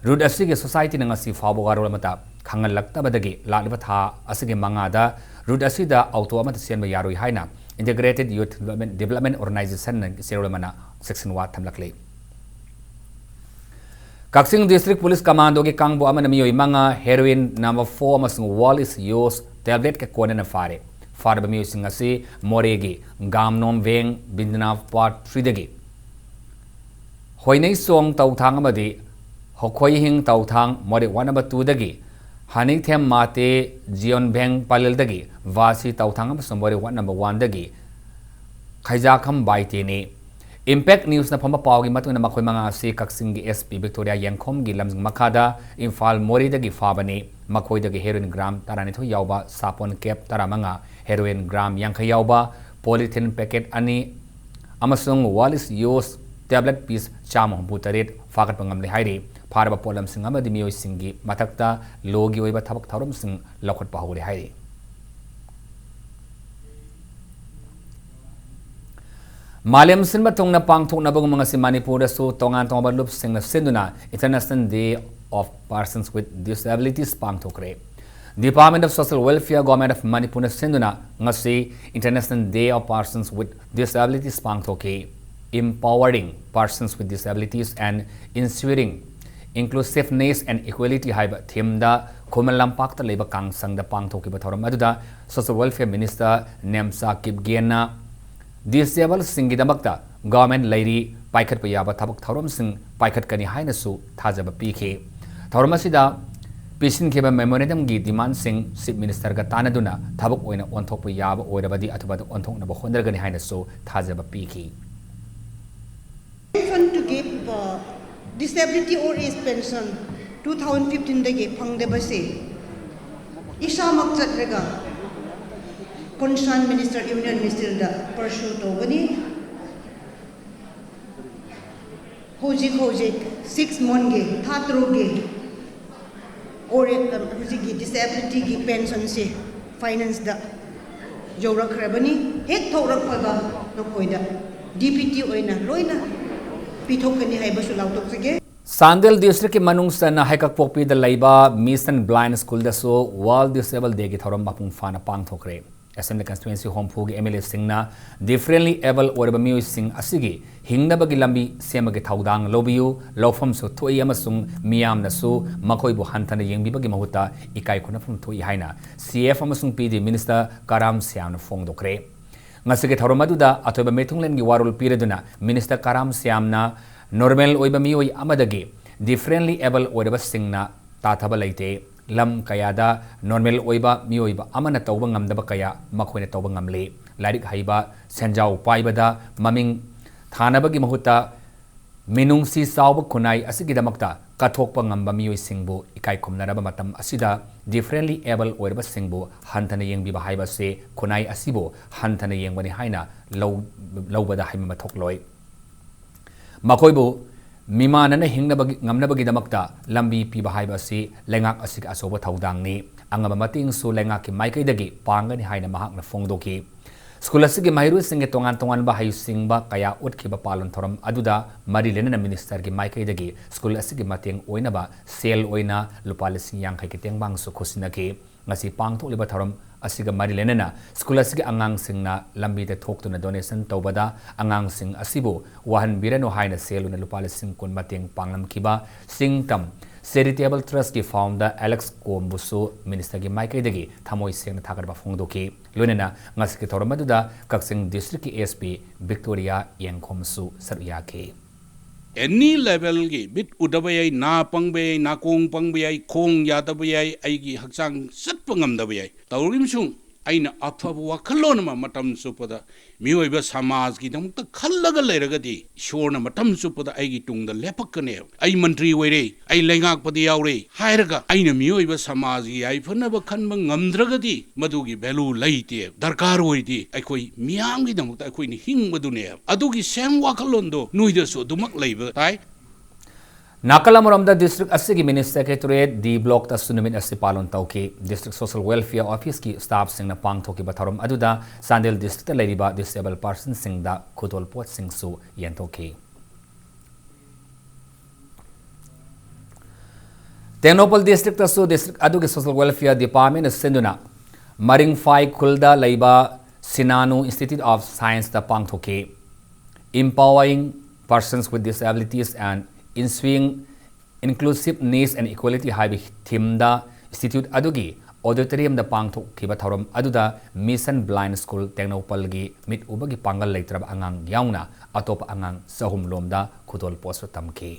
ꯔꯨꯠ ꯑꯁꯤꯒꯤ societyꯅ ꯉꯁꯤ ꯐꯥꯎꯕ ꯋꯥꯔꯣꯜ ꯑꯃꯠꯇ ꯈꯪꯍꯜꯂꯛꯇꯕꯗꯒꯤ ꯂꯥꯛꯂꯤꯕ ꯊꯥ ꯑꯁꯤꯒꯤ ꯃꯉꯥꯗ ꯔꯨꯠ ꯑꯁꯤꯗ ꯑꯣꯇꯣ ꯑꯃꯠꯇ ꯆꯦꯟꯕ ꯌꯥꯔꯣꯏ ꯍꯥꯏꯅ Integrated Youth Development, Development Organizationꯅ ꯆꯦꯔꯣꯜ ꯑꯃꯅ section ꯋꯥ ꯊꯝꯂꯛꯂꯤ꯫ ꯀꯛꯆꯤꯡ District Police Commandoꯒꯤ ꯀꯥꯡꯕꯨ ꯑꯃꯅ ꯃꯤꯑꯣꯏ ꯃꯉꯥ heroin number four ꯑꯃꯁꯨꯡ Wallis use tabletꯀ ꯀꯣꯟꯅꯅ ꯐꯥꯔꯦ꯫ ꯐꯥꯔꯕ ꯃꯤꯑꯣꯏꯁꯤꯡ ꯑꯁꯤ ꯃꯣꯔꯦꯒꯤ ꯒꯥꯝꯅꯣꯝ ꯚꯦꯡ ꯕꯤꯟꯗꯅꯥꯐ Part Threeꯗꯒꯤ ꯍꯣꯏꯅꯩꯁꯣꯡ ꯇꯧꯊꯥꯡ ꯑꯃꯗꯤ ꯍꯣꯈꯣꯏꯍꯤꯡ ꯇꯧꯊꯥꯡ ꯃꯣꯔꯦ Ward number twoꯗꯒꯤ ꯍꯅꯤꯊꯦꯝ ꯃꯥꯇꯦ ꯖꯤꯌꯣꯟ ꯚꯦꯡ ꯄꯂꯦꯜꯗꯒꯤ ꯚꯥꯁꯤ ꯇꯧꯊꯥꯡ ꯑꯃꯁꯨꯡ ꯃꯣꯔꯦ Ward number oneꯗꯒꯤ ꯈꯩꯖꯥꯈꯝ ꯕꯥꯏꯇꯦꯅꯤ꯫ Impact Newsꯅ ꯐꯪꯕ ꯄꯥꯎꯒꯤ ꯃꯇꯨꯡ ꯏꯟꯅ ꯃꯈꯣꯏ ꯃꯉꯥ ꯑꯁꯤ ꯀꯛꯆꯤꯡꯒꯤ SP ꯕꯤꯛꯇꯣꯔꯤꯌꯥ ꯌꯦꯡꯈꯣꯝꯒꯤ ꯂꯝꯖꯤꯡ ꯃꯈꯥꯗ ꯏꯝꯐꯥꯜ ꯃꯣꯔꯦꯗꯒꯤ ꯐꯥꯕꯅꯤ꯫ ꯃꯈꯣꯏꯗꯒꯤ heroin gram ꯇꯔꯥꯅꯤꯊꯣꯏ ꯌꯥꯎꯕ ꯁꯥꯄꯣꯟ cap ꯇꯔꯥꯃꯉꯥ, heroin gram ꯌꯥꯡꯈꯩ ꯌꯥꯎꯕ polythene packet ꯑꯅꯤ ꯑꯃꯁꯨꯡ Wallis use tablet piece ꯆꯥꯝꯃ ꯍꯨꯝꯐꯨ ꯇꯔꯦꯠ ꯐꯥꯒꯠꯄ ꯉꯝꯂꯦ ꯍꯥꯏꯔꯤ꯫ ꯐꯥꯔꯕ ꯄꯣꯠꯂꯝꯁꯤꯡ ꯑꯃꯗꯤ ꯃꯤꯑꯣꯏꯁꯤꯡꯒꯤ ꯃꯊꯛꯇ lawꯒꯤ ꯑꯣꯏꯕ ꯊꯕꯛ ꯊꯧꯔꯝꯁꯤꯡ ꯂꯧꯈꯠꯄ ꯍꯧꯔꯦ ꯍꯥꯏꯔꯤ꯫ ꯃꯥꯂꯦꯝ ꯁꯤꯟꯕ ꯊꯨꯡꯅ ꯄꯥꯡꯊꯣꯛꯅꯕꯒꯨꯝꯕ ꯉꯁꯤ ꯃꯅꯤꯄꯨꯔꯗꯁꯨ ꯇꯣꯉꯥꯟ ꯇꯣꯉꯥꯟꯕ ꯂꯨꯞꯁꯤꯡꯅ ꯁꯤꯟꯗꯨꯅ International Day of Persons with Disabilities ꯄꯥꯡꯊꯣꯛꯈ꯭ꯔꯦ꯫ Department of Social Welfare, Government of ꯃꯅꯤꯄꯨꯔꯅ ꯁꯤꯟꯗꯨꯅ ꯉꯁꯤ International Day of Persons with Disabilities ꯄꯥꯡꯊꯣꯛꯈꯤ꯫ Empowering Persons with Disabilities and Ensuring Inclusiveness and Equality ꯍꯥꯏꯕ themeꯗ ꯈꯨꯃꯟ ꯂꯝꯄꯥꯛꯇ ꯂꯩꯕ ꯀꯥꯡꯁꯪꯗ ꯄꯥꯡꯊꯣꯛꯈꯤꯕ ꯊꯧꯔꯝ ꯑꯗꯨꯗ Social Welfare Minister Nemcha ꯀꯤꯞꯒꯦꯟꯅ disabledꯁꯤꯡꯒꯤꯗꯃꯛꯇ government ꯂꯩꯔꯤ, ꯄꯥꯏꯈꯠꯄ ꯌꯥꯕ ꯊꯕꯛ ꯊꯧꯔꯝꯁꯤꯡ ꯄꯥꯏꯈꯠꯀꯅꯤ ꯍꯥꯏꯅꯁꯨ ꯊꯥꯖꯕ ꯄꯤꯈꯤ꯫ ꯊꯧꯔꯝ ꯑꯁꯤꯗ ꯄꯤꯁꯤꯟꯈꯤꯕ memorandumꯒꯤ demandꯁꯤꯡ Chief Ministerꯒ ꯇꯥꯟꯅꯗꯨꯅ ꯊꯕꯛ ꯑꯣꯏꯅ ꯑꯣꯟꯊꯣꯛꯄ ꯌꯥꯕ ꯑꯣꯏꯔꯕꯗꯤ ꯑꯊꯨꯕꯗ ꯑꯣꯟꯊꯣꯛꯅꯕ ꯍꯣꯠꯅꯔꯒꯅꯤ ꯍꯥꯏꯅꯁꯨ ꯊꯥꯖꯕ ꯄꯤꯈꯤ꯫ Pension to give uh, disability old age pension two thousand fifteen ꯗꯒꯤ ꯐꯪꯗꯕꯁꯦ ꯏꯁꯥꯃꯛ ꯆꯠꯂꯒ concerned minister, union ministerꯗ pursue ꯇꯧꯒꯅꯤ꯫ ꯍꯧꯖꯤꯛ ꯍꯧꯖꯤꯛ six monthꯒꯤ, ꯊꯥ ꯇꯔꯨꯛꯀꯤ ꯑꯣꯔꯦ-, ꯍꯧꯖꯤꯛꯀꯤ disabilityꯒꯤ pensionꯁꯦ financeꯗ ꯌꯧꯔꯛꯈ꯭ꯔꯕꯅꯤ꯫ ꯍꯦꯛ ꯊꯣꯛꯂꯛꯄꯒ ꯅꯈꯣꯏꯗ DBT ꯑꯣꯏꯅ ꯂꯣꯏꯅ ꯄꯤꯊꯣꯛꯀꯅꯤ ꯍꯥꯏꯕꯁꯨ ꯂꯥꯎꯊꯣꯛꯆꯒꯦ꯫ ꯆꯥꯟꯗꯦꯜ districtꯀꯤ ꯃꯅꯨꯡ ꯆꯟꯅ ꯍꯩꯀꯛꯄꯣꯛꯄꯤꯗ ꯂꯩꯕ Mission Blind Schoolꯗꯁꯨ World Disable Dayꯒꯤ ꯊꯧꯔꯝ ꯃꯄꯨꯡ ꯐꯥꯅ ꯄꯥꯡꯊꯣꯛꯈ꯭ꯔꯦ꯫ Assembly constituency ꯍꯨꯝꯐꯨꯒꯤ MLAꯁꯤꯡꯅ differently abled ꯑꯣꯏꯔꯕ ꯃꯤꯑꯣꯏꯁꯤꯡ ꯑꯁꯤꯒꯤ ꯍꯤꯡꯅꯕꯒꯤ ꯂꯝꯕꯤ ꯁꯦꯝꯕꯒꯤ ꯊꯧꯗꯥꯡ ꯂꯧꯕꯤꯌꯨ, ꯂꯧꯐꯝꯁꯨ ꯊꯣꯛꯏ ꯑꯃꯁꯨꯡ ꯃꯤꯌꯥꯝꯅꯁꯨ ꯃꯈꯣꯏꯕꯨ ꯍꯟꯊꯅ ꯌꯦꯡꯕꯤꯕꯒꯤ ꯃꯍꯨꯠꯇ ꯏꯀꯥꯏ ꯈꯨꯝꯅꯐꯝ ꯊꯣꯛꯏ ꯍꯥꯏꯅ CF ꯑꯃꯁꯨꯡ PD minister ꯀꯔꯥꯝ ꯁ꯭ꯌꯥꯝꯅ ꯐꯣꯡꯗꯣꯛꯈ꯭ꯔꯦ꯫ ꯉꯁꯤꯒꯤ ꯊꯧꯔꯝ ꯑꯗꯨꯗ ꯑꯊꯣꯏꯕ ꯃꯤꯊꯨꯡꯂꯦꯟꯒꯤ ꯋꯥꯔꯣꯜ ꯄꯤꯔꯗꯨꯅ minister ꯀꯔꯥꯝ ꯁ꯭ꯌꯥꯝꯅ normal ꯑꯣꯏꯕ ꯃꯤꯑꯣꯏ ꯑꯃꯗꯒꯤ differently abled ꯑꯣꯏꯔꯕꯁꯤꯡꯅ ꯇꯥꯊꯕ ꯂꯩꯇꯦ꯫ ꯂꯝ ꯀꯌꯥꯗ normal ꯑꯣꯏꯕ ꯃꯤꯑꯣꯏꯕ ꯑꯃꯅ ꯇꯧꯕ ꯉꯝꯗꯕ ꯀꯌꯥ ꯃꯈꯣꯏꯅ ꯇꯧꯕ ꯉꯝꯂꯤ꯫ ꯂꯥꯏꯔꯤꯛ ꯍꯩꯕ, ꯁꯦꯟꯖꯥꯎ ꯄꯥꯏꯕꯗ ꯃꯃꯤꯡ ꯊꯥꯅꯕꯒꯤ ꯃꯍꯨꯠꯇ ꯃꯤꯅꯨꯡꯁꯤ ꯆꯥꯎꯕ ꯈꯨꯟꯅꯥꯏ ꯑꯁꯤꯒꯤꯗꯃꯛꯇ ꯀꯠꯊꯣꯛꯄ ꯉꯝꯕ ꯃꯤꯑꯣꯏꯁꯤꯡꯕꯨ ꯏꯀꯥꯏ ꯈꯨꯝꯅꯔꯕ ꯃꯇꯝ ꯑꯁꯤꯗ differently abled ꯑꯣꯏꯔꯕꯁꯤꯡꯕꯨ ꯍꯟꯊꯅ ꯌꯦꯡꯕꯤꯕ ꯍꯥꯏꯕꯁꯤ ꯈꯨꯟꯅꯥꯏ ꯑꯁꯤꯕꯨ ꯍꯟꯊꯅ ꯌꯦꯡꯕꯅꯤ ꯍꯥꯏꯅ ꯂꯧ-, ꯂꯧꯕꯗ ꯍꯥꯏꯃꯟꯕ ꯊꯣꯛꯂꯣꯏ꯫ ꯃꯈꯣꯏꯕꯨ ꯃꯤꯃꯥꯟꯅꯅ ꯍꯤꯡꯅꯕꯒꯤ, ꯉꯝꯅꯕꯒꯤꯗꯃꯛꯇ ꯂꯝꯕꯤ ꯄꯤꯕ ꯍꯥꯏꯕ ꯑꯁꯤ ꯂꯩꯉꯥꯛ ꯑꯁꯤꯒꯤ ꯑꯆꯧꯕ ꯊꯧꯗꯥꯡꯅꯤ꯫ ꯑꯉꯝꯕ ꯃꯇꯦꯡꯁꯨ ꯂꯩꯉꯥꯛꯀꯤ ꯃꯥꯏꯀꯩꯗꯒꯤ ꯄꯥꯡꯒꯅꯤ ꯍꯥꯏꯅ ꯃꯍꯥꯛꯅ ꯐꯣꯡꯗꯣꯛꯈꯤ꯫ ꯁ꯭ꯀꯨꯜ ꯑꯁꯤꯒꯤ ꯃꯍꯩꯔꯣꯏꯁꯤꯡꯒꯤ ꯇꯣꯉꯥꯟ ꯇꯣꯉꯥꯟꯕ ꯍꯩꯁꯤꯡꯕ ꯀꯌꯥ ꯎꯠꯈꯤꯕ ꯄꯥꯂꯟ ꯊꯧꯔꯝ ꯑꯗꯨꯗ ꯃꯔꯤ ꯂꯩꯅꯅ ministerꯒꯤ ꯃꯥꯏꯀꯩꯗꯒꯤ ꯁ꯭ꯀꯨꯜ ꯑꯁꯤꯒꯤ ꯃꯇꯦꯡ ꯑꯣꯏꯅꯕ ꯁꯦꯜ ꯑꯣꯏꯅ ꯂꯨꯄꯥ ꯂꯤꯁꯤꯡ ꯌꯥꯡꯈꯩꯒꯤ ꯇꯦꯡꯕꯥꯡꯁꯨ ꯈꯨꯠꯁꯤꯟꯅꯈꯤ꯫ ꯉꯁꯤ ꯄꯥꯡꯊꯣꯛꯂꯤꯕ ꯊꯧꯔꯝ ꯑꯁꯤꯒ ꯃꯔꯤ ꯂꯩꯅꯅ ꯁ꯭ꯀꯨꯜ ꯑꯁꯤꯒꯤ ꯑꯉꯥꯡꯁꯤꯡꯅ ꯂꯝꯕꯤꯗ ꯊꯣꯛꯇꯨꯅ ꯗꯣꯅꯦꯁꯟ ꯇꯧꯕꯗ ꯑꯉꯥꯡꯁꯤꯡ ꯑꯁꯤꯕꯨ ꯋꯥꯍꯟꯕꯤꯔꯅꯨ ꯍꯥꯏꯅ ꯁꯦꯜ ꯑꯣꯏꯅ ꯂꯨꯄꯥ ꯂꯤꯁꯤꯡ ꯀꯨꯟ ꯃꯇꯦꯡ ꯄꯥꯡꯂꯝꯈꯤꯕ ꯁꯤꯡꯇꯝ ꯆꯦꯔꯤꯇꯦꯕꯜ ꯇ꯭ꯔꯁꯀꯤ ꯐꯥꯎꯟꯗꯔ ꯑꯦꯂꯦꯛꯁ ꯀꯣꯝꯕꯨꯁꯨ ꯃꯤꯅꯤꯁꯇꯔꯒꯤ ꯃꯥꯏꯀꯩꯗꯒꯤ ꯊꯃꯣꯏ ꯁꯦꯡꯅ ꯊꯥꯒꯠꯄ ꯐꯣꯡꯗꯣꯛꯈꯤ꯫ ꯂꯣꯏꯅꯅ ꯉꯁꯤꯒꯤ ꯊꯧꯔꯝ ꯑꯗꯨꯗ ꯀꯛꯆꯤꯡ ꯗꯤꯁꯇ꯭ꯔꯤꯛꯀꯤ ꯑꯦꯁ ꯄꯤ ꯚꯤꯛꯇꯣꯔꯤꯌꯥ ꯌꯦꯡꯈꯣꯝꯁꯨ ꯁꯔꯨꯛ ꯌꯥꯈꯤ꯫ ꯑꯦꯅꯤ ꯂꯦꯚꯦꯜꯒꯤ ꯃꯤꯠ ꯎꯗꯕ ꯌꯥꯏ, ꯅꯥ ꯄꯪꯕ ꯌꯥꯏ, ꯅꯥꯀꯣꯡ ꯄꯪꯕ ꯌꯥꯏ, ꯈꯣꯡ ꯌꯥꯗꯕ ꯌꯥꯏ, ꯑꯩꯒꯤ ꯍꯛꯆꯥꯡ ꯆꯠꯄ ꯉꯝꯗꯕ ꯌꯥꯏ꯫ ꯇꯧꯔꯤꯕꯁꯨ ꯑꯩꯅ ꯑꯐꯕ ꯋꯥꯈꯜꯂꯣꯟ ꯑꯃ ꯃꯇꯝ ꯆꯨꯞꯄꯗ ꯃꯤꯑꯣꯏꯕ ꯁꯃꯥꯖꯒꯤꯗꯃꯛꯇ ꯈꯜꯂꯒ ꯂꯩꯔꯒꯗꯤ ꯏꯁꯣꯔꯅ ꯃꯇꯝ ꯆꯨꯞꯄꯗ ꯑꯩꯒꯤ ꯇꯨꯡꯗ ꯂꯦꯞꯄꯛꯀꯅꯦꯕ꯫ ꯑꯩ ꯃꯟꯇ꯭ꯔꯤ ꯑꯣꯏꯔꯦ, ꯑꯩ ꯂꯩꯉꯥꯛꯄꯗ ꯌꯥꯎꯔꯦ ꯍꯥꯏꯔꯒ ꯑꯩꯅ ꯃꯤꯑꯣꯏꯕ ꯁꯃꯥꯖꯒꯤ ꯌꯥꯏꯐꯅꯕ ꯈꯟꯕ ꯉꯝꯗ꯭ꯔꯒꯗꯤ ꯃꯗꯨꯒꯤ ꯚꯦꯂꯨ ꯂꯩꯇꯦ꯫ ꯗꯔꯀꯥꯔ ꯑꯣꯏꯗꯦ꯫ ꯑꯩꯈꯣꯏ ꯃꯤꯌꯥꯝꯒꯤꯗꯃꯛꯇ ꯑꯩꯈꯣꯏꯅ ꯍꯤꯡꯕꯗꯨꯅꯦꯕ꯫ ꯑꯗꯨꯒꯤ ꯁꯦꯝ ꯋꯥꯈꯜꯂꯣꯟꯗꯣ ꯅꯣꯏꯗꯁꯨ ꯑꯗꯨꯃꯛ ꯂꯩꯕ ꯇꯥꯏ꯫ ꯅꯥꯀꯜ ꯑꯃꯔꯣꯝꯗ ꯗꯤꯁꯇ꯭ꯔꯤꯛ ꯑꯁꯤꯒꯤ ꯃꯤꯅꯤ ꯁꯦꯀ꯭ꯔꯦꯇꯔꯤꯌꯦꯠ ꯗꯤ ꯕ꯭ꯂꯣꯛꯇꯁꯨ ꯅꯨꯃꯤꯠ ꯑꯁꯤ ꯄꯥꯂꯟ ꯇꯧꯈꯤ꯫ ꯗꯤꯁꯇ꯭ꯔꯤꯛ ꯁꯣꯁꯦꯜ ꯋꯦꯜꯐꯤꯌꯔ ꯑꯣꯐꯤꯁꯀꯤ ꯁ꯭ꯇꯥꯐꯁꯤꯡꯅ ꯄꯥꯡꯊꯣꯛꯈꯤꯕ ꯊꯧꯔꯝ ꯑꯗꯨꯗ ꯆꯥꯟꯗꯦꯜ ꯗꯤꯁꯇ꯭ꯔꯤꯛꯇ ꯂꯩꯔꯤꯕ ꯗꯤꯁꯦꯕꯜ ꯄꯥꯔꯁꯟꯁꯤꯡꯗ ꯈꯨꯗꯣꯜꯄꯣꯠꯁꯤꯡꯁꯨ ꯌꯦꯟꯊꯣꯛꯈꯤ꯫ ꯇꯦꯡꯅꯧꯄꯜ ꯗꯤꯁꯇ꯭ꯔꯤꯛꯇꯁꯨ ꯗꯤꯁꯇ꯭ꯔꯤꯛ ꯑꯗꯨꯒꯤ ꯁꯣꯁꯦꯜ ꯋꯦꯜꯐꯤꯌꯔ ꯗꯤꯄꯥꯔꯠꯃꯦꯟꯅ ꯁꯤꯟꯗꯨꯅ ꯃꯔꯤꯡꯐꯥꯏ ꯈꯨꯜꯗ ꯂꯩꯕ ꯁꯤꯅꯥꯅꯨ ꯏꯟꯁꯇꯤꯇ꯭ꯌꯨꯠ ꯑꯣꯐ ꯁꯥꯏꯟꯁꯇ ꯄꯥꯡꯊꯣꯛꯈꯤ꯫ Empowering Persons with Disabilities and Ensuring Inclusiveness and Equality ꯍꯥꯏꯕ ꯊꯤꯝꯗ ꯏꯟꯁꯇꯤꯇ꯭ꯌꯨꯠ ꯑꯗꯨꯒꯤ ꯑꯣꯗꯤꯇꯣꯔꯤꯌꯝꯗ ꯄꯥꯡꯊꯣꯛꯈꯤꯕ ꯊꯧꯔꯝ ꯑꯗꯨꯗ ꯃꯤꯁꯟ ꯕ꯭ꯂꯥꯏꯟ ꯁ꯭ꯀꯨꯜ ꯇꯦꯡꯅꯧꯄꯜꯒꯤ ꯃꯤꯠ ꯎꯕꯒꯤ ꯄꯥꯡꯒꯜ ꯂꯩꯇ꯭ꯔꯕ ꯑꯉꯥꯡ ꯌꯥꯎꯅ ꯑꯇꯣꯞꯄ ꯑꯉꯥꯡ ꯆꯍꯨꯝ ꯂꯣꯝꯗ ꯈꯨꯗꯣꯜꯄꯣꯠꯁꯨ ꯇꯝꯈꯤ꯫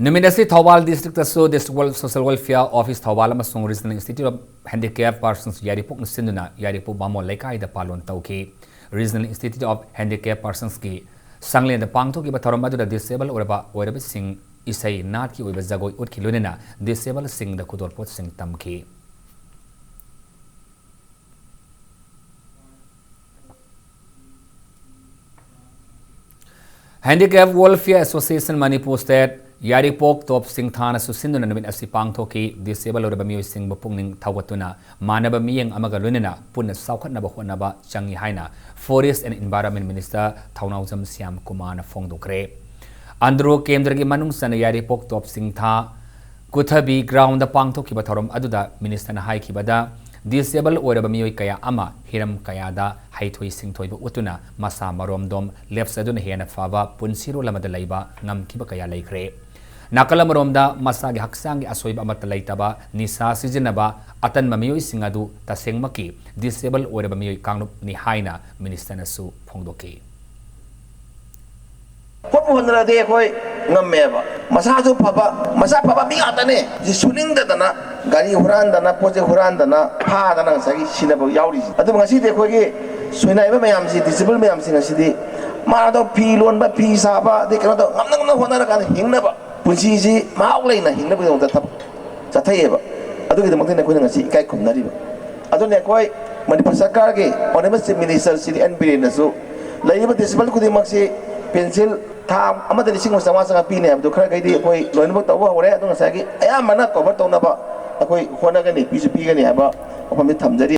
ꯅꯨꯃꯤꯠ ꯑꯁꯤ ꯊꯧꯕꯥꯜ ꯗꯤꯁꯇ꯭ꯔꯤꯛꯇꯁꯨ district social welfare office Thoubal ꯑꯃꯁꯨꯡ regional institute of handicapped persons ꯌꯥꯏꯔꯤꯄꯣꯛꯅ ꯁꯤꯟꯗꯨꯅ ꯌꯥꯏꯔꯤꯄꯣꯛ ꯕꯥꯃꯣꯟ ꯂꯩꯀꯥꯏꯗ ꯄꯥꯂꯣꯟ ꯇꯧꯈꯤ꯫ ꯔꯤꯖꯅꯦꯜ ꯏꯟꯁꯇꯤꯇ꯭ꯌꯨꯠ ꯑꯣꯐ ꯍꯦꯟꯗꯤꯀꯦꯞ ꯄꯥꯔꯁꯟꯁꯀꯤ ꯁꯪꯂꯦꯟꯗ ꯄꯥꯡꯊꯣꯛꯈꯤꯕ ꯊꯧꯔꯝ ꯑꯗꯨꯗ ꯗꯤꯁꯦꯕꯜ ꯑꯣꯏꯔꯕ ꯑꯣꯏꯔꯕꯁꯤꯡ ꯏꯁꯩ ꯅꯥꯠꯀꯤ ꯑꯣꯏꯕ ꯖꯒꯣꯏ ꯎꯠꯈꯤ, ꯂꯣꯏꯅꯅ ꯗꯤꯁꯦꯕꯜꯁꯤꯡꯗ ꯈꯨꯗꯣꯜꯄꯣꯠꯁꯤꯡ ꯇꯝꯈꯤ꯫ Handicap Welfare Association Manipur State ꯌꯥꯏꯔꯤꯄꯣꯛ ꯇꯣꯞ ꯁꯤꯡꯊꯥꯅꯁꯨ ꯁꯤꯟꯗꯨꯅ ꯅꯨꯃꯤꯠ ꯑꯁꯤ ꯄꯥꯡꯊꯣꯛꯈꯤ꯫ ꯗꯤꯁꯦꯕꯜ ꯑꯣꯏꯔꯕ ꯃꯤꯑꯣꯏꯁꯤꯡꯕꯨ ꯄꯨꯛꯅꯤꯡ ꯊꯧꯒꯠꯇꯨꯅ ꯃꯥꯟꯅꯕ ꯃꯤꯠꯌꯦꯡ ꯑꯃꯒ ꯂꯣꯏꯅꯅ ꯄꯨꯟꯅ ꯆꯥꯎꯈꯠꯅꯕ ꯍꯣꯠꯅꯕ ꯆꯪꯏ ꯍꯥꯏꯅ Forest and Environment Minister ꯊꯧꯅꯥꯎꯖꯝ ꯁ꯭ꯌꯥꯝ ꯀꯨꯃꯥꯔꯅ ꯐꯣꯡꯗꯣꯛꯈ꯭ꯔꯦ꯫ ꯑꯟꯗ꯭ꯔꯣ ꯀꯦꯟꯗ꯭ꯔꯒꯤ ꯃꯅꯨꯡ ꯆꯟꯅ ꯌꯥꯏꯔꯤꯄꯣꯛ ꯇꯣꯞ ꯆꯤꯡꯊꯥ ꯀꯨꯊꯕꯤ ꯒ꯭ꯔꯥꯎꯟꯗ ꯄꯥꯡꯊꯣꯛꯈꯤꯕ ꯊꯧꯔꯝ ꯑꯗꯨꯗ ꯃꯤꯅꯤꯁꯇꯔꯅ ꯍꯥꯏꯈꯤꯕꯗ, ꯗꯤꯁꯑꯦꯕꯜ ꯑꯣꯏꯔꯕ ꯃꯤꯑꯣꯏ ꯀꯌꯥ ꯑꯃ ꯍꯤꯔꯝ ꯀꯌꯥꯗ ꯍꯩꯊꯣꯏ ꯁꯤꯡꯊꯣꯏꯕ ꯎꯠꯇꯨꯅ ꯃꯁꯥ ꯃꯔꯣꯝꯗꯣꯝ ꯂꯦꯞꯆꯗꯨꯅ ꯍꯦꯟꯅ ꯐꯕ ꯄꯨꯟꯁꯤꯔꯣꯜ ꯑꯃꯗ ꯂꯩꯕ ꯉꯝꯈꯤꯕ ꯀꯌꯥ ꯂꯩꯈ꯭ꯔꯦ꯫ ꯅꯥꯀꯜ ꯑꯃꯔꯣꯝꯗ ꯃꯁꯥꯒꯤ ꯍꯛꯆꯥꯡꯒꯤ ꯑꯁꯣꯏꯕ ꯑꯃꯠꯇ ꯂꯩꯇꯕ, ꯅꯤꯁꯥ ꯁꯤꯖꯤꯟꯅꯕ ꯑꯇꯟꯕ ꯃꯤꯑꯣꯏꯁꯤꯡ ꯑꯗꯨ ꯇꯁꯦꯡꯃꯛꯀꯤ ꯗꯤꯁꯑꯦꯕꯜ ꯑꯣꯏꯔꯕ ꯃꯤꯑꯣꯏ ꯀꯥꯡꯂꯨꯞꯅꯤ ꯍꯥꯏꯅ ꯃꯤꯅꯤꯁꯇꯔꯅꯁꯨ ꯐꯣꯡꯗꯣꯛꯈꯤ꯫ ꯍꯣꯠꯄꯨ ꯍꯣꯠꯅꯔꯗꯤ ꯑꯩꯈꯣꯏ ꯉꯝꯃꯦꯕ꯫ ꯃꯁꯥꯁꯨ ꯐꯕ, ꯃꯁꯥ ꯐꯕ ꯃꯤ ꯉꯥꯛꯇꯅꯦ꯫ ꯁꯤ ꯁꯨꯅꯤꯡꯗꯗꯅ ꯒꯥꯔꯤ ꯍꯨꯔꯥꯟꯗꯅ, ꯄꯣꯠ ꯆꯩ ꯍꯨꯔꯥꯟꯗꯅ, ꯐꯥꯗꯅ ꯉꯁꯥꯏꯒꯤ ꯁꯤꯅꯕ ꯌꯥꯎꯔꯤꯁꯦ꯫ ꯑꯗꯨꯕꯨ ꯉꯁꯤꯗꯤ ꯑꯩꯈꯣꯏꯒꯤ ꯁꯣꯏꯅꯥꯏꯕ ꯃꯌꯥꯝꯁꯤ, ꯗꯤꯁꯑꯦꯕꯜ ꯃꯌꯥꯝꯁꯤ ꯉꯁꯤꯗꯤ ꯃꯥꯗꯣ ꯐꯤ ꯂꯣꯟꯕ, ꯐꯤ ꯁꯥꯕ, ꯑꯗꯩ ꯀꯩꯅꯣ ꯇꯧ, ꯉꯝꯅ ꯉꯝꯅ ꯍꯣꯠꯅꯔꯀꯥꯟꯗ ꯍꯤꯡꯅꯕ, ꯄꯨꯟꯁꯤꯁꯤ ꯃꯍꯥꯎ ꯂꯩꯅ ꯍꯤꯡꯅꯕꯒꯤꯗꯃꯛꯇ ꯊꯕꯛ ꯆꯠꯊꯩꯌꯦꯕ꯫ ꯑꯗꯨꯒꯤꯗꯃꯛꯇꯅꯤ ꯑꯩꯈꯣꯏꯅ ꯉꯁꯤ ꯏꯀꯥꯏ ꯈꯨꯝꯅꯔꯤꯕ꯫ ꯑꯗꯨꯅ ꯑꯩꯈꯣꯏ ꯃꯅꯤꯄꯨꯔ ꯁꯔꯀꯥꯔꯒꯤ Honourable Chief Minister Shri N ꯕꯤꯔꯦꯟꯅꯁꯨ ꯂꯩꯔꯤꯕ ꯗꯤꯁꯑꯦꯕꯜ ꯈꯨꯗꯤꯡꯃꯛꯁꯤ ꯄꯦꯟꯁꯤꯜ ꯊꯥ ꯑꯃꯗ ꯂꯤꯁꯤꯡ ꯑꯃ ꯆꯥꯝꯃꯉꯥ ꯆꯥꯝꯃꯉꯥ ꯄꯤꯅꯤ ꯍꯥꯏꯕꯗꯨ ꯈꯔ ꯈꯩꯗꯤ ꯑꯩꯈꯣꯏ ꯂꯣꯏꯅꯃꯛ ꯇꯧꯕ ꯍꯧꯔꯦ꯫ ꯑꯗꯨ ꯉꯁꯥꯏꯒꯤ ꯑꯌꯥꯝꯕꯅ ꯀꯣꯚꯔ ꯇꯧꯅꯕ ꯑꯩꯈꯣꯏ ꯍꯣꯠꯅꯒꯅꯤ, ꯄꯤꯁꯨ ꯄꯤꯒꯅꯤ ꯍꯥꯏꯕ ꯋꯥꯐꯝꯗꯤ ꯊꯝꯖꯔꯤ꯫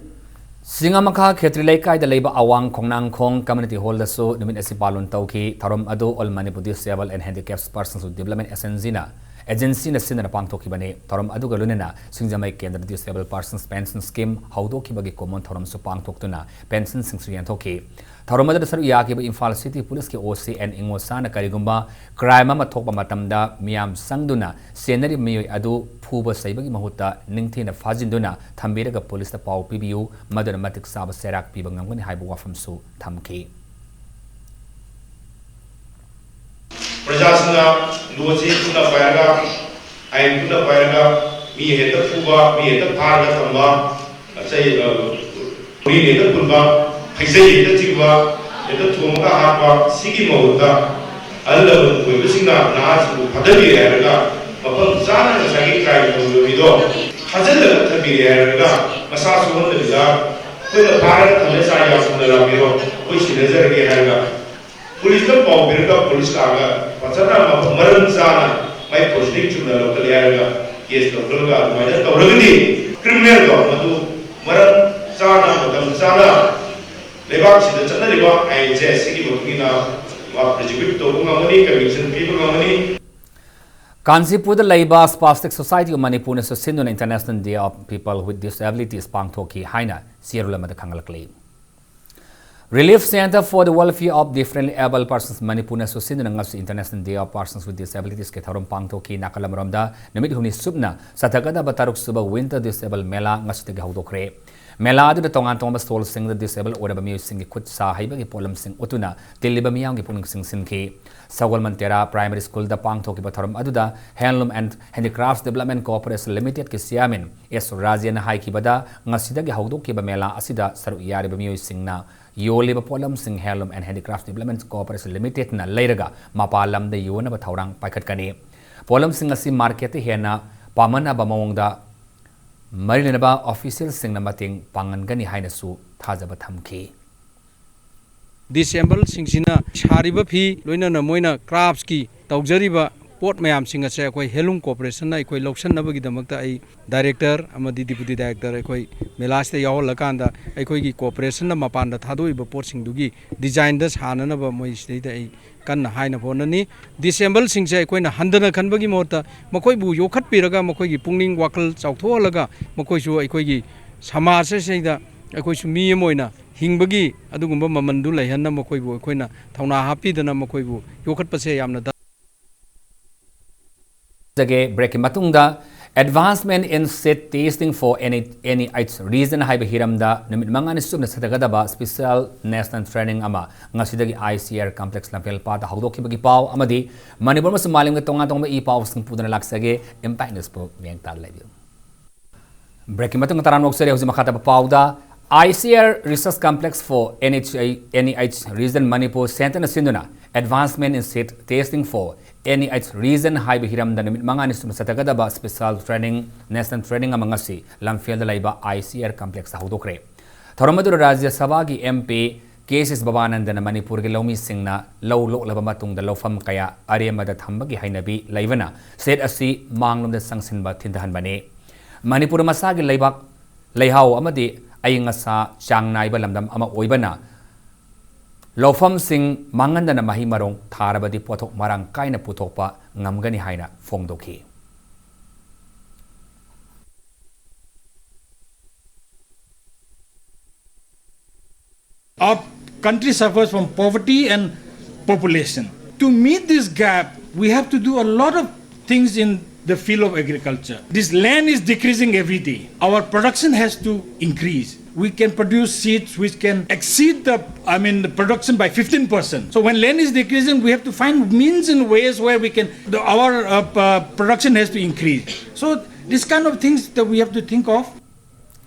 ꯆꯤꯡꯉꯥꯃꯈꯥ ꯈꯦꯇ꯭ꯔꯤ ꯂꯩꯀꯥꯏꯗ ꯂꯩꯕ ꯑꯋꯥꯡ ꯈꯣꯡꯅꯥꯡꯈꯣꯡ ꯀꯝꯃ꯭ꯌꯨꯅꯤꯇꯤ ꯍꯣꯜꯗꯁꯨ ꯅꯨꯃꯤꯠ ꯑꯁꯤ ꯄꯥꯂꯣꯟ ꯇꯧꯈꯤ꯫ ꯊꯧꯔꯝ ꯑꯗꯨ All Manipur Disabled and Handicapped Persons Development Agencyꯅ, ꯑꯦꯖꯦꯟꯁꯤꯅ ꯁꯤꯟꯗꯨꯅ ꯄꯥꯡꯊꯣꯛꯈꯤꯕꯅꯤ꯫ ꯊꯧꯔꯝ ꯑꯗꯨꯒ ꯂꯣꯏꯅꯅ ꯁꯤꯡꯖꯃꯩ ꯀꯦꯟꯗ꯭ꯔ Disabled Persons Pension Scheme ꯍꯧꯗꯣꯛꯈꯤꯕꯒꯤ ꯀꯨꯝꯑꯣꯟ ꯊꯧꯔꯝꯁꯨ ꯄꯥꯡꯊꯣꯛꯇꯨꯅ ꯄꯦꯟꯁꯟꯁꯤꯡꯁꯨ ꯌꯦꯟꯊꯣꯛꯈꯤ꯫ ꯊꯧꯔꯝ ꯑꯗꯨꯗ ꯁꯔꯨꯛ ꯌꯥꯈꯤꯕ ꯏꯝꯐꯥꯜ ꯁꯤꯇꯤ ꯄꯨꯂꯤꯁꯀꯤ ꯑꯣ ꯁꯤ ꯑꯦꯟ ꯏꯉꯣꯁꯥꯅ ꯀꯔꯤꯒꯨꯝꯕ ꯀ꯭ꯔꯥꯏꯝ ꯑꯃ ꯊꯣꯛꯄ ꯃꯇꯝꯗ ꯃꯤꯌꯥꯝ ꯆꯪꯗꯨꯅ ꯆꯦꯟꯅꯔꯤꯕ ꯃꯤꯑꯣꯏ ꯑꯗꯨ ꯐꯨꯕ ꯆꯩꯕꯒꯤ ꯃꯍꯨꯠꯇ ꯅꯤꯡꯊꯤꯅ ꯐꯥꯖꯤꯟꯗꯨꯅ ꯊꯝꯕꯤꯔꯒ ꯄꯨꯂꯤꯁꯇ ꯄꯥꯎ ꯄꯤꯕꯤꯌꯨ, ꯃꯗꯨꯅ ꯃꯇꯤꯛ ꯆꯥꯕ ꯆꯩꯔꯥꯛ ꯄꯤꯕ ꯉꯝꯒꯅꯤ ꯍꯥꯏꯕ ꯋꯥꯐꯝꯁꯨ ꯊꯝꯈꯤ꯫ ꯄ꯭ꯔꯖꯥꯁꯤꯡꯅ ꯂꯣꯁꯤ ꯈꯨꯠꯅ ꯄꯥꯏꯔꯒ, ꯑꯥꯏꯟ ꯈꯨꯠꯅ ꯄꯥꯏꯔꯒ ꯃꯤ ꯍꯦꯛꯇ ꯐꯨꯕ, ꯃꯤ ꯍꯦꯛꯇ ꯐꯥꯔꯒ ꯊꯝꯕ, ꯆꯩ, ꯑ, ꯎꯔꯤ ꯍꯦꯛꯇ ꯄꯨꯟꯕ, ꯐꯩꯖꯩ ꯍꯦꯛꯇ ꯆꯤꯡꯕ, ꯍꯦꯛꯇ ꯊꯣꯝꯃꯒ ꯍꯥꯠꯄ, ꯁꯤꯒꯤ ꯃꯍꯨꯠꯇ ꯑꯍꯜ ꯂꯃꯟ ꯑꯣꯏꯕꯁꯤꯡꯅ ꯅꯍꯥꯁꯤꯡꯕꯨ ꯐꯥꯊꯕꯤꯔꯦ ꯍꯥꯏꯔꯒ ꯃꯐꯝ ꯆꯥꯅ ꯉꯁꯥꯏꯒꯤ ꯀ꯭ꯔꯥꯏꯝ ꯇꯧꯔꯤꯕ ꯃꯤꯗꯣ ꯐꯥꯖꯤꯜꯂꯒ ꯊꯝꯕꯤꯔꯦ ꯍꯥꯏꯔꯒ ꯃꯁꯥ ꯁꯣꯛꯍꯟꯗꯕꯤꯗ ꯑꯩꯈꯣꯏꯅ ꯐꯥꯔꯒ ꯊꯝꯃꯦ, ꯆꯥ ꯌꯥꯝ ꯊꯨꯅ ꯂꯥꯛꯄꯤꯔꯣ, ꯑꯩꯈꯣꯏ ꯁꯤꯟꯅꯖꯔꯒꯦ ꯍꯥꯏꯔꯒ ꯄꯨꯂꯤꯁꯇ ꯄꯥꯎ ꯄꯤꯔꯒ ꯄꯨꯂꯤꯁ ꯂꯥꯛꯑꯒ ꯐꯖꯅ ꯃꯐꯝ ꯃꯔꯝ ꯆꯥꯅ ꯃꯥꯏ ꯄ꯭ꯔꯣꯁꯤꯗꯤꯡ ꯆꯨꯝꯅ ꯂꯧꯈꯠꯂꯦ ꯍꯥꯏꯔꯒ ꯀꯦꯁ ꯂꯧꯈꯠꯂꯒ ꯑꯗꯨꯃꯥꯏꯅ ꯇꯧꯔꯒꯗꯤ ꯀ꯭ꯔꯤꯃꯤꯅꯦꯜꯗꯣ ꯃꯗꯨ ꯃꯔꯝ ꯆꯥꯅ ꯃꯇꯝ ꯆꯥꯅ ꯂꯩꯕꯥꯛꯁꯤꯗ ꯆꯠꯅꯔꯤꯕ ꯑꯥꯏꯟꯁꯦ ꯁꯤꯒꯤ ꯃꯇꯨꯡ ꯏꯟꯅ ꯑꯦꯛꯖꯤꯀ꯭ꯌꯨꯠ ꯇꯧꯕ ꯉꯝꯒꯅꯤ, ꯀꯟꯚꯤꯛꯁꯟ ꯄꯤꯕ ꯉꯝꯒꯅꯤ꯫ ꯀꯥꯟꯆꯤꯄꯨꯔꯗ ꯂꯩꯕ Spastic Society of ꯃꯅꯤꯄꯨꯔꯅꯁꯨ ꯁꯤꯟꯗꯨꯅ International Day of People with Disabilities ꯄꯥꯡꯊꯣꯛꯈꯤ ꯍꯥꯏꯅ ꯆꯦꯔꯣꯜ ꯑꯃꯗ ꯈꯪꯍꯜꯂꯛꯂꯤ꯫ Relief Centre for the Welfare of Differently Abled Persons ꯃꯅꯤꯄꯨꯔꯅꯁꯨ ꯁꯤꯟꯗꯨꯅ ꯉꯁꯤ International Day of Persons with Disabilitiesꯀꯤ ꯊꯧꯔꯝ ꯄꯥꯡꯊꯣꯛꯈꯤ꯫ ꯅꯥꯀꯜ ꯑꯃꯔꯣꯝꯗ ꯅꯨꯃꯤꯠ ꯍꯨꯝꯅꯤ ꯁꯨꯞꯅ ꯆꯠꯊꯒꯗꯕ ꯇꯔꯨꯛ ꯁꯨꯕ Winter Disable ꯃꯦꯂꯥ ꯉꯁꯤꯗꯒꯤ ꯍꯧꯗꯣꯛꯈ꯭ꯔꯦ꯫ ꯃꯦꯂꯥ ꯑꯗꯨꯗ ꯇꯣꯉꯥꯟ ꯇꯣꯉꯥꯟꯕ ꯁ꯭ꯇꯣꯜꯁꯤꯡꯗ ꯗꯤꯁꯦꯕꯜ ꯑꯣꯏꯔꯕ ꯃꯤꯑꯣꯏꯁꯤꯡꯒꯤ ꯈꯨꯠ ꯁꯥ ꯍꯩꯕꯒꯤ ꯄꯣꯠꯂꯝꯁꯤꯡ ꯎꯠꯇꯨꯅ ꯇꯤꯜꯂꯤꯕ ꯃꯤꯌꯥꯝꯒꯤ ꯄꯨꯛꯅꯤꯡ ꯆꯤꯡꯁꯤꯟꯈꯤ꯫ ꯁꯒꯣꯜꯕꯟ ꯇꯦꯔꯥ Primary Schoolꯗ ꯄꯥꯡꯊꯣꯛꯈꯤꯕ ꯊꯧꯔꯝ ꯑꯗꯨꯗ Handloom and Handicrafts Development Corporation Limitedꯀꯤ chairman ꯑꯦꯁ ꯔꯥꯖꯦꯟꯅ ꯍꯥꯏꯈꯤꯕꯗ, ꯉꯁꯤꯗꯒꯤ ꯍꯧꯗꯣꯛꯈꯤꯕ ꯃꯦꯂꯥ ꯑꯁꯤꯗ ꯁꯔꯨꯛ ꯌꯥꯔꯤꯕ ꯃꯤꯑꯣꯏꯁꯤꯡꯅ ꯌꯣꯜꯂꯤꯕ ꯄꯣꯠꯂꯝꯁꯤꯡ Handloom and Handicrafts Development Corporation Limitedꯅ ꯂꯩꯔꯒ ꯃꯄꯥꯟ ꯂꯝꯗ ꯌꯣꯟꯅꯕ ꯊꯧꯔꯥꯡ ꯄꯥꯏꯈꯠꯀꯅꯤ꯫ ꯄꯣꯠꯂꯝꯁꯤꯡ ꯑꯁꯤ ꯃꯥꯔꯀꯦꯠꯇ ꯍꯦꯟꯅ ꯄꯥꯝꯅꯅꯕ ꯃꯑꯣꯡꯗ ꯃꯔꯤ ꯂꯩꯅꯕ ꯑꯣꯐꯤꯁꯤꯌꯦꯜꯁꯤꯡꯅ ꯃꯇꯦꯡ ꯄꯥꯡꯍꯟꯒꯅꯤ ꯍꯥꯏꯅꯁꯨ ꯊꯥꯖꯕ ꯊꯝꯈꯤ꯫ ꯗꯤꯁꯦꯕꯜꯁꯤꯡꯁꯤꯅ ꯁꯥꯔꯤꯕ ꯐꯤ, ꯂꯣꯏꯅꯅ ꯃꯣꯏꯅ ꯀ꯭ꯔꯥꯐꯁꯀꯤ ꯇꯧꯖꯔꯤꯕ ꯄꯣꯠ ꯃꯌꯥꯝꯁꯤꯡ ꯑꯁꯦ ꯑꯩꯈꯣꯏ ꯍꯦꯟꯂꯨꯝ ꯀꯣꯔꯄꯣꯔꯦꯁꯟꯅ ꯑꯩꯈꯣꯏ ꯂꯧꯁꯤꯟꯅꯕꯒꯤꯗꯃꯛꯇ ꯑꯩ ꯗꯥꯏꯔꯦꯛꯇꯔ ꯑꯃꯗꯤ ꯗꯤꯄꯨꯇꯤ ꯗꯥꯏꯔꯦꯛꯇꯔ ꯑꯩꯈꯣꯏ ꯃꯦꯂꯥꯁꯤꯗ ꯌꯥꯎꯍꯜꯂꯀꯥꯟꯗ ꯑꯩꯈꯣꯏꯒꯤ ꯀꯣꯔꯄꯣꯔꯦꯁꯟꯅ ꯃꯄꯥꯟꯗ ꯊꯥꯗꯣꯛꯏꯕ ꯄꯣꯠꯁꯤꯡꯗꯨꯒꯤ ꯗꯤꯖꯥꯏꯟꯗ ꯁꯥꯅꯅꯕ ꯃꯣꯏ ꯁꯤꯗꯩꯗ ꯑꯩ ꯀꯟꯅ ꯍꯥꯏꯅꯕ ꯍꯣꯠꯅꯅꯤ꯫ ꯗꯤꯁꯦꯕꯜꯁꯤꯡꯁꯦ ꯑꯩꯈꯣꯏꯅ ꯍꯟꯊꯅ ꯈꯟꯕꯒꯤ ꯃꯍꯨꯠꯇ ꯃꯈꯣꯏꯕꯨ ꯌꯣꯛꯈꯠꯄꯤꯔꯒ ꯃꯈꯣꯏꯒꯤ ꯄꯨꯛꯅꯤꯡ ꯋꯥꯈꯜ ꯆꯥꯎꯊꯣꯛꯍꯜꯂꯒ ꯃꯈꯣꯏꯁꯨ ꯑꯩꯈꯣꯏꯒꯤ ꯁꯃꯥꯖ ꯑꯁꯤꯗ ꯑꯩꯈꯣꯏꯁꯨ ꯃꯤ ꯑꯃ ꯑꯣꯏꯅ ꯍꯤꯡꯕꯒꯤ ꯑꯗꯨꯒꯨꯝꯕ ꯃꯃꯟꯗꯨ ꯂꯩꯍꯟꯅꯕ ꯃꯈꯣꯏꯕꯨ ꯑꯩꯈꯣꯏꯅ ꯊꯧꯅꯥ ꯍꯥꯞꯄꯤꯗꯅ ꯃꯈꯣꯏꯕꯨ ꯌꯣꯛꯈꯠꯄꯁꯦ ꯌꯥꯝꯅ ꯗꯔꯀꯥꯔ꯫ ꯖꯒꯦ꯫ ꯕ꯭ꯔꯦꯛꯀꯤ ꯃꯇꯨꯡꯗ Advancement in Seed Testing for NEH Region ꯍꯥꯏꯕ ꯍꯤꯔꯝꯗ ꯅꯨꯃꯤꯠ ꯃꯉꯥꯅꯤ ꯆꯨꯞꯅ ꯆꯠꯊꯒꯗꯕ special national training ꯑꯃ ꯉꯁꯤꯗꯒꯤ ICAR complex ꯂꯝꯐꯦꯜ ꯄꯥꯠꯇ ꯍꯧꯗꯣꯛꯈꯤꯕꯒꯤ ꯄꯥꯎ ꯑꯃꯗꯤ ꯃꯅꯤꯄꯨꯔ ꯑꯃꯁꯨꯡ ꯃꯥꯂꯦꯝꯒꯤ ꯇꯣꯉꯥꯟ ꯇꯣꯉꯥꯟꯕ ꯏ ꯄꯥꯎꯁꯤꯡ ꯄꯨꯗꯨꯅ ꯂꯥꯛꯆꯒꯦ꯫ Impact Newsꯄꯨ ꯃꯤꯠꯌꯦꯡ ꯇꯥꯔ ꯂꯩꯕꯤꯌꯨ꯫ ꯕ꯭ꯔꯦꯛꯀꯤ ꯃꯇꯨꯡꯗ ꯇꯔꯥꯝꯅ ꯑꯣꯛꯆꯔꯤ꯫ ꯍꯧꯖꯤꯛ ꯃꯈꯥ ꯇꯥꯕ ꯄꯥꯎꯗ ICAR Research Complex for NEH Region Manipur ꯁꯦꯟꯇꯔꯅ ꯁꯤꯟꯗꯨꯅ Advancement in Seed Testing for NEH Region ꯍꯥꯏꯕ ꯍꯤꯔꯝꯗ ꯅꯨꯃꯤꯠ ꯃꯉꯥꯅꯤ ꯆꯨꯞꯅ ꯆꯠꯊꯒꯗꯕ special training, national training ꯑꯃ ꯉꯁꯤ ꯂꯝꯐꯦꯜꯗ ꯂꯩꯕ ICAR complex ꯍꯧꯗꯣꯛꯈ꯭ꯔꯦ꯫ ꯊꯧꯔꯝ ꯑꯗꯨꯗ ꯔꯥꯖ꯭ꯌ ꯁꯚꯥꯒꯤ MP ꯀꯦ ꯁꯤꯁ ꯕꯕꯥꯅꯟꯗꯅ ꯃꯅꯤꯄꯨꯔꯒꯤ ꯂꯧꯃꯤꯁꯤꯡꯅ ꯂꯧ ꯂꯣꯛꯂꯕ ꯃꯇꯨꯡꯗ ꯂꯧꯐꯝ ꯀꯌꯥ ꯑꯔꯦꯝꯕꯗ ꯊꯝꯕꯒꯤ ꯍꯩꯅꯕꯤ ꯂꯩꯕꯅ seed ꯑꯁꯤ ꯃꯥꯡꯂꯣꯝꯗ ꯆꯪꯁꯤꯟꯕ ꯊꯤꯟꯊꯍꯟꯕꯅꯤ꯫ ꯃꯅꯤꯄꯨꯔ ꯃꯁꯥꯒꯤ ꯂꯩꯕꯥꯛ ꯂꯩꯍꯥꯎ ꯑꯃꯗꯤ ꯑꯏꯪ ꯑꯁꯥ ꯆꯥꯡ ꯅꯥꯏꯕ ꯂꯝꯗꯝ ꯑꯃ ꯑꯣꯏꯕꯅ ꯂꯧꯐꯝꯁꯤꯡ ꯃꯥꯡꯍꯟꯗꯅ ꯃꯍꯩ ꯃꯔꯣꯡ ꯊꯥꯔꯕꯗꯤ ꯄꯣꯠꯊꯣꯛ ꯃꯔꯥꯡ ꯀꯥꯏꯅ ꯄꯨꯊꯣꯛꯄ ꯉꯝꯒꯅꯤ ꯍꯥꯏꯅ ꯐꯣꯡꯗꯣꯛꯈꯤ꯫ Our country suffers from poverty and population. To meet this gap, we have to do a lot of things in the field of agriculture. This land is decreasing every day. Our production has to increase. We can produce seeds which can exceed the, I mean, the production by fifteen percent. So when land is decreasing, we have to find means and ways where we can, the, our uh, uh, production has to increase. So this kind of things that we have to think of.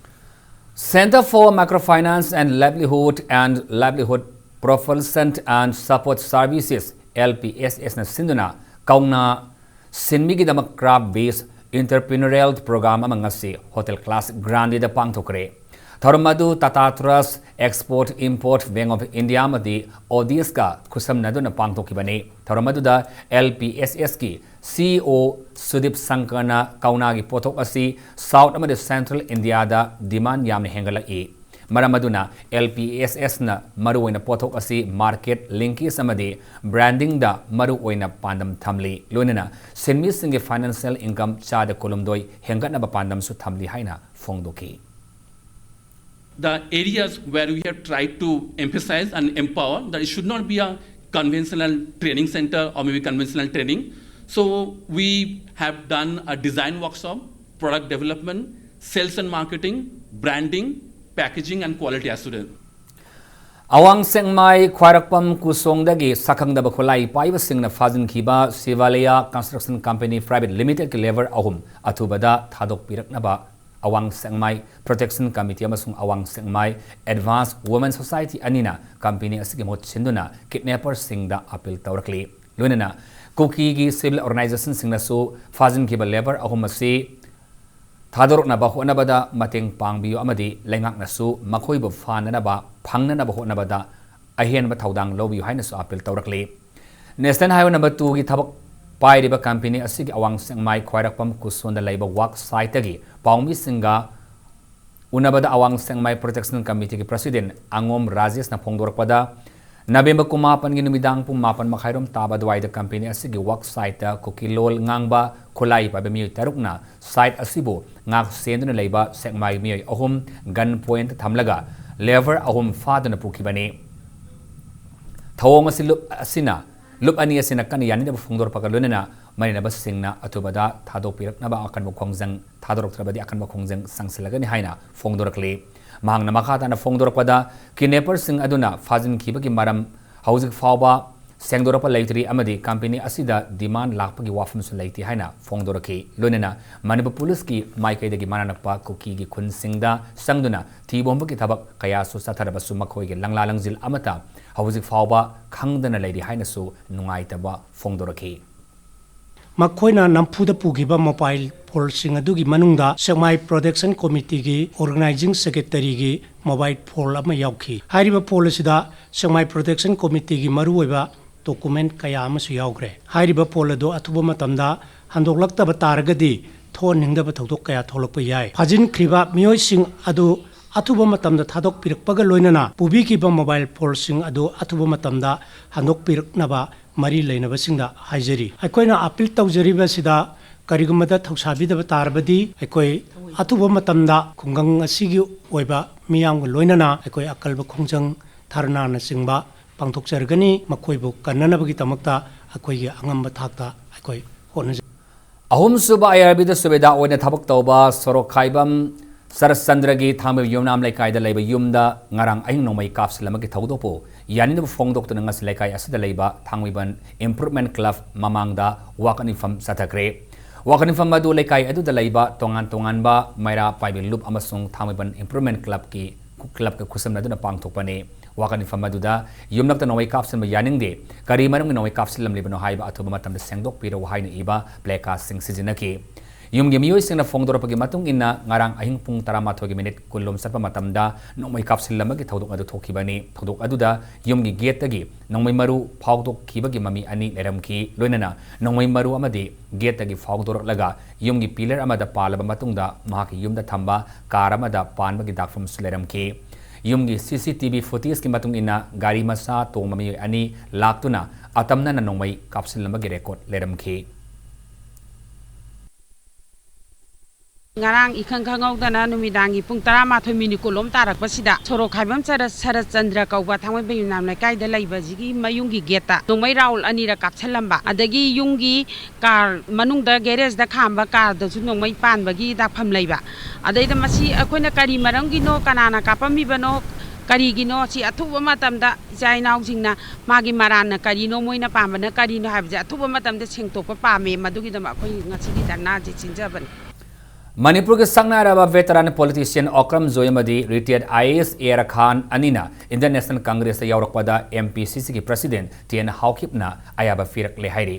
Center for Microfinance and Livelihood and Livelihood Propulsion and Support Services, L P S S ꯅ ꯁꯤꯟꯗꯨꯅ ꯀꯧꯅꯥ ꯁꯤꯟꯃꯤꯒꯤꯗꯃꯛ craft based entrepreneurial program ꯑꯃ ꯉꯁꯤ Hotel Class Grande ꯗ ꯄꯥꯡꯊꯣꯛꯈ꯭ꯔꯦ꯫ ꯊꯧꯔꯝ ꯑꯗꯨ Tata Trust, Export Import Bank of India ꯑꯃꯗꯤ Odisha ꯒ ꯈꯨꯠꯁꯝꯅꯗꯨꯅ ꯄꯥꯡꯊꯣꯛꯈꯤꯕꯅꯤ꯫ ꯊꯧꯔꯝ ꯑꯗꯨꯗ L P S S ꯀꯤ C E O ꯁꯨꯗꯤꯞ ꯁꯪꯀꯔꯅ ꯀꯧꯅꯥꯒꯤ ꯄꯣꯠꯊꯣꯛ ꯑꯁꯤ South ꯑꯃꯗꯤ Central India ꯗ demand ꯌꯥꯝꯅ ꯍꯦꯟꯒꯠꯂꯛꯏ꯫ ꯃꯔꯝ ꯑꯗꯨꯅ L P S S ꯅ ꯃꯔꯨꯑꯣꯏꯅ ꯄꯣꯠꯊꯣꯛ ꯑꯁꯤ market linkage ꯑꯃꯗꯤ branding ꯗ ꯃꯔꯨꯑꯣꯏꯅ ꯄꯥꯟꯗꯝ ꯊꯝꯂꯤ꯫ ꯂꯣꯏꯅꯅ ꯁꯤꯟꯃꯤꯁꯤꯡꯒꯤ financial income ꯆꯥꯗ ꯀꯨꯟꯍꯨꯝꯗꯣꯏ ꯍꯦꯟꯒꯠꯅꯕ ꯄꯥꯟꯗꯝꯁꯨ ꯊꯝꯂꯤ ꯍꯥꯏꯅ ꯐꯣꯡꯗꯣꯛꯈꯤ꯫ The areas where we have tried to emphasize and empower that it should not be a conventional training center or maybe conventional training. So we have done a design workshop, product development, sales and marketing, branding, packaging and quality assurance. ꯑꯋꯥꯡ ꯁꯦꯛꯃꯥꯏ ꯈ꯭ꯋꯥꯏꯔꯥꯛꯄꯝ ꯀꯨꯁꯣꯡꯗꯒꯤ ꯁꯛꯈꯪꯗꯕ ꯈꯨꯠꯂꯥꯏ ꯄꯥꯏꯕꯁꯤꯡꯅ ꯐꯥꯖꯤꯟꯈꯤꯕ ꯁꯤꯚꯥꯂꯤꯌꯥ Construction Company Private Limited ꯀꯤ labour ꯑꯍꯨꯝ ꯑꯊꯨꯕꯗ ꯊꯥꯗꯣꯛꯄꯤꯔꯛꯅꯕ ꯑꯋꯥꯡ ꯁꯦꯛꯃꯥꯏ Protection Committee ꯑꯃꯁꯨꯡ ꯑꯋꯥꯡ ꯁꯦꯛꯃꯥꯏ Advance Women Society ꯑꯅꯤꯅ company ꯑꯁꯤꯒꯤ ꯃꯍꯨꯠ ꯁꯤꯟꯗꯨꯅ kidnapper ꯁꯤꯡꯗ appeal ꯇꯧꯔꯛꯂꯤ꯫ ꯂꯣꯏꯅꯅ ꯀꯨꯀꯤꯒꯤ civil organization ꯁꯤꯡꯅꯁꯨ ꯐꯥꯖꯤꯟꯈꯤꯕ labour ꯑꯍꯨꯝ ꯑꯁꯤ ꯊꯥꯗꯣꯔꯛꯅꯕ ꯍꯣꯠꯅꯕꯗ ꯃꯇꯦꯡ ꯄꯥꯡꯕꯤꯌꯨ ꯑꯃꯗꯤ ꯂꯩꯉꯥꯛꯅꯁꯨ ꯃꯈꯣꯏꯕꯨ ꯐꯥꯅꯅꯕ, ꯐꯪꯅꯅꯕ ꯍꯣꯠꯅꯕꯗ ꯑꯍꯦꯟꯕ ꯊꯧꯗꯥꯡ ꯂꯧꯕꯤꯌꯨ ꯍꯥꯏꯅꯁꯨ appeal ꯇꯧꯔꯛꯂꯤ꯫ National Highway number two ꯒꯤ ꯊꯕꯛ ꯄꯥꯏꯔꯤꯕ company ꯑꯁꯤꯒꯤ ꯑꯋꯥꯡ ꯁꯦꯛꯃꯥꯏ ꯈ꯭ꯋꯥꯏꯔꯥꯛꯄꯝ ꯀꯨꯁꯣꯟꯗ ꯂꯩꯕ work site ꯇꯒꯤ ꯄꯥꯎꯃꯤꯁꯤꯡꯒ ꯎꯅꯕꯗ ꯑꯋꯥꯡ ꯁꯦꯛꯃꯥꯏ Protection Committee ꯒꯤ President ꯑꯉꯣꯝ ꯔꯥꯖꯦꯁꯅ ꯐꯣꯡꯗꯣꯔꯛꯄꯗ, ꯅꯕꯦꯝꯕꯔ ꯀꯨꯟꯃꯥꯄꯟꯒꯤ ꯅꯨꯃꯤꯗꯥꯡ ꯄꯨꯡ ꯃꯥꯄꯟ ꯃꯈꯥꯏꯔꯣꯝ ꯇꯥꯕ ꯑꯗꯨꯋꯥꯏꯗ ꯀꯝꯄꯦꯅꯤ ꯑꯁꯤꯒꯤ ꯋꯥꯔꯛ ꯁꯥꯏꯠꯇ ꯀꯨꯀꯤ ꯂꯣꯜ ꯉꯥꯡꯕ ꯈꯨꯠꯂꯥꯏ ꯄꯥꯏꯕ ꯃꯤꯑꯣꯏ ꯇꯔꯨꯛꯅ ꯁꯥꯏꯠ ꯑꯁꯤꯕꯨ ꯉꯥꯛ ꯁꯦꯟꯗꯨꯅ ꯂꯩꯕ ꯁꯦꯛꯃꯥꯏ ꯃꯤꯑꯣꯏ ꯑꯍꯨꯝ ꯒꯟ ꯄꯣꯏꯟꯠ ꯊꯝꯂꯒ ꯂꯦꯕꯔ ꯑꯍꯨꯝ ꯐꯥꯗꯨꯅ ꯄꯨꯈꯤꯕꯅꯤ꯫ ꯊꯧꯑꯣꯡ ꯑꯁꯤ ꯂꯨꯞ ꯑꯁꯤꯅ, ꯂꯨꯞ ꯑꯅꯤ ꯑꯁꯤꯅ ꯀꯟꯅ ꯌꯥꯅꯤꯡꯗꯕ ꯐꯣꯡꯗꯣꯔꯛꯄꯒ ꯂꯣꯏꯅꯅ ꯃꯔꯤꯅꯕꯁꯤꯡꯅ ꯑꯊꯨꯕꯗ ꯊꯥꯗꯣꯛꯄꯤꯔꯛꯅꯕ ꯑꯀꯟꯕ ꯈꯣꯡꯖꯪ ꯊꯥꯗꯣꯔꯛꯇ꯭ꯔꯕꯗꯤ ꯑꯀꯟꯕ ꯈꯣꯡꯖꯪ ꯆꯪꯁꯤꯜꯂꯒꯅꯤ ꯍꯥꯏꯅ ꯐꯣꯡꯗꯣꯔꯛꯂꯤ꯫ ꯃꯍꯥꯛꯅ ꯃꯈꯥ ꯇꯥꯅ ꯐꯣꯡꯗꯣꯔꯛꯄꯗ, ꯀꯤꯗꯅꯦꯄꯔꯁꯤꯡ ꯑꯗꯨꯅ ꯐꯥꯖꯤꯟꯈꯤꯕꯒꯤ ꯃꯔꯝ ꯍꯧꯖꯤꯛ ꯐꯥꯎꯕ ꯁꯦꯡꯗꯣꯔꯛꯄ ꯂꯩꯇ꯭ꯔꯤ ꯑꯃꯗꯤ ꯀꯝꯄꯦꯅꯤ ꯑꯁꯤꯗ ꯗꯤꯃꯥꯟ ꯂꯥꯛꯄꯒꯤ ꯋꯥꯐꯝꯁꯨ ꯂꯩꯇꯦ ꯍꯥꯏꯅ ꯐꯣꯡꯗꯣꯔꯛꯈꯤ꯫ ꯂꯣꯏꯅꯅ ꯃꯅꯤꯄꯨꯔ ꯄꯨꯂꯤꯁꯀꯤ ꯃꯥꯏꯀꯩꯗꯒꯤ ꯃꯅꯥꯛ ꯅꯛꯄ ꯀꯨꯀꯤꯒꯤ ꯈꯨꯟꯁꯤꯡꯗ ꯆꯪꯗꯨꯅ ꯊꯤꯕ ꯍꯨꯝꯕꯒꯤ ꯊꯕꯛ ꯀꯌꯥꯁꯨ ꯆꯠꯊꯔꯕꯁꯨ ꯃꯈꯣꯏꯒꯤ ꯂꯪꯂꯥ ꯂꯪꯖꯤꯜ ꯑꯃꯠꯇ ꯍꯧꯖꯤꯛ ꯐꯥꯎꯕ ꯈꯪꯗꯅ ꯂꯩꯔꯤ ꯍꯥꯏꯅꯁꯨ ꯅꯨꯡꯉꯥꯏꯇꯕ ꯐꯣꯡꯗꯣꯔꯛꯈꯤ꯫ ꯃꯈꯣꯏꯅ ꯅꯝꯐꯨꯗ ꯄꯨꯈꯤꯕ ꯃꯣꯕꯥꯏꯜ ꯐꯣꯟꯁꯤꯡ ꯑꯗꯨꯒꯤ ꯃꯅꯨꯡꯗ ꯁꯦꯛꯃꯥꯏ ꯄ꯭ꯔꯣꯇꯦꯛꯁꯟ ꯀꯣꯃꯤꯇꯤꯒꯤ ꯑꯣꯔꯒꯅꯥꯏꯖꯤꯡ ꯁꯦꯀ꯭ꯔꯦꯇꯔꯤꯒꯤ ꯃꯣꯕꯥꯏꯜ ꯐꯣꯟ ꯑꯃ ꯌꯥꯎꯈꯤ꯫ ꯍꯥꯏꯔꯤꯕ ꯐꯣꯟ ꯑꯁꯤꯗ ꯁꯦꯛꯃꯥꯏ ꯄ꯭ꯔꯣꯇꯦꯛꯁꯟ ꯀꯣꯃꯤꯇꯤꯒꯤ ꯃꯔꯨꯑꯣꯏꯕ ꯗꯣꯀꯨꯃꯦꯟ ꯀꯌꯥ ꯑꯃꯁꯨ ꯌꯥꯎꯈ꯭ꯔꯦ꯫ ꯍꯥꯏꯔꯤꯕ ꯐꯣꯟ ꯑꯗꯨ ꯑꯊꯨꯕ ꯃꯇꯝꯗ ꯍꯟꯗꯣꯛꯂꯛꯇꯕ ꯇꯥꯔꯒꯗꯤ ꯊꯣꯛꯍꯟꯅꯤꯡꯗꯕ ꯊꯧꯗꯣꯛ ꯀꯌꯥ ꯊꯣꯛꯂꯛꯄ ꯌꯥꯏ꯫ ꯐꯥꯖꯤꯟꯈ꯭ꯔꯤꯕ ꯃꯤꯑꯣꯏꯁꯤꯡ ꯑꯗꯨ ꯑꯊꯨꯕ ꯃꯇꯝꯗ ꯊꯥꯗꯣꯛꯄꯤꯔꯛꯄꯒ ꯂꯣꯏꯅꯅ ꯄꯨꯕꯤꯈꯤꯕ ꯃꯣꯕꯥꯏꯜ ꯐꯣꯟꯁꯤꯡ ꯑꯗꯨ ꯑꯊꯨꯕ ꯃꯇꯝꯗ ꯍꯟꯗꯣꯛꯄꯤꯔꯛꯅꯕ ꯃꯔꯤ ꯂꯩꯅꯕꯁꯤꯡꯗ ꯍꯥꯏꯖꯔꯤ꯫ ꯑꯩꯈꯣꯏꯅ ꯑꯄꯤꯜ ꯇꯧꯖꯔꯤꯕꯁꯤꯗ ꯀꯔꯤꯒꯨꯝꯕꯗ ꯊꯧꯁꯥꯕꯤꯗꯕ ꯇꯥꯔꯕꯗꯤ ꯑꯩꯈꯣꯏ ꯑꯊꯨꯕ ꯃꯇꯝꯗ ꯈꯨꯡꯒꯪ ꯑꯁꯤꯒꯤ ꯑꯣꯏꯕ ꯃꯤꯌꯥꯝꯒ ꯂꯣꯏꯅꯅ ꯑꯩꯈꯣꯏ ꯑꯀꯜꯕ ꯈꯣꯡꯖꯪ ꯙꯔꯅꯥꯅꯆꯤꯡꯕ ꯄꯥꯡꯊꯣꯛꯆꯔꯒꯅꯤ꯫ ꯃꯈꯣꯏꯕꯨ ꯀꯟꯅꯅꯕꯒꯤꯗꯃꯛꯇ ꯑꯩꯈꯣꯏꯒꯤ ꯑꯉꯝꯕ ꯊꯥꯛꯇ ꯑꯩꯈꯣꯏ ꯍꯣꯠꯅꯖꯒꯅꯤ꯫ ꯑꯍꯨꯝꯁꯨꯕ ꯑꯥꯏ ꯑꯥꯔ ꯕꯤꯗ ꯁꯨꯕꯦꯗꯥ ꯑꯣꯏꯅ ꯊꯕꯛ ꯇꯧꯕ ꯁꯣꯔꯣꯛꯈꯥꯏꯕꯝ ꯁꯔꯠꯆꯟꯗ꯭ꯔꯒꯤ ꯊꯥꯡꯃꯩꯕꯟ ꯌꯨꯝꯅꯥꯝ ꯂꯩꯀꯥꯏꯗ ꯂꯩꯕ ꯌꯨꯝꯗ ꯉꯔꯥꯡ ꯑꯍꯤꯡ ꯅꯣꯡꯃꯩ ꯀꯥꯞꯁꯤꯜꯂꯝꯕꯒꯤ ꯊꯧꯗꯣꯛꯄꯨ ꯌꯥꯅꯤꯡꯗꯕ ꯐꯣꯡꯗꯣꯛꯇꯨꯅ ꯉꯁꯤ ꯂꯩꯀꯥꯏ ꯑꯁꯤꯗ ꯂꯩꯕ ꯊꯥꯡꯃꯩꯕꯟ ꯏꯝꯄ꯭ꯔꯨꯚꯃꯦꯟꯠ ꯀ꯭ꯂꯕ ꯃꯃꯥꯡꯗ ꯋꯥꯀꯠ ꯃꯤꯐꯝ ꯆꯠꯊꯈ꯭ꯔꯦ꯫ ꯋꯥꯀꯠ ꯃꯤꯐꯝ ꯑꯗꯨ ꯂꯩꯀꯥꯏ ꯑꯗꯨꯗ ꯂꯩꯕ ꯇꯣꯉꯥꯟ ꯇꯣꯉꯥꯟꯕ ꯃꯩꯔꯥ ꯄꯥꯏꯕꯤ ꯂꯨꯞ ꯑꯃꯁꯨꯡ ꯊꯥꯡꯃꯩꯕꯟ ꯏꯝꯄ꯭ꯔꯨꯚꯃꯦꯟꯠ ꯀ꯭ꯂꯕꯀꯤ, ꯀ꯭ꯂꯕꯀ ꯈꯨꯠꯁꯝꯅꯗꯨꯅ ꯄꯥꯡꯊꯣꯛꯄꯅꯤ꯫ ꯋꯥꯀꯠ ꯃꯤꯐꯝ ꯑꯗꯨꯗ ꯌꯨꯝꯂꯛꯇ ꯅꯣꯡꯃꯩ ꯀꯥꯞꯁꯤꯟꯕ ꯌꯥꯅꯤꯡꯗꯦ, ꯀꯔꯤ ꯃꯔꯝꯒꯤ ꯅꯣꯡꯃꯩ ꯀꯥꯞꯁꯤꯜꯂꯝꯂꯤꯕꯅꯣ ꯍꯥꯏꯕ ꯑꯊꯨꯕ ꯃꯇꯝꯗ ꯁꯦꯡꯗꯣꯛꯄꯤꯔꯛꯎ ꯍꯥꯏꯅ ꯏꯕ ꯄ꯭ꯂꯦ ꯀꯥꯔꯗꯁꯤꯡ ꯁꯤꯖꯤꯟꯅꯈꯤ꯫ ꯌꯨꯝꯒꯤ ꯃꯤꯑꯣꯏꯁꯤꯡꯅ ꯐꯣꯡꯗꯣꯔꯛꯄꯒꯤ ꯃꯇꯨꯡ ꯏꯟꯅ, ꯉꯔꯥꯡ ꯑꯍꯤꯡ ꯄꯨꯡ ꯇꯔꯥꯃꯥꯊꯣꯏꯒꯤ ꯃꯤꯅꯤꯠ ꯀꯨꯟ ꯂꯣꯝ ꯆꯠꯄ ꯃꯇꯝꯗ ꯅꯣꯡꯃꯩ ꯀꯥꯞꯁꯤꯜꯂꯝꯕꯒꯤ ꯊꯧꯗꯣꯛ ꯑꯗꯨ ꯊꯣꯛꯈꯤꯕꯅꯤ꯫ ꯊꯧꯗꯣꯛ ꯑꯗꯨꯗ ꯌꯨꯝꯒꯤ ꯒꯦꯠꯇꯒꯤ ꯅꯣꯡꯃꯩ ꯃꯔꯨ ꯐꯥꯎꯗꯣꯛꯈꯤꯕꯒꯤ ꯃꯃꯤ ꯑꯅꯤ ꯂꯩꯔꯝꯈꯤ꯫ ꯂꯣꯏꯅꯅ ꯅꯣꯡꯃꯩ ꯃꯔꯨ ꯑꯃꯗꯤ ꯒꯦꯠꯇꯒꯤ ꯐꯥꯎꯗꯣꯔꯛꯂꯒ ꯌꯨꯝꯒꯤ ꯄꯤꯂꯔ ꯑꯃꯗ ꯄꯥꯜꯂꯕ ꯃꯇꯨꯡꯗ ꯃꯍꯥꯛꯀꯤ ꯌꯨꯝꯗ ꯊꯝꯕ ꯀꯥꯔ ꯑꯃꯗ ꯄꯥꯟꯕꯒꯤ ꯗꯥꯛꯐꯝꯁꯨ ꯂꯩꯔꯝꯈꯤ꯫ ꯌꯨꯝꯒꯤ C C T V footageꯀꯤ ꯃꯇꯨꯡ ꯏꯟꯅ ꯒꯥꯔꯤ ꯃꯆꯥ ꯇꯣꯡꯕ ꯃꯤꯑꯣꯏ ꯑꯅꯤ ꯂꯥꯛꯇꯨꯅ ꯑꯇꯝꯅꯅ ꯅꯣꯡꯃꯩ ꯀꯥꯞꯁꯤꯜꯂꯝꯕꯒꯤ record ꯂꯩꯔꯝꯈꯤ꯫ ꯉꯔꯥꯡ ꯏꯈꯪ ꯈꯪꯍꯧꯗꯅ ꯅꯨꯃꯤꯗꯥꯡꯒꯤ ꯄꯨꯡ ꯇꯔꯥꯃꯥꯊꯣꯏ ꯃꯤꯅꯤꯠ ꯀꯨꯟꯂꯣꯝ ꯇꯥꯔꯛꯄꯁꯤꯗ ꯁꯣꯔꯣꯛ ꯈꯥꯏꯕꯝ ꯁꯔꯠ-, ꯁꯔꯠꯆꯟꯗ꯭ꯔ ꯀꯧꯕ ꯊꯥꯡꯃꯩꯕꯟ ꯌꯨꯝꯅꯥꯝ ꯂꯩꯀꯥꯏꯗ ꯂꯩꯕ ꯑꯁꯤꯒꯤ ꯃꯌꯨꯝꯒꯤ gateꯇ ꯅꯣꯡꯃꯩ round ꯑꯅꯤꯔꯛ ꯀꯥꯞꯁꯤꯜꯂꯝꯕ, ꯑꯗꯒꯤ ꯌꯨꯝꯒꯤ car ꯃꯅꯨꯡꯗ garageꯇ ꯈꯥꯝꯕ carꯗꯁꯨ ꯅꯣꯡꯃꯩ ꯄꯥꯟꯕꯒꯤ ꯗꯥꯛꯐꯝ ꯂꯩꯕ꯫ ꯑꯗꯩꯗ ꯃꯁꯤ ꯑꯩꯈꯣꯏꯅ ꯀꯔꯤ ꯃꯔꯝꯒꯤꯅꯣ, ꯀꯅꯥꯅ ꯀꯥꯞꯄꯝꯃꯤꯕꯅꯣ, ꯀꯔꯤꯒꯤꯅꯣ, ꯁꯤ ꯑꯊꯨꯕ ꯃꯇꯝꯗ ꯏꯆꯥ ꯏꯅꯥꯎꯁꯤꯡꯅ ꯃꯥꯒꯤ ꯃꯔꯥꯟꯅ ꯀꯔꯤꯅꯣ, ꯃꯣꯏꯅ ꯄꯥꯝꯕꯅ ꯀꯔꯤꯅꯣ ꯍꯥꯏꯕꯁꯦ ꯑꯊꯨꯕ ꯃꯇꯝꯗ ꯁꯦꯡꯗꯣꯛꯄ ꯄꯥꯝꯃꯦ꯫ ꯃꯗꯨꯒꯤꯗꯃꯛ ꯑꯩꯈꯣꯏ ꯉꯁꯤꯒꯤ ꯙꯔꯅꯥꯁꯦ ꯁꯤꯟꯖꯕꯅꯤ꯫ ꯃꯅꯤꯄꯨꯔꯒꯤ ꯁꯛꯅꯥꯏꯔꯕ veteran politician ꯑꯣꯀ꯭ꯔꯝ ꯖꯣꯏ ꯑꯃꯗꯤ retired I A S A R Khan ꯑꯅꯤꯅ Indian National Congressꯇ ꯌꯥꯎꯔꯛꯄꯗ M P C Cꯒꯤ president ꯇꯤ ꯑꯦꯟ ꯍꯥꯎꯀꯤꯞꯅ ꯑꯌꯥꯕ ꯄꯤꯔꯛꯂꯦ ꯍꯥꯏꯔꯤ꯫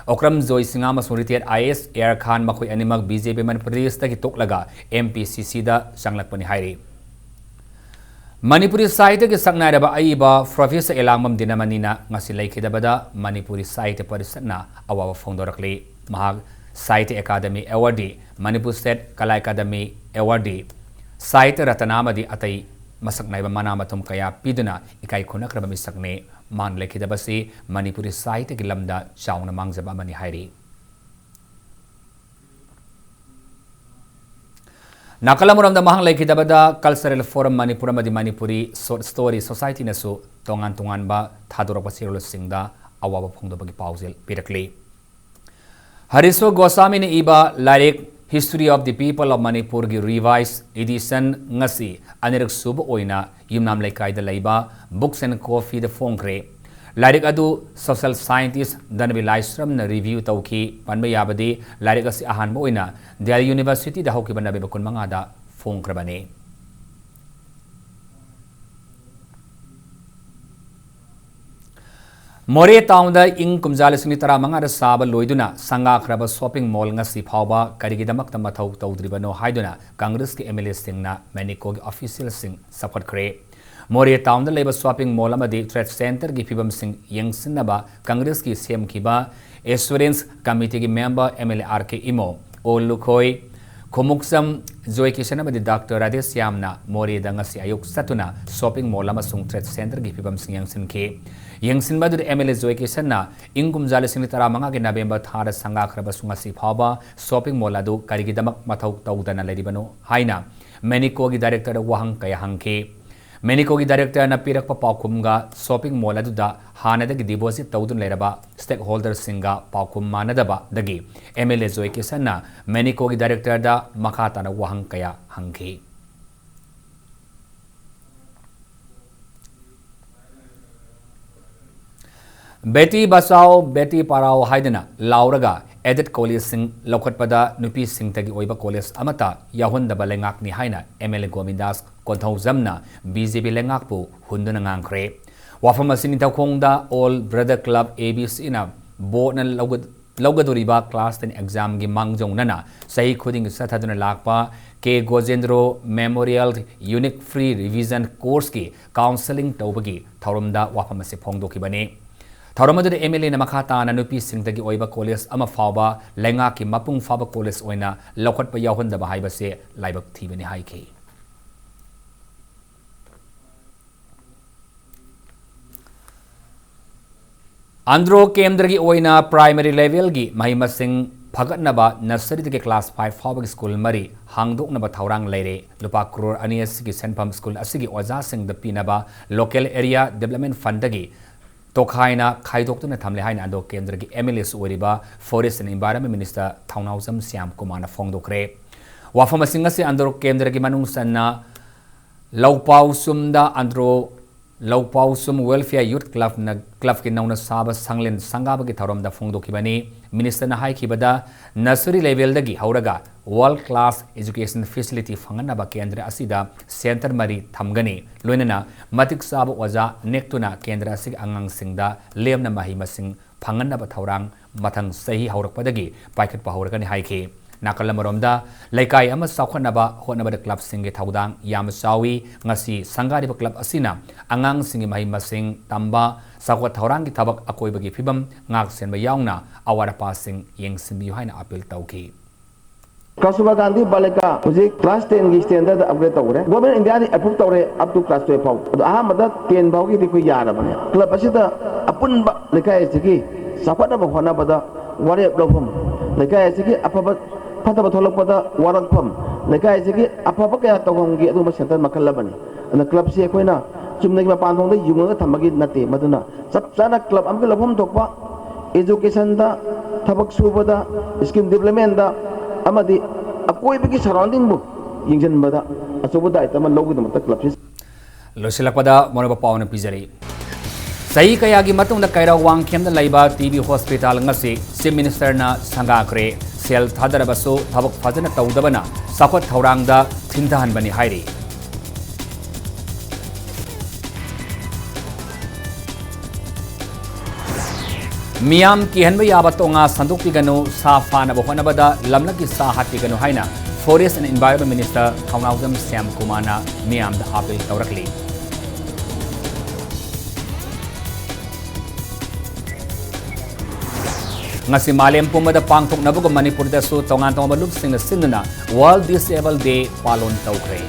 ꯑꯣꯀ꯭ꯔꯝ ꯖꯣꯏ ꯁꯤꯡꯍ ꯑꯃꯁꯨꯡ retired I A S A R Khan ꯃꯈꯣꯏ ꯑꯅꯤꯃꯛ B J P Manipur ꯄ꯭ꯔꯗꯦꯁꯇꯒꯤ ꯇꯣꯛꯂꯒ M P C Cꯗ ꯆꯪꯂꯛꯄꯅꯤ ꯍꯥꯏꯔꯤ꯫ ꯃꯅꯤꯄꯨꯔꯤ ꯁꯥꯍꯤꯇ꯭ꯌꯒꯤ ꯁꯛꯅꯥꯏꯔꯕ ꯑꯏꯕ Professor ꯑꯦꯂꯥꯡꯕꯝ ꯗꯤꯅꯃꯅꯤꯅ ꯉꯁꯤ ꯂꯩꯈꯤꯗꯕꯗ ꯃꯅꯤꯄꯨꯔꯤ ꯁꯥꯍꯤꯇ꯭ꯌ ꯄꯔꯤꯁꯠꯅ ꯑꯋꯥꯕ ꯐꯣꯡꯗꯣꯔꯛꯂꯤ꯫ ꯃꯍꯥꯛ ꯁꯥꯍꯤꯇ꯭ꯌ ꯑꯦꯀꯥꯗꯃꯤ awardee, ꯃꯅꯤꯄꯨꯔ ꯁ꯭ꯇꯦꯠ ꯀꯂꯥ ꯑꯦꯀꯥꯗꯃꯤ awardee, ꯁꯥꯍꯤꯇ꯭ꯌ ꯔꯇꯅꯥ ꯑꯃꯗꯤ ꯑꯇꯩ ꯃꯁꯛ ꯅꯥꯏꯕ ꯃꯅꯥ ꯃꯊꯨꯝ ꯀꯌꯥ ꯄꯤꯗꯨꯅ ꯏꯀꯥꯏ ꯈꯨꯝꯅꯈ꯭ꯔꯕ ꯃꯤꯁꯛꯅꯤ꯫ ꯃꯥꯅ ꯂꯩꯈꯤꯗꯕꯁꯤ ꯃꯅꯤꯄꯨꯔꯤ ꯁꯥꯍꯤꯇ꯭ꯌꯒꯤ ꯂꯝꯗ ꯆꯥꯎꯅ ꯃꯥꯡꯖꯕ ꯑꯃꯅꯤ ꯍꯥꯏꯔꯤ꯫ ꯅꯥꯀꯜ ꯑꯃꯔꯣꯝꯗ ꯃꯍꯥꯛ ꯂꯩꯈꯤꯗꯕꯗ Cultural Forum ꯃꯅꯤꯄꯨꯔ ꯑꯃꯗꯤ ꯃꯅꯤꯄꯨꯔꯤ Short Story Societyꯅꯁꯨ ꯇꯣꯉꯥꯟ ꯇꯣꯉꯥꯟꯕ ꯊꯥꯗꯣꯔꯛꯄ ꯆꯦꯔꯣꯜꯁꯤꯡꯗ ꯑꯋꯥꯕ ꯐꯣꯡꯗꯣꯛꯄꯒꯤ ꯄꯥꯎꯖꯦꯜ ꯄꯤꯔꯛꯂꯤ꯫ ꯍꯔꯤꯁꯣ ꯒꯣꯁꯥꯃꯤꯅ ꯏꯕ ꯂꯥꯏꯔꯤꯛ History of the People of Manipurꯒꯤ revised edition ꯉꯁꯤ ꯑꯅꯤꯔꯛ ꯁꯨꯕ ꯑꯣꯏꯅ ꯌꯨꯝꯅꯥꯝ ꯂꯩꯀꯥꯏꯗ ꯂꯩꯕ Books and Coffeeꯗ ꯐꯣꯡꯈ꯭ꯔꯦ꯫ ꯂꯥꯏꯔꯤꯛ ꯑꯗꯨ social scientist ꯙꯅꯕꯤ ꯂꯥꯏꯁ꯭ꯔꯝꯅ review ꯇꯧꯈꯤ꯫ ꯄꯟꯕ ꯌꯥꯕꯗꯤ ꯂꯥꯏꯔꯤꯛ ꯑꯁꯤ ꯑꯍꯥꯟꯕ ꯑꯣꯏꯅ ꯗꯦꯜꯂꯤ Universityꯗ ꯍꯧꯈꯤꯕ November ꯀꯨꯟꯃꯉꯥꯗ ꯐꯣꯡꯈ꯭ꯔꯕꯅꯤ꯫ ꯃꯣꯔꯦ ꯇꯥꯎꯟꯗ ꯏꯪ ꯀꯨꯝꯖꯥ ꯂꯤꯁꯤꯡ ꯑꯅꯤ ꯇꯔꯥꯃꯉꯥꯗ ꯁꯥꯕ ꯂꯣꯏꯗꯨꯅ ꯁꯪꯒꯥꯈ꯭ꯔꯕ shopping mall ꯉꯁꯤ ꯐꯥꯎꯕ ꯀꯔꯤꯒꯤꯗꯃꯛꯇ ꯃꯊꯧ ꯇꯧꯗ꯭ꯔꯤꯕꯅꯣ ꯍꯥꯏꯗꯨꯅ ꯀꯪꯒ꯭ꯔꯦꯁꯀꯤ M L Aꯁꯤꯡꯅ ꯃꯦꯅꯤꯀꯣꯒꯤ officialꯁꯤꯡ ꯆꯥꯎꯈꯠꯈ꯭ꯔꯦ꯫ ꯃꯣꯔꯦ ꯇꯥꯎꯟꯗ ꯂꯩꯕ shopping mall ꯑꯃꯗꯤ trade centreꯒꯤ ꯐꯤꯕꯝꯁꯤꯡ ꯌꯦꯡꯁꯤꯟꯅꯕ ꯀꯪꯒ꯭ꯔꯦꯁꯀꯤ ꯁꯦꯝꯈꯤꯕ Assurance Committeeꯒꯤ member M L A R K Imo, ꯑꯣ ꯂꯨꯈꯣꯏ, ꯈꯨꯃꯨꯛꯆꯝ ꯖꯣꯏꯀꯤꯁꯟ ꯑꯃꯗꯤ ꯗꯥꯛꯇꯔ ꯔꯥꯙꯦꯁ꯭ꯌꯥꯝꯅ ꯃꯣꯔꯦꯗ ꯉꯁꯤ ꯑꯌꯨꯛ ꯆꯠꯇꯨꯅ shopping mall ꯑꯃꯁꯨꯡ trade centreꯒꯤ ꯐꯤꯕꯝꯁꯤꯡ ꯌꯦꯡꯁꯤꯟꯈꯤ꯫ ꯌꯦꯡꯁꯤꯟꯕ ꯑꯗꯨꯗ MLA ꯖꯣꯏꯀꯤꯁꯟꯅ ꯏꯪ ꯀꯨꯝꯖꯥ ꯂꯤꯁꯤꯡ ꯑꯅꯤ ꯇꯔꯥꯃꯉꯥꯒꯤ November ꯊꯥꯗ ꯁꯪꯒꯥꯈ꯭ꯔꯕꯁꯨ ꯉꯁꯤ ꯐꯥꯎꯕ shopping mall ꯑꯗꯨ ꯀꯔꯤꯒꯤꯗꯃꯛ ꯃꯊꯧ ꯇꯧꯗꯅ ꯂꯩꯔꯤꯕꯅꯣ ꯍꯥꯏꯅ ꯃꯦꯅꯤꯀꯣꯒꯤ directorꯗ ꯋꯥꯍꯪ ꯀꯌꯥ ꯍꯪꯈꯤ꯫ ꯃꯦꯅꯤꯀꯣꯒꯤ directorꯅ ꯄꯤꯔꯛꯄ ꯄꯥꯎꯈꯨꯝꯒ shopping mall ꯑꯗꯨꯗ ꯍꯥꯟꯅꯗꯒꯤ deposit ꯇꯧꯗꯨꯅ ꯂꯩꯔꯕ stakeholderꯁꯤꯡꯒ ꯄꯥꯎꯈꯨꯝ ꯃꯥꯟꯅꯗꯕꯗꯒꯤ MLA ꯖꯣꯏꯀꯤꯁꯟꯅ ꯃꯦꯅꯤꯀꯣꯒꯤ directorꯗ ꯃꯈꯥ ꯇꯥꯅ ꯋꯥꯍꯪ ꯀꯌꯥ ꯍꯪꯈꯤ꯫ ꯕꯦꯇꯤ ꯕꯆꯥꯎ, ꯕꯦꯇꯤ ꯄꯔꯥꯎ ꯍꯥꯏꯗꯨꯅ ꯂꯥꯎꯔꯒ aided collegeꯁꯤꯡ ꯂꯧꯈꯠꯄꯗ ꯅꯨꯄꯤꯁꯤꯡꯇꯒꯤ ꯑꯣꯏꯕ college ꯑꯃꯠꯇ ꯌꯥꯎꯍꯟꯗꯕ ꯂꯩꯉꯥꯛꯅꯤ ꯍꯥꯏꯅ MLA ꯒꯣꯕꯤꯟꯗꯥꯁ ꯀꯣꯟꯊꯧꯖꯝꯅ BJP ꯂꯩꯉꯥꯛꯄꯨ ꯍꯨꯟꯗꯨꯅ ꯉꯥꯡꯈ꯭ꯔꯦ꯫ ꯋꯥꯐꯝ ꯑꯁꯤ ꯅꯤꯡꯊꯧꯈꯣꯡꯗ All Brother Club ABCꯅ ꯕꯣꯔꯗꯅ ꯂꯧꯒ-, ꯂꯧꯒꯗꯧꯔꯤꯕ class ten examꯒꯤ ꯃꯥꯡꯖꯧꯅꯅ ꯆꯍꯤ ꯈꯨꯗꯤꯡꯒꯤ ꯆꯠꯊꯗꯨꯅ ꯂꯥꯛꯄ ꯀꯦ ꯒꯣꯖꯦꯟꯗ꯭ꯔꯣ Memorial Unique Free Revision Courseꯀꯤ counselling ꯇꯧꯕꯒꯤ ꯊꯧꯔꯝꯗ ꯋꯥꯐꯝ ꯑꯁꯤ ꯐꯣꯡꯗꯣꯛꯈꯤꯕꯅꯤ꯫ ꯊꯧꯔꯝ ꯑꯗꯨꯗ MLAꯅ ꯃꯈꯥ ꯇꯥꯅ ꯅꯨꯄꯤꯁꯤꯡꯇꯒꯤ ꯑꯣꯏꯕ college ꯑꯃ ꯐꯥꯎꯕ ꯂꯩꯉꯥꯛꯀꯤ ꯃꯄꯨꯡ ꯐꯥꯕ college ꯑꯣꯏꯅ ꯂꯧꯈꯠꯄ ꯌꯥꯎꯍꯟꯗꯕ ꯍꯥꯏꯕꯁꯦ ꯂꯥꯏꯕꯛ ꯊꯤꯕꯅꯤ ꯍꯥꯏꯈꯤ꯫ ꯑꯟꯗ꯭ꯔꯣ ꯀꯦꯟꯗ꯭ꯔꯒꯤ ꯑꯣꯏꯅ primary levelꯒꯤ ꯃꯍꯩ ꯃꯁꯤꯡ ꯐꯒꯠꯅꯕ nurseryꯗꯒꯤ class five ꯐꯥꯎꯕꯒꯤ school ꯃꯔꯤ ꯍꯥꯡꯗꯣꯛꯅꯕ ꯊꯧꯔꯥꯡ ꯂꯩꯔꯦ꯫ ꯂꯨꯄꯥ ꯀ꯭ꯔꯣꯔ ꯑꯅꯤ ꯑꯁꯤꯒꯤ ꯁꯦꯟꯐꯝ school ꯑꯁꯤꯒꯤ ꯑꯣꯖꯥꯁꯤꯡꯗ ꯄꯤꯅꯕ local area development fundꯗꯒꯤ ꯇꯣꯈꯥꯏꯅ ꯈꯥꯏꯗꯣꯛꯇꯨꯅ ꯊꯝꯂꯦ ꯍꯥꯏꯅ ꯑꯟꯗ꯭ꯔꯣ ꯀꯦꯟꯗ꯭ꯔꯒꯤ MLAꯁꯨ ꯑꯣꯏꯔꯤꯕ Forest and Environment Minister ꯊꯧꯅꯥꯎꯖꯝ ꯁ꯭ꯌꯥꯝ ꯀꯨꯃꯥꯔꯅ ꯐꯣꯡꯗꯣꯛꯈ꯭ꯔꯦ꯫ ꯋꯥꯐꯝ ꯑꯁꯤꯡ ꯑꯁꯤ ꯑꯟꯗ꯭ꯔꯣ ꯀꯦꯟꯗ꯭ꯔꯒꯤ ꯃꯅꯨꯡ ꯆꯟꯅ ꯂꯧꯄꯥꯎꯁꯨꯝꯗ ꯑꯟꯗ꯭ꯔꯣ ꯂꯧꯄꯥꯎꯁꯨꯝ Welfare Youth Clubꯅ clubꯀꯤ ꯅꯧꯅ ꯁꯥꯕ ꯁꯪꯂꯦꯟ ꯁꯪꯒꯥꯕꯒꯤ ꯊꯧꯔꯝꯗ ꯐꯣꯡꯗꯣꯛꯈꯤꯕꯅꯤ꯫ Ministerꯅ ꯍꯥꯏꯈꯤꯕꯗ nursery levelꯗꯒꯤ ꯍꯧꯔꯒ world class education facility ꯐꯪꯍꯟꯅꯕ ꯀꯦꯟꯗ꯭ꯔ ꯑꯁꯤꯗ centre ꯃꯔꯤ ꯊꯝꯒꯅꯤ꯫ ꯂꯣꯏꯅꯅ ꯃꯇꯤꯛ ꯆꯥꯕ ꯑꯣꯖꯥ ꯅꯦꯛꯇꯨꯅ ꯀꯦꯟꯗ꯭ꯔ ꯑꯁꯤꯒꯤ ꯑꯉꯥꯡꯁꯤꯡꯗ ꯂꯦꯝꯅ ꯃꯍꯩ ꯃꯁꯤꯡ ꯐꯪꯍꯟꯅꯕ ꯊꯧꯔꯥꯡ ꯃꯊꯪ ꯆꯍꯤ ꯍꯧꯔꯛꯄꯗꯒꯤ ꯄꯥꯏꯈꯠꯄ ꯍꯧꯔꯒꯅꯤ ꯍꯥꯏꯈꯤ꯫ ꯅꯥꯀꯜ ꯑꯃꯔꯣꯝꯗ, ꯂꯩꯀꯥꯏ ꯑꯃ ꯆꯥꯎꯈꯠꯅꯕ ꯍꯣꯠꯅꯕꯗ clubꯁꯤꯡꯒꯤ ꯊꯧꯗꯥꯡ ꯌꯥꯝꯅ ꯆꯥꯎꯏ꯫ ꯉꯁꯤ ꯁꯪꯒꯥꯔꯤꯕ club ꯑꯁꯤꯅ ꯑꯉꯥꯡꯁꯤꯡꯒꯤ ꯃꯍꯩ ꯃꯁꯤꯡ ꯇꯝꯕ, ꯆꯥꯎꯈꯠ ꯊꯧꯔꯥꯡꯒꯤ ꯊꯕꯛ, ꯑꯀꯣꯏꯕꯒꯤ ꯐꯤꯕꯝ ꯉꯥꯛ ꯁꯦꯟꯕ ꯌꯥꯎꯅ ꯑꯋꯥꯠ ꯑꯄꯥꯁꯤꯡ ꯌꯦꯡꯁꯤꯟꯕꯤꯌꯨ ꯍꯥꯏꯅ appeal ꯇꯧꯈꯤ꯫ ꯀꯁꯇꯨꯔꯕꯥ ꯒꯥꯟꯙꯤ ꯕꯥꯂꯤꯀꯥ ꯍꯧꯖꯤꯛ class ten ꯒꯤ standard ꯗ upgrade ꯇꯧꯈ꯭ꯔꯦ꯫ Government India ꯗꯤ approve ꯇꯧꯔꯦ up to class twelve ꯐꯥꯎ꯫ ꯑꯗꯣ ꯑꯍꯥꯟꯕꯗ ten ꯐꯥꯎꯒꯤꯗꯤ ꯑꯩꯈꯣꯏ ꯌꯥꯔꯕꯅꯦ꯫ Club ꯑꯁꯤꯗ ꯑꯄꯨꯟꯕ ꯂꯩꯀꯥꯏ ꯑꯁꯤꯒꯤ ꯆꯥꯎꯈꯠꯅꯕ ꯍꯣꯠꯅꯕꯗ ꯋꯥꯔꯦꯞ ꯂꯧꯐꯝ, ꯂꯩꯀꯥꯏ ꯑꯁꯤꯒꯤ ꯑꯐꯕ ꯐꯠꯇꯕ ꯊꯣꯛꯂꯛꯄꯗ ꯋꯥꯔꯛꯐꯝ, ꯂꯩꯀꯥꯏ ꯑꯁꯤꯒꯤ ꯑꯐꯕ ꯀꯌꯥ ꯇꯧꯐꯝꯒꯤ ꯑꯗꯨꯒꯨꯝꯕ centre ꯃꯈꯜ ꯑꯃꯅꯤ꯫ ꯑꯗꯨꯅ club ꯁꯤ ꯑꯩꯈꯣꯏꯅ ꯆꯨꯝꯅꯒꯤ ꯃꯄꯥꯟ ꯊꯣꯡꯗ ꯌꯨꯡꯉꯒ ꯊꯝꯕꯒꯤ ꯅꯠꯇꯦ, ꯃꯗꯨꯅ ꯆꯞ ꯆꯥꯅ club ꯑꯃꯒꯤ ꯂꯧꯐꯝ ꯊꯣꯛꯄ education ꯗ, ꯊꯕꯛ ꯁꯨꯕꯗ, skill development ꯗ ꯑꯃꯗꯤ ꯑꯀꯣꯏꯕꯒꯤ surrounding ꯕꯨ ꯌꯦꯡꯁꯤꯟꯕꯗ ꯑꯆꯧꯕ ꯗꯥꯏꯇ ꯑꯃ ꯂꯧꯕꯒꯤꯗꯃꯛꯇ club ꯁꯤ ꯂꯣꯏꯁꯤꯜꯂꯛꯄꯗ ꯃꯔꯨꯑꯣꯏꯕ ꯄꯥꯎ ꯑꯃ ꯄꯤꯖꯔꯤ꯫ ꯆꯍꯤ ꯀꯌꯥꯒꯤ ꯃꯇꯨꯡꯗ ꯀꯩꯔꯥꯎ ꯋꯥꯡꯈꯦꯝꯗ ꯂꯩꯕ ꯇꯤ ꯕꯤ hospital ꯉꯁꯤ Chief Minister ꯅ ꯁꯪꯒꯥꯈ꯭ꯔꯦ꯫ ꯁꯦꯜ ꯊꯥꯗꯔꯕꯁꯨ ꯊꯕꯛ ꯐꯖꯅ ꯇꯧꯗꯕꯅ ꯆꯥꯎꯈꯠ ꯊꯧꯔꯥꯡꯗ ꯊꯤꯟꯊꯍꯟꯕꯅꯤ ꯍꯥꯏꯔꯤ꯫ ꯃꯤꯌꯥꯝ ꯀꯤꯍꯟꯕ ꯌꯥꯕ ꯇꯣꯉꯥ ꯁꯟꯗꯣꯛꯄꯤꯒꯅꯨ, ꯁꯥ ꯐꯥꯅꯕ ꯍꯣꯠꯅꯕꯗ ꯂꯝꯂꯛꯀꯤ ꯁꯥ ꯍꯥꯠꯄꯤꯒꯅꯨ ꯍꯥꯏꯅ Forest and Environment Minister ꯊꯧꯅꯥꯎꯖꯝ ꯁ꯭ꯌꯥꯝ ꯀꯨꯃꯥꯔꯅ ꯃꯤꯌꯥꯝꯗ appeal ꯇꯧꯔꯛꯂꯤ꯫ ꯉꯁꯤ ꯃꯥꯂꯦꯝ ꯄꯨꯝꯕꯗ ꯄꯥꯡꯊꯣꯛꯅꯕꯒꯨꯝ ꯃꯅꯤꯄꯨꯔꯗꯁꯨ ꯇꯣꯉꯥꯟ ꯇꯣꯉꯥꯟꯕ ꯂꯨꯞꯁꯤꯡꯅ ꯁꯤꯟꯗꯨꯅ World Disable Day ꯄꯥꯂꯣꯟ ꯇꯧꯈ꯭ꯔꯦ꯫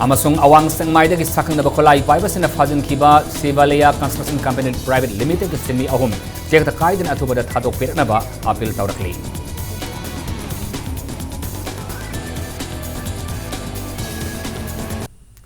ꯑꯃꯁꯨꯡ ꯑꯋꯥꯡ ꯁꯦꯛꯃꯥꯏꯗꯒꯤ ꯁꯛꯈꯪꯅꯕ ꯈꯨꯠꯂꯥꯏ ꯄꯥꯏꯕꯁꯤꯡꯅ ꯐꯥꯖꯤꯟꯈꯤꯕ ꯁꯤꯚꯥꯂꯤꯌꯥ Construction Company Private Limited ꯀꯤ ꯁꯤꯟꯃꯤ ꯑꯍꯨꯝ ꯇꯦꯛꯇ ꯀꯥꯏꯗꯅ ꯑꯊꯨꯕꯗ ꯊꯥꯗꯣꯛꯄꯤꯔꯛꯅꯕ appeal ꯇꯧꯔꯛꯂꯤ꯫